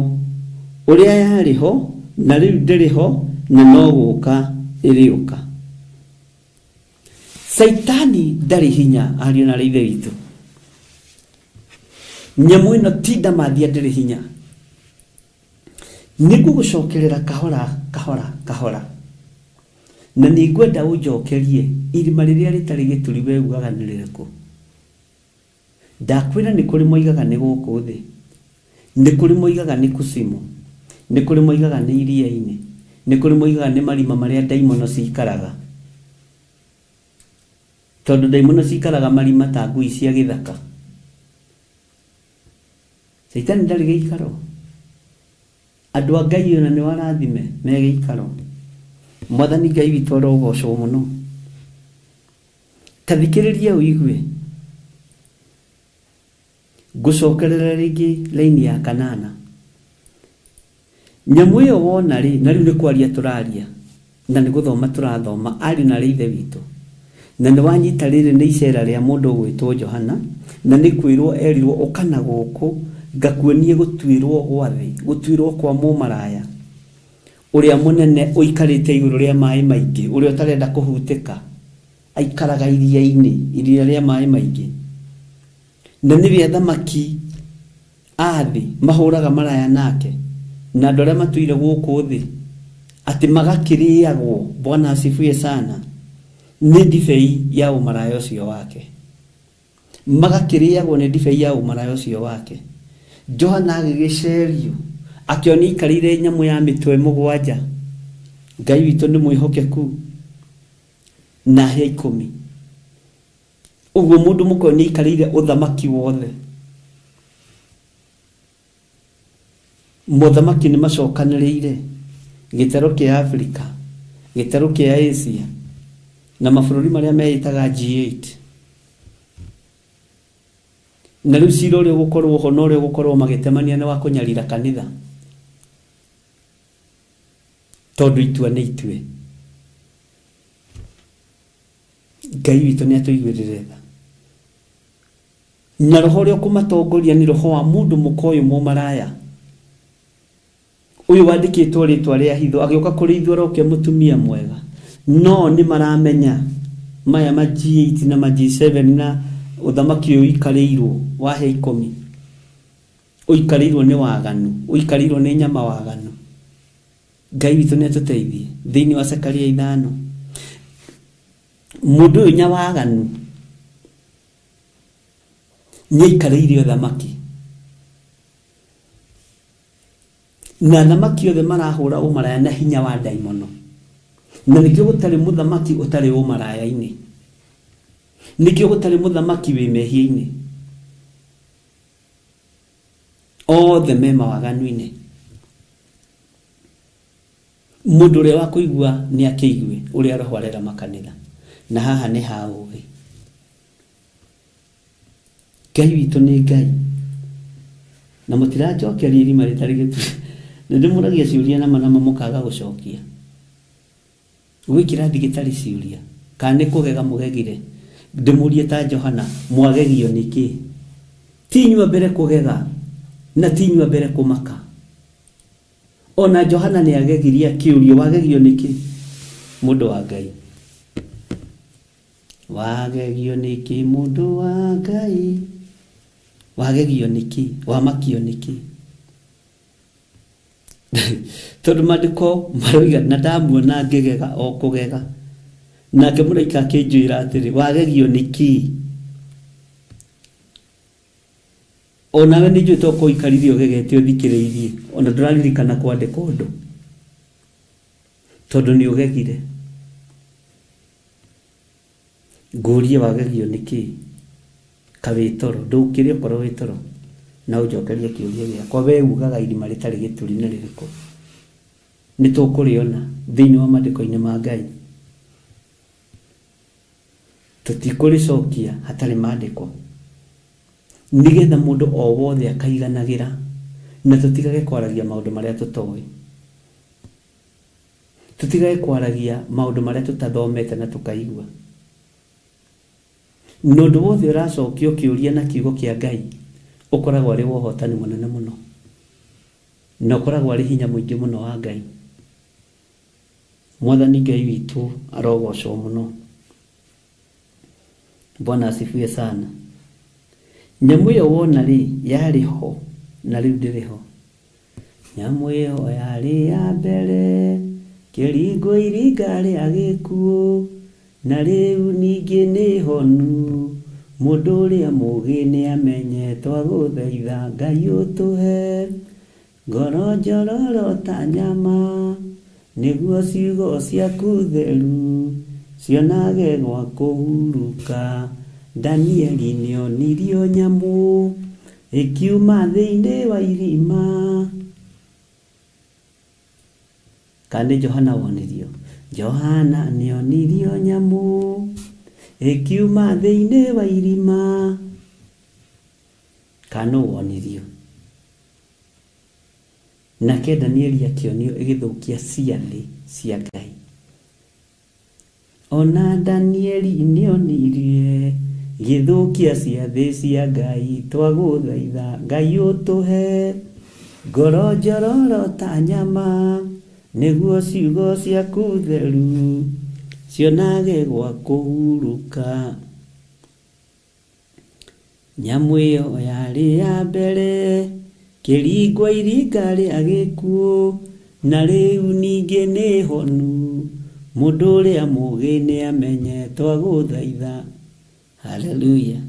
S3: ũrĩa yarĩ ho na rĩu ndĩrĩ ho na no gũka ĩrĩũka. Caitani ndarĩ hinya, ariũ na aarĩ a Ithe witũ. Nyamũ ĩno ti ndamathia ndĩrĩ hinya. Nĩ ngũgũcokerera kahora kahora kahora, na nĩ ngwenda ũnjokerie irima rĩrĩa rĩtarĩ gĩturi we ugaga nĩ rĩrĩkũ. Ndakwĩra nĩ kũrĩ moigaga nĩ gũkũ thĩ, nĩ kũrĩ moigaga nĩ kusimu, nĩ kũrĩ moigaga nĩ iria-inĩ, nĩ kũrĩ moigaga nĩ marima marĩa ndaimono cikaraga, tondũ ndaimono cikaraga marima ta ngui cia gĩthaka. Caitani ndarĩ gĩikaro. Andũ a Ngai ona nĩ warathime me gĩikaro. Mwathani Ngai witũ arogocwo mũno. Ta thikĩrĩria ũigue. Ngũcokerera rĩngĩ laini ya kanana. Nyamũ ĩyo wona rĩ, na rĩu nĩ kwaria tũraria, na nĩ gũthoma tũrathoma, ariũ na aarĩ a Ithe witũ. Na nĩ wanyita rĩrĩ nĩ icera rĩa mũndũ ũgwĩtwo Johana, na nĩ kwĩrwo erirwo ũka na gũkũ ngakuonie gũtuĩrwo gwa thĩ, gũtuĩrwo kwa mũmaraya ũrĩa mũnene ũikarĩte igũrũ rĩa maĩ maingĩ, ũrĩa ũtarenda kũhutĩka, aikaraga iria-inĩ, iria rĩa maĩ maingĩ. Na nĩwe athamaki a thĩ mahũraga maraya nake, na andũ arĩa matũire gũkũ thĩ atĩ magakĩrĩagwo, Bwana asifiwe sana, nĩ ndibei ya ũmaraya ũcio wake. Magakĩrĩagwo nĩ ndibei ya ũmaraya ũcio wake. Johana agĩgĩcerio akĩona ikarĩire nyamũ ya mĩtwe mũgwanja. Ngai witũ nĩ mwĩhokeku na hĩa 10. Ũguo mũndũ mũkũyũ nĩ aikarĩire ũthamaki wothe. Mothamaki nĩ macokanĩrĩire, gĩtarũ kĩa Afrika, gĩtarũ kĩa Asia, na mabũrũri marĩa meĩtaga G8. Na rĩu cira ũrĩa ũgũkorwo ho na ũrĩa ũgũkorwo magĩtemania nĩ wa kũnyarira kanitha, tondũ itua nĩ itue. Ngai witũ nĩ atũiguĩrĩre tha. Na roho ũrĩa ũkũmatongoria nĩ roho wa mũndũ mũka ũyũ mũmaraya, ũyũ wandĩkĩtwo rĩtwa rĩa hitho, agĩũka kũrĩ ithuĩ aroke mũtumia mwega. No nĩ maramenya maya ma G8 na ma G7 na ũthamaki ũyũ ũikarĩirwo wa hĩa 10, ũikarĩirwo nĩ waganu, ũikarĩirwo nĩ nyama waganu. Ngai witũ nĩ atũteithie. Thĩinĩ wa Zekaria 5, mũndũ ũyũ nyawaganu nĩ aikarĩire ũthamaki, na athamaki othe marahũra ũmaraya na hinya wa ndaimono. Na nĩkĩo gũtarĩ mũthamaki ũtarĩ ũmaraya-inĩ, nĩkĩo gũtarĩ mũthamaki wĩ mehia-inĩ, othe me mawaganu-inĩ. Mũndũ ũrĩa wa kũigua nĩ akĩigue ũrĩa roho arera makanitha, na haha nĩ ha ũũgĩ. Ngai witũ nĩ Ngai. Na mũtiranjokeria irima rĩtarĩ gĩturi. Nĩ ndĩmũragia ciũria nama nama mũkaga gũcokia. Gwĩ kĩrathi gĩtarĩ ciũria. Kana nĩ kũgega mũgegire. Ndĩmũrie ta Johana, mwagegio nĩkĩ? Ti inyuĩ mbere kũgega na ti inyuĩ mbere kũmaka. Ona Johana nĩ agegirie akĩũrio, wagegio nĩkĩ? Mũndũ wa Ngai. Wagegio nĩkĩ mũndũ wa Ngai? Wagegio nĩkĩ? Wamakio nĩkĩ? Tondũ maandĩko maroiga na ndamuona ngĩgega o kũgega. Nake mũraika akĩnjĩra atĩrĩ, wagegio nĩkĩ? Onawe nĩ njũĩ to kũikarire ũgegete ũthikĩrĩirie, ona ndũraririkana kwandĩka ũndũ tondũ nĩ ũgegire. Ngũrie wagegio nĩkĩ? Ka wĩ toro, ndũkĩre okorwo wĩ toro na ũnjokerie kĩũria gĩakwa. We ugaga irima rĩtarĩ gĩturi nĩ rĩrĩkũ? Nĩ tũkũrĩona thĩinĩ wa maandĩko-inĩ ma Ngai. Tũtikũrĩcokia hatarĩ maandĩko, nĩgetha mũndũ o wothe akaiganagĩra na tũtigage kwaragia maũndũ marĩa tũtoĩ, tũtigage kwaragia maũndũ marĩa tũtathomete na tũkaigua. Na ũndũ wothe ũracokio kĩũria na kiugo kĩa Ngai ũkoragwo arĩ wa ũhotani mũnene mũno, na ũkoragwo arĩ hinya mũingĩ mũno wa Ngai. Mwathani Ngai witũ arogocwo mũno. Bwana asifiwe sana. Nyamũ ĩyo wona rĩ, yarĩ ho na rĩu ndĩrĩ ho. Nyamũ ĩyo yarĩ ya mbere kĩringwo iringa rĩa gĩkuũ, na rĩu ningĩ nĩ honu. Mũndũ ũrĩa mũũgĩ nĩ amenye, twagũthaitha Ngai ũtũhe ngoro njororo ta nyama, nĩguo ciugo ciaku theru cionage gwa kũhurũka. Danieli nĩonirio nyamũ ĩkiuma thĩinĩ wa irima. Kana nĩ Johana wonirio? Johana nĩonirio nyamũ ĩkiuma thĩinĩ wa irima. Kana nũ wonirio? Nake Danieli akĩonio ĩgĩthũkia ciathĩ cia Ngai. Ona Danieli nĩonirie gĩthũkia ciathĩ cia Ngai, twagũthaitha Ngai ũtũhe ngoro njororo ta nyama, nĩguo ciugo ciaku theru cionage gwa kũhurũka. Nyamũ ĩyo yarĩ ya mbere kĩringwo iringa rĩa gĩkuũ, na rĩu ningĩ nĩ honu. Mũndũ ũrĩa mũũgĩ nĩamenye, twagũthaitha. Haleluya.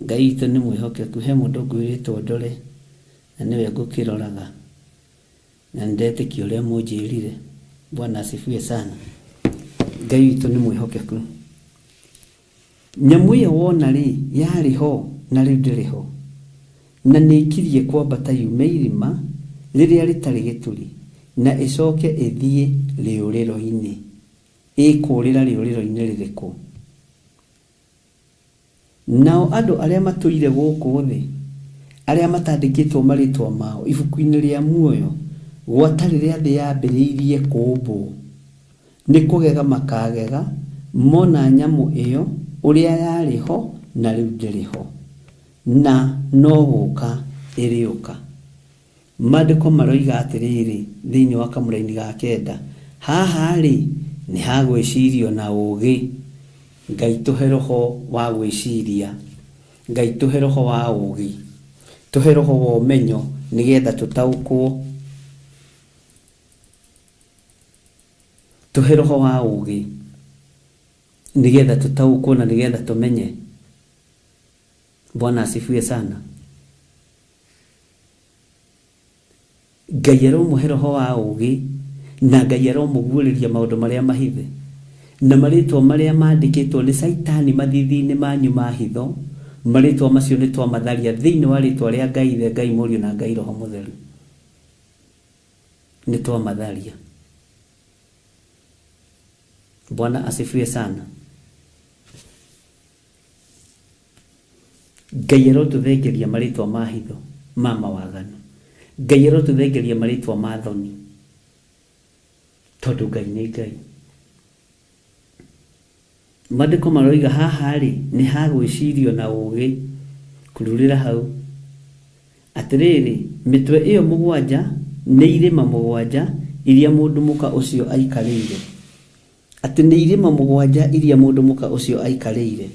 S3: Ngai witũ nĩ mwĩhokeku. He mũndũ ngwĩrĩtwo ndore na nĩwe ngũkĩroraga, na nĩndetĩkia ũrĩa mũnjĩrire. Bwana asifiwe sana. Ngai witũ nĩ mwĩhokeku. Nyamũ ĩyo wona rĩ, yarĩ ho na rĩu ndĩrĩ ho, na nĩ ĩkirie kwambata yume irima rĩrĩa rĩtarĩ gĩturi, na ĩcoke ĩthiĩ rĩũrĩro-inĩ. Ĩkũrĩra rĩũrĩro-inĩ rĩrĩkũ? Nao andũ arĩa matũire gũkũ thĩ, arĩa matandĩkĩtwo marĩtwa mao ibuku-inĩ rĩa muoyo gwata rĩrĩa thĩ yambĩrĩirie kũũmbwo, nĩ kũgega makagega mona nyamũ ĩyo ũrĩa yarĩ ho na rĩu ndĩrĩ ho, na no gũka ĩrĩũka. Maandĩko maroiga atĩrĩrĩ thĩinĩ wa kamũraini ga kenda, haha rĩ nĩ ha gwĩcirio na ũũgĩ. Ngai tũhe roho wa gwĩciria, Ngai tũhe roho wa ũũgĩ, tũhe roho wa ũmenyo nĩgetha tũtaũkwo, tũhe roho wa ũũgĩ nĩgetha tũtaũkwo na nĩgetha tũmenye. Bwana asifiwe sana. Ngai aromũhe roho wa ũũgĩ na Ngai aromũguũrĩria maũndũ marĩa mahithe na marĩtwa marĩa mandĩkĩtwo nĩ Caitani mathithi-inĩ manyu ma hitho. Marĩtwa macio nĩ twamatharia thĩinĩ wa rĩtwa rĩa Ngai Ithe, Ngai Mũriũ na Ngai Roho Mũtheru. Nĩ twamatharia. Bwana asifiwe sana. Ngai arotũthengeria marĩtwa ma hitho. Ma mawaganu. Ngai arotũthengeria marĩtwa ma thoni, tondũ Ngai nĩ Ngai. Maandĩko maroiga haha rĩ, nĩ ha gwĩcirio na ũũgĩ. Kururĩra hau. Atĩrĩrĩ, mĩtwe ĩyo mũgwanja nĩ irĩma mũgwanja iria mũndũ mũka ũcio aikarĩire. Atĩ nĩ irĩma mũgwanja iria mũndũ mũka ũcio aikarĩire.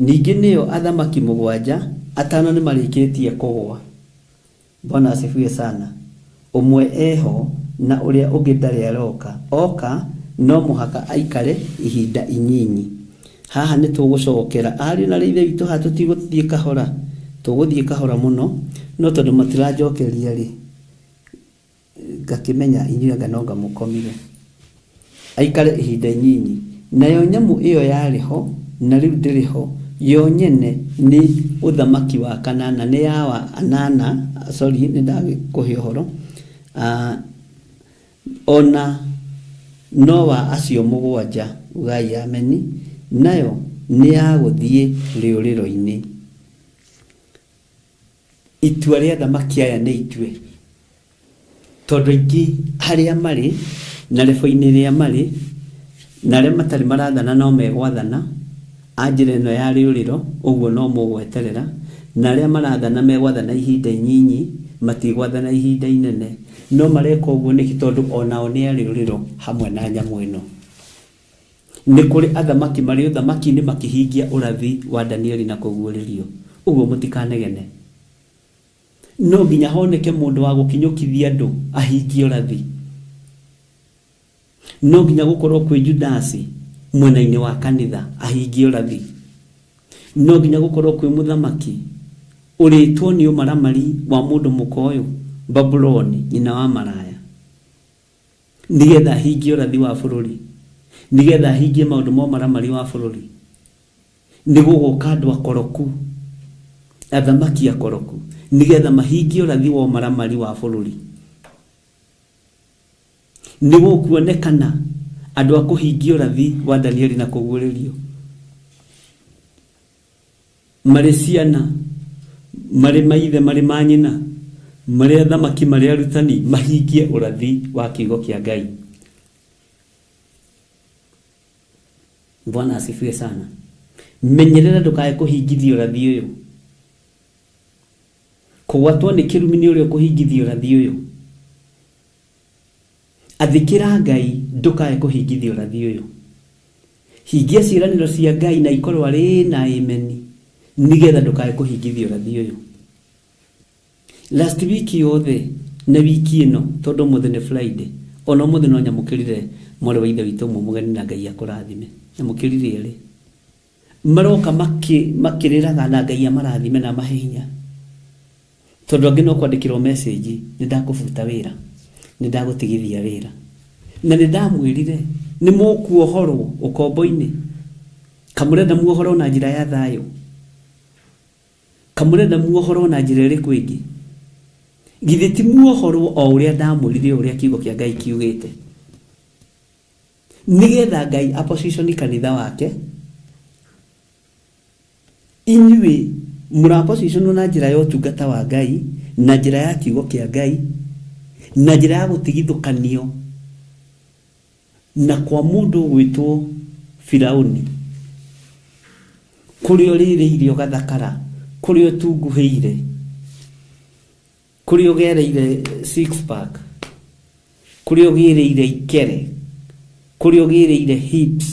S3: Ningĩ nĩo athamaki mũgwanja, atano nĩ marĩkĩtie kũgũa. Bwana asifiwe sana. Ũmwe eho na ũrĩa ũngĩ ndarĩ aroka. Oka no mũhaka aikare ihinda inyinyi. Haha nĩ tũgũcokera ariũ na ithe witũ, haha tũtigũthiĩ kahora, tũgũthiĩ kahora mũno, no tondũ matiranjokeria rĩ, ngakĩmenya inyuĩ anga no ngamũkomire. Aikare ihinda inyinyi. Nayo nyamũ ĩyo yarĩ ho na rĩu ndĩrĩ ho, yo nyene nĩ ũthamaki wa kanana, nĩ ya wa anana, sorry, nĩ ndagĩkũhe ũhoro. Ona no wa acio mũgwanja, ugai ameni, nayo nĩ ya gũthiĩ rĩũrĩro-inĩ. Itua rĩa thamaki aya nĩ itue, tondũ aingĩ harĩa marĩ na rebo-inĩ rĩa marĩ na arĩa matarĩ marathana no megwathana a njĩra ĩno ya rĩũrĩro, ũguo no mũgweterera, na arĩa marathana megwathana ihinda inyinyi, matigwathana ihinda inene. No mareka ũguo nĩkĩ? Tondũ onao nĩ a rĩũrĩro hamwe na nyamũ ĩno. Nĩ kũrĩ athamaki marĩ ũthamaki-inĩ makĩhingia ũrathi wa Danieli na kũguũrĩrio. Ũguo mũtikanegene. No nginya honeke mũndũ wa gũkinyũkithia andũ ahingie ũrathi. No nginya gũkorwo kwĩ Judasi mwena-inĩ wa kanitha ahingie ũrathi. No nginya gũkorwo kwĩ mũthamaki ũrĩtwo nĩ ũmaramari wa mũndũ mũka ũyũ Babuloni, nyina wa maraya, nĩgetha ahingie ũrathi wa bũrũri, nĩgetha ahingie maũndũ ma ũmaramari wa bũrũri. Nĩ gũgũka andũ akoroku, athamaki akoroku, nĩgetha mahingie ũrathi wa ũmaramari wa bũrũri. Nĩ gũkuonekana andũ a kũhingia ũrathi wa Danieli na kũguũrĩrio, marĩ ciana, marĩ maithe, marĩ manyina, marĩ athamaki, marĩ arutani, mahingie ũrathi wa kiugo kĩa Ngai. Bwana asifiwe sana. Menyerera ndũkae kũhingithia ũrathi ũyũ. Kũgwatwo nĩ kĩrumi nĩ ũrĩa ũkũhingithia ũrathi ũyũ. Athĩkĩra Ngai ndũkae kũhingithia ũrathi ũyũ. Hingia ciĩranĩro cia Ngai na ikorwo arĩ na ameni, nĩgetha ndũkae kũhingithia ũrathi ũyũ. Last week yothe na wiki ĩno, tondũ ũmũthĩ nĩ Friday, ona ũmũthĩ no nyamũkĩrire mwarĩ wa ithe witũ ũmwe mũgeni, na Ngai akũrathime. Nyamũkĩrire erĩ. Maroka makĩrĩraga na Ngai amarathime na amahe hinya. Tondũ angĩ no kwandĩkĩrwo message, nĩ ndakũbuta wĩra, nĩ ndagũtigithia wĩra. Na nĩ ndamwĩrire, nĩ mũkuohorwo ũkombo-inĩ. Kamũrenda muohorwo na njĩra ya thayũ. Kamũrenda muohorwo na njĩra ĩrĩkũ ĩngĩ. Githĩ ti muohorwo o ũrĩa ndamwĩrire, ũrĩa kiugo kĩa Ngai kiugĩte. Nĩgetha Ngai aposition kanitha wake, inyuĩ mũrapositionwo na njĩra ya ũtungata wa Ngai, na njĩra ya kiugo kĩa Ngai, na njĩra ya gũtigithũkanio na kwa mũndũ ũgwĩtwo Firauni, kũrĩa ũrĩrĩire ũgathakara, kũrĩa ũtunguhĩire, kũrĩa ũgereire six pack, kũrĩa ũgĩrĩire ikere, kũrĩa ũgĩrĩire hips,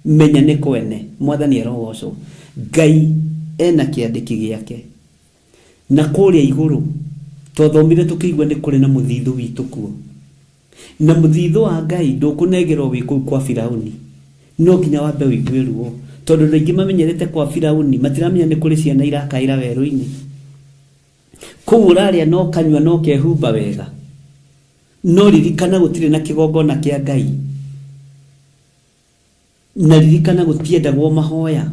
S3: menya nĩ kwene. Mwathani arogocwo. Ngai ena kĩandĩki gĩake. Na kũrĩa igũrũ twathomire tũkĩigua nĩ kũrĩ na mũthithũ witũ kuo. Na mũthithũ wa Ngai ndũkũnengerwo wĩ kũu kwa Firauni. No nginya wambe ũigue ruo, tondũ andũ aingĩ mamenyerete kwa Firauni matiramenya nĩ kũrĩ ciana irakaĩra werũ-inĩ. Kũu ũrarĩa no kanyua no kehumba wega, no ririkana gũtirĩ na kĩgongona kĩa Ngai, na ririkana gũtiendagwo mahoya.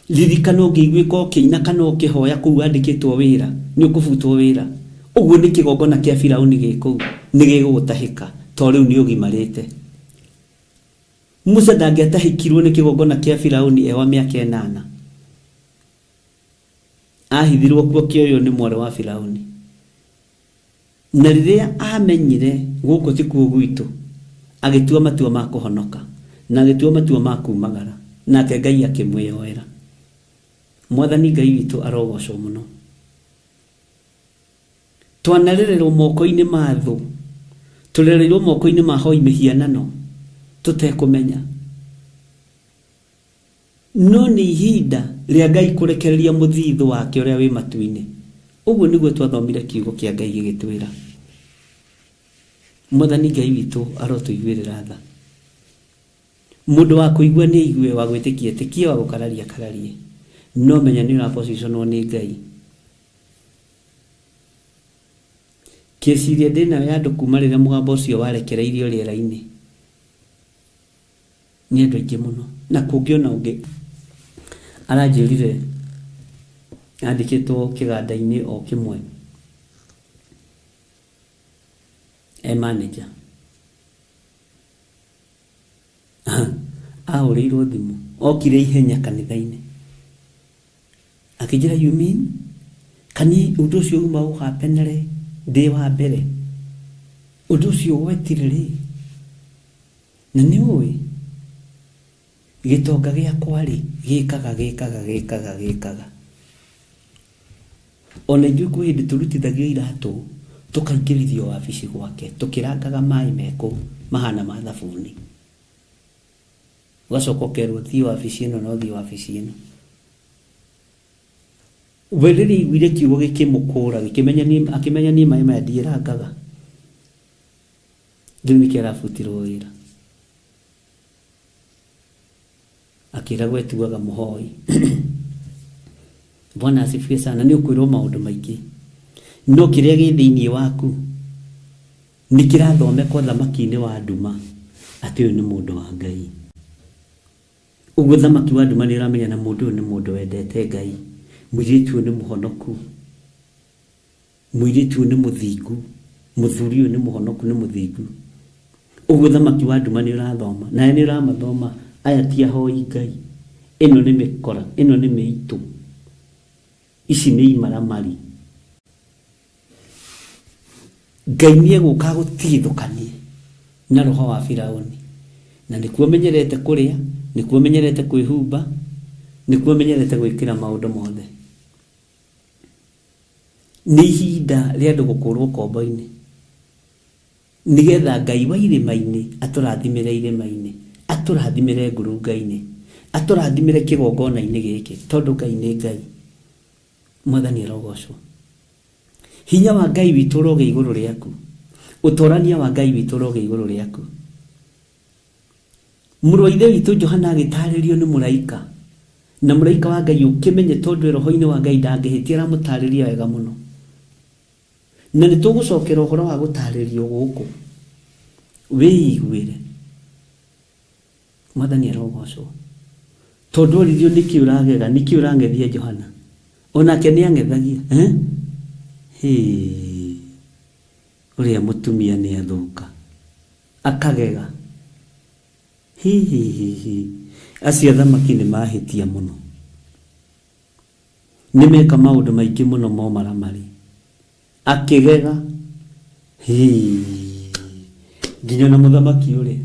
S3: Ririkana ũngĩiguĩka ũkĩina kana ũkĩhoya kũu wandĩkĩtwo wĩra, nĩ ũkũbutwo wĩra. Ũguo nĩ kĩgongona kĩa Firauni gĩ kũu, nĩ gĩgũgũtahĩka, to rĩu nĩ ũgimarĩte. Musa ndangĩatahĩkirwo nĩ kĩgongona kĩa Firauni e wa mĩaka ĩnana. Ahithirwo kuo kĩoywo nĩ mwarĩ wa Firauni. Na rĩrĩa amenyire gũkũ ti kuo gwitũ, agĩtua matua ma kũhonoka na agĩtua matua ma kumagara, nake Ngai akĩmwĩyoera. Mwathani Ngai witũ arogocwo mũno. Twanarererwo moko-inĩ ma thũ, tũrereirwo moko-inĩ ma hoi mĩhianano tũtekũmenya. No nĩ ihinda rĩa Ngai kũrekereria mũthithũ wake ũrĩa wĩ matu-inĩ. Ũguo nĩguo twathomire kiugo kĩa Ngai gĩgĩtwĩra. Mwathani Ngai witũ arotũiguĩrĩra tha. Mũndũ wa kũigua nĩ aigue, wa gwĩtĩkia etĩkie, wa gũkararia akararie. No menya nĩ ũrapositionwo nĩ Ngai. Kesi ĩrĩa ndĩnayo ya andũ kuma rĩrĩa mũgambo ũcio warekereirio rĩera-inĩ nĩ andũ aingĩ mũno. Na kũngĩ ona ũngĩ aranjĩrire andĩkĩtwo kĩganda-inĩ o kĩmwe e manager. Ahũrĩirwo thimũ, okire ihenya kanitha-inĩ akĩnjĩra, you mean kani ũndũ ũcio uma ũhapenere ndĩ wa mbere, ũndũ ũcio wetire rĩ, na nĩ ũĩ gĩtonga gĩakwa rĩ gĩkaga gĩkaga gĩkaga gĩkaga. Ona ithuĩ kwĩ hĩndĩ tũrutithagio iratũ tũkaingĩrithio wabici gwake tũkĩrangaga maĩ mekũ mahana ma thabuni, ũgacoka ũkerwo thiĩ wabici ĩno na ũthiĩ wabici ĩno. We rĩrĩa aiguire kiugo gĩkĩmũkũra, akĩmenya niĩ maĩ maya ndiĩrangaga, rĩu nĩkĩo arabutirwo wĩra. Akĩragwo etuaga mũhoi. Bwana asifiwe sana. Nĩ ũkwĩrwo maũndũ maingĩ, no kĩrĩa gĩ thĩinĩ waku nĩ kĩrathomekwo thamaki-inĩ wa nduma atĩ ũyũ nĩ mũndũ wa Ngai. Ũguo thamaki wa nduma nĩ ũramenya na mũndũ ũyũ nĩ mũndũ wendete Ngai, mũirĩtu ũyũ nĩ mũhonoku, mũirĩtu ũyũ nĩ mũthingu, mũthuri ũyũ nĩ mũhonoku, nĩ mũthingu. Ũguo thamaki wa nduma nĩ ũrathoma, nawe nĩ ũramathoma, aya ti ahoi Ngai, ĩno nĩ mĩkora, ĩno nĩ mĩitũ, ici nĩ imaramari. Ngai nĩ egũka agũtigithũkanie na roho wa Firauni. Na nĩkuo menyerete kũrĩa, nĩkuo menyerete kwĩhumba, nĩkuo menyerete gwĩkĩra maũndũ mothe. Nĩ ihinda rĩa andũ gũkũrwo kombo-inĩ, nĩgetha Ngai wa irĩma-inĩ atũrathimĩre irĩma-inĩ, atũrathimĩre ngurunga-inĩ, atũrathimĩre kĩgongona-inĩ gĩkĩ, tondũ Ngai nĩ Ngai. Mwathani arogocwo. Hinya wa Ngai witũ ũrogĩa igũrũ rĩaku, ũtorania wa Ngai witũ ũrogĩa igũrũ rĩaku. Mũrũ wa ithe witũ Johana agĩtarĩrio nĩ mũraika, na mũraika wa Ngai ũkĩmenye tondũ roho-inĩ wa Ngai ndangĩhĩtia, aramũtarĩria wega mũno. Na nĩ tũgũcokera ũhoro wa gũtarĩrio gũkũ, wĩiguĩre. Mwathani arogocwo. Tondũ oririo nĩkĩ ũragega, nĩkĩ ũrang'ethia Johana, onake nĩ ang'ethagia. Ũrĩa mũtumia nĩ athũka, akagega. Hi hi hi hi. Acio athamaki nĩ mahĩtia mũno, nĩ meka maũndũ maingĩ mũno momaramari. Akĩgega. Hi. Nginya na mũthamaki ũrĩa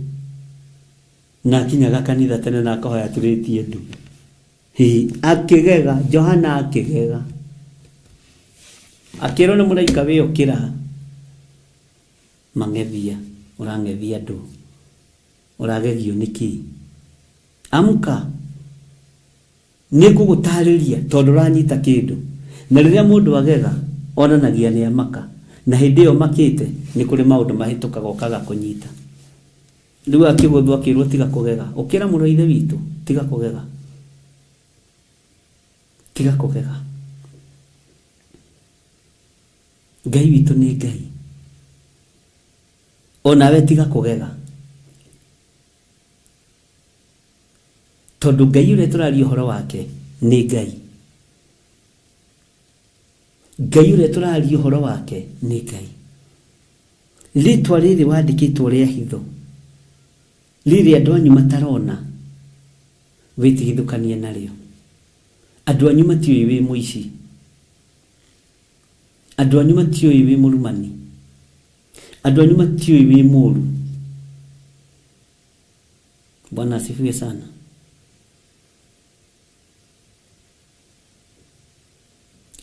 S3: na akinyaga kanitha tene na akahoya aturĩtie ndu. Hi. Akĩgega, Johana akĩgega. Akĩrwo nĩ mũraika wĩ ũkĩra mang'ethia, ũrang'ethia andũ, ũragegio nĩkĩ? Amka, nĩ ngũgũtarĩria tondũ ũranyita kĩndũ. Na rĩrĩa mũndũ agega onanagia nĩ amaka, na hĩndĩ ĩyo makĩte nĩ kũrĩ maũndũ mahĩtũkaga ũkaga kũnyita. Rĩu akĩgũthwo akĩrwo tiga kũgega, ũkĩra mũrũ wa ithe witũ, tiga kũgega, tiga kũgega. Ngai witũ nĩ Ngai, onawe tiga kũgega, tondũ Ngai ũrĩa tũraria ũhoro wake nĩ Ngai. Ngai ũrĩa tũraria ũhoro wake nĩ Ngai. Rĩtwa rĩrĩ wandĩkĩtwo rĩa hitho, rĩrĩ andũ anyu matarona, wĩtigithũkanie narĩo. Andũ anyu matiũĩ wĩ mũici. Andũ anyu matiũĩ wĩ mũrumani, andũ anyu matiũĩ wĩ mũru. Bwana asifiwe sana.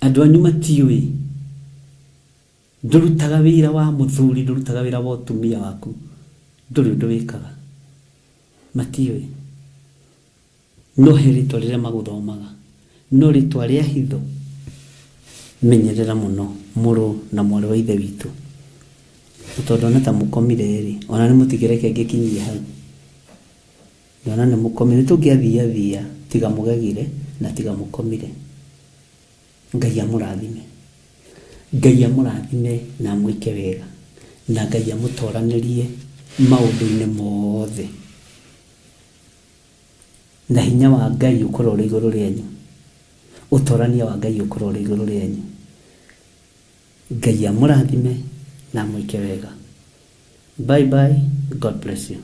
S3: Andũ anyu matiũĩ ndũrutaga wĩra wa mũthuri, ndũrutaga wĩra wa ũtumia waku, ndũrĩ ũndũ wĩkaga, matiũĩ. No he rĩtwa rĩrĩa magũthomaga, no rĩtwa rĩa hitho. Menyerera mũno mũrũ na mwarĩ wa ithe witũ, na tondũ ona ta mũkomire rĩ, ona nĩ mũtigĩreke ngĩkinyie hau, ndona nĩ mũkomire, nĩ tũngĩathiathia, tiga mũgegire na tiga mũkomire. Ngai amũrathime, Ngai amũrathime na amwĩke wega, na Ngai amũtoranĩrie maũndũ-inĩ mothe, na hinya wa Ngai ũkorwo ũrĩ igũrũ rĩanyu, ũtorania wa Ngai ũkorwo ũrĩ igũrũ rĩanyu. Ngai amũrathime na amwĩke wega. Bye bye, God bless you.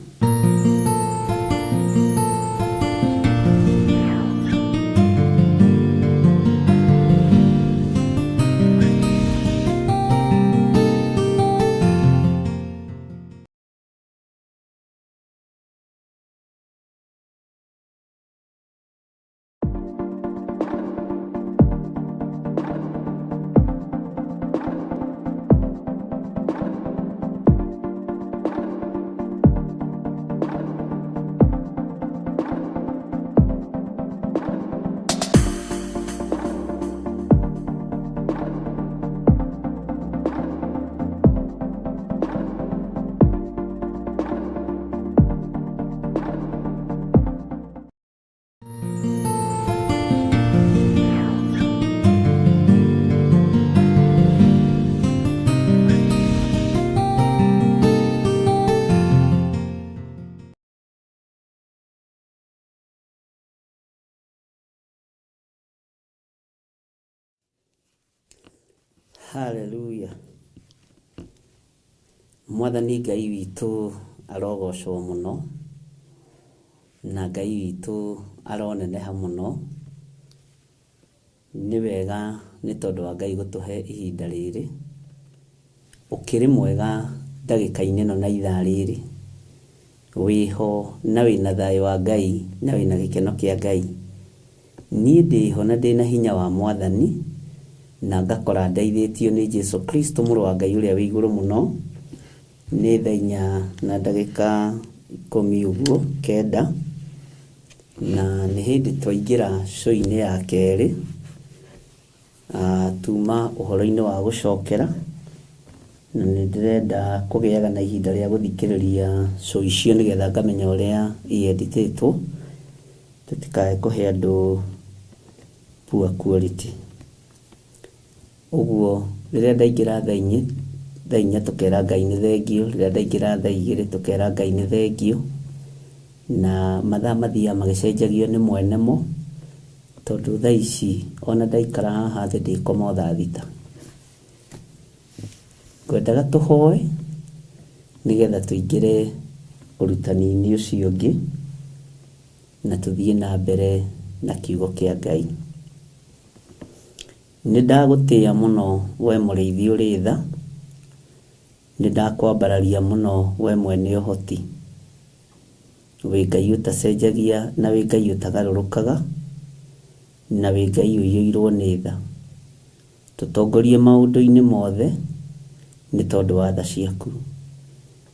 S3: Haleluya. Mwathani Ngai witũ arogocwo mũno, na Ngai witũ aroneneha mũno. Nĩ wega nĩ tondũ wa Ngai gũtũhe ihinda rĩrĩ. Ũkĩrĩ mwega ndagĩka-inĩ ĩno na ithaa rĩrĩ, wĩho na wĩna thayũ wa Ngai na wĩna gĩkeno kĩa Ngai. Niĩ ndĩho na ndĩna hinya wa Mwathani, na ngakora ndeithĩtio nĩ Jesu Kristo mũrũ wa Ngai ũrĩa wĩ igũrũ mũno. Nĩ thaa inya na ndagĩka ikũmi ũguo kenda, na nĩ hĩndĩ twaingĩra show-inĩ ya kerĩ, tuma ũhoro-inĩ wa gũcokera, na nĩ ndĩrenda kũgĩaga na ihinda rĩa gũthikĩrĩria show icio nĩgetha ngamenya ũrĩa ieditĩtwo, tũtikae kũhe andũ poor quality. Ũguo rĩrĩa ndaingĩra thaa inya tũkera Ngai nĩ thengio, rĩrĩa ndaingĩra thaa igĩrĩ tũkera Ngai nĩ thengio, na mathaa mathiaga magĩcenjagio nĩ mwene mo, tondũ thaa ici ona ndaikara haha thĩ ndĩkoma o thaa thita. Ngwendaga tũhoe nĩgetha tũingĩre ũrutani-inĩ ũcio ũngĩ na tũthiĩ na mbere na kiugo kĩa Ngai. Nĩ ndagũtĩĩa mũno we mũrĩithi ũrĩ tha, nĩ ndakwambararia mũno we mwene ũhoti. Wĩ Ngai ũtacenjagia na wĩ Ngai ũtagarũrũkaga, na wĩ Ngai ũiyũirwo nĩ tha. Tũtongorie maũndũ-inĩ mothe nĩ tondũ wa tha ciaku.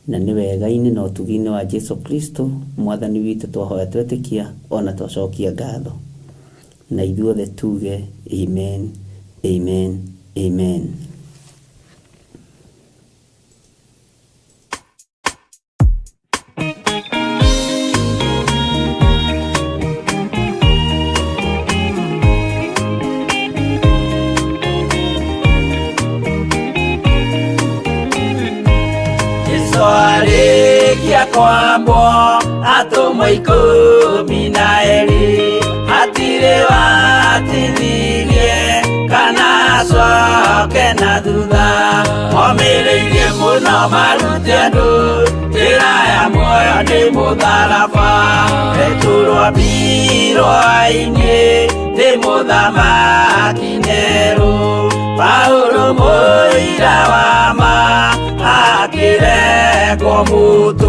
S3: Na nĩ wega-inĩ na ũtugi-inĩ wa Jesu Kristo Mwathani witũ twahoya twetĩkia o na twacokia ngatho. Na ithuothe tuge amen, amen, amen.
S6: Jesu arĩkia kwambwo atũmwo ikũmi na erĩ, hatirĩ watithirie kana acoke na thutha, momĩrĩirie mũno marute andũ njĩra ya muoyo nĩ mũtharaba. Petero ambirwo-inĩ nĩ mũthamaki Nero, Paulo Mũira wa ma akĩrengwo mũtwe.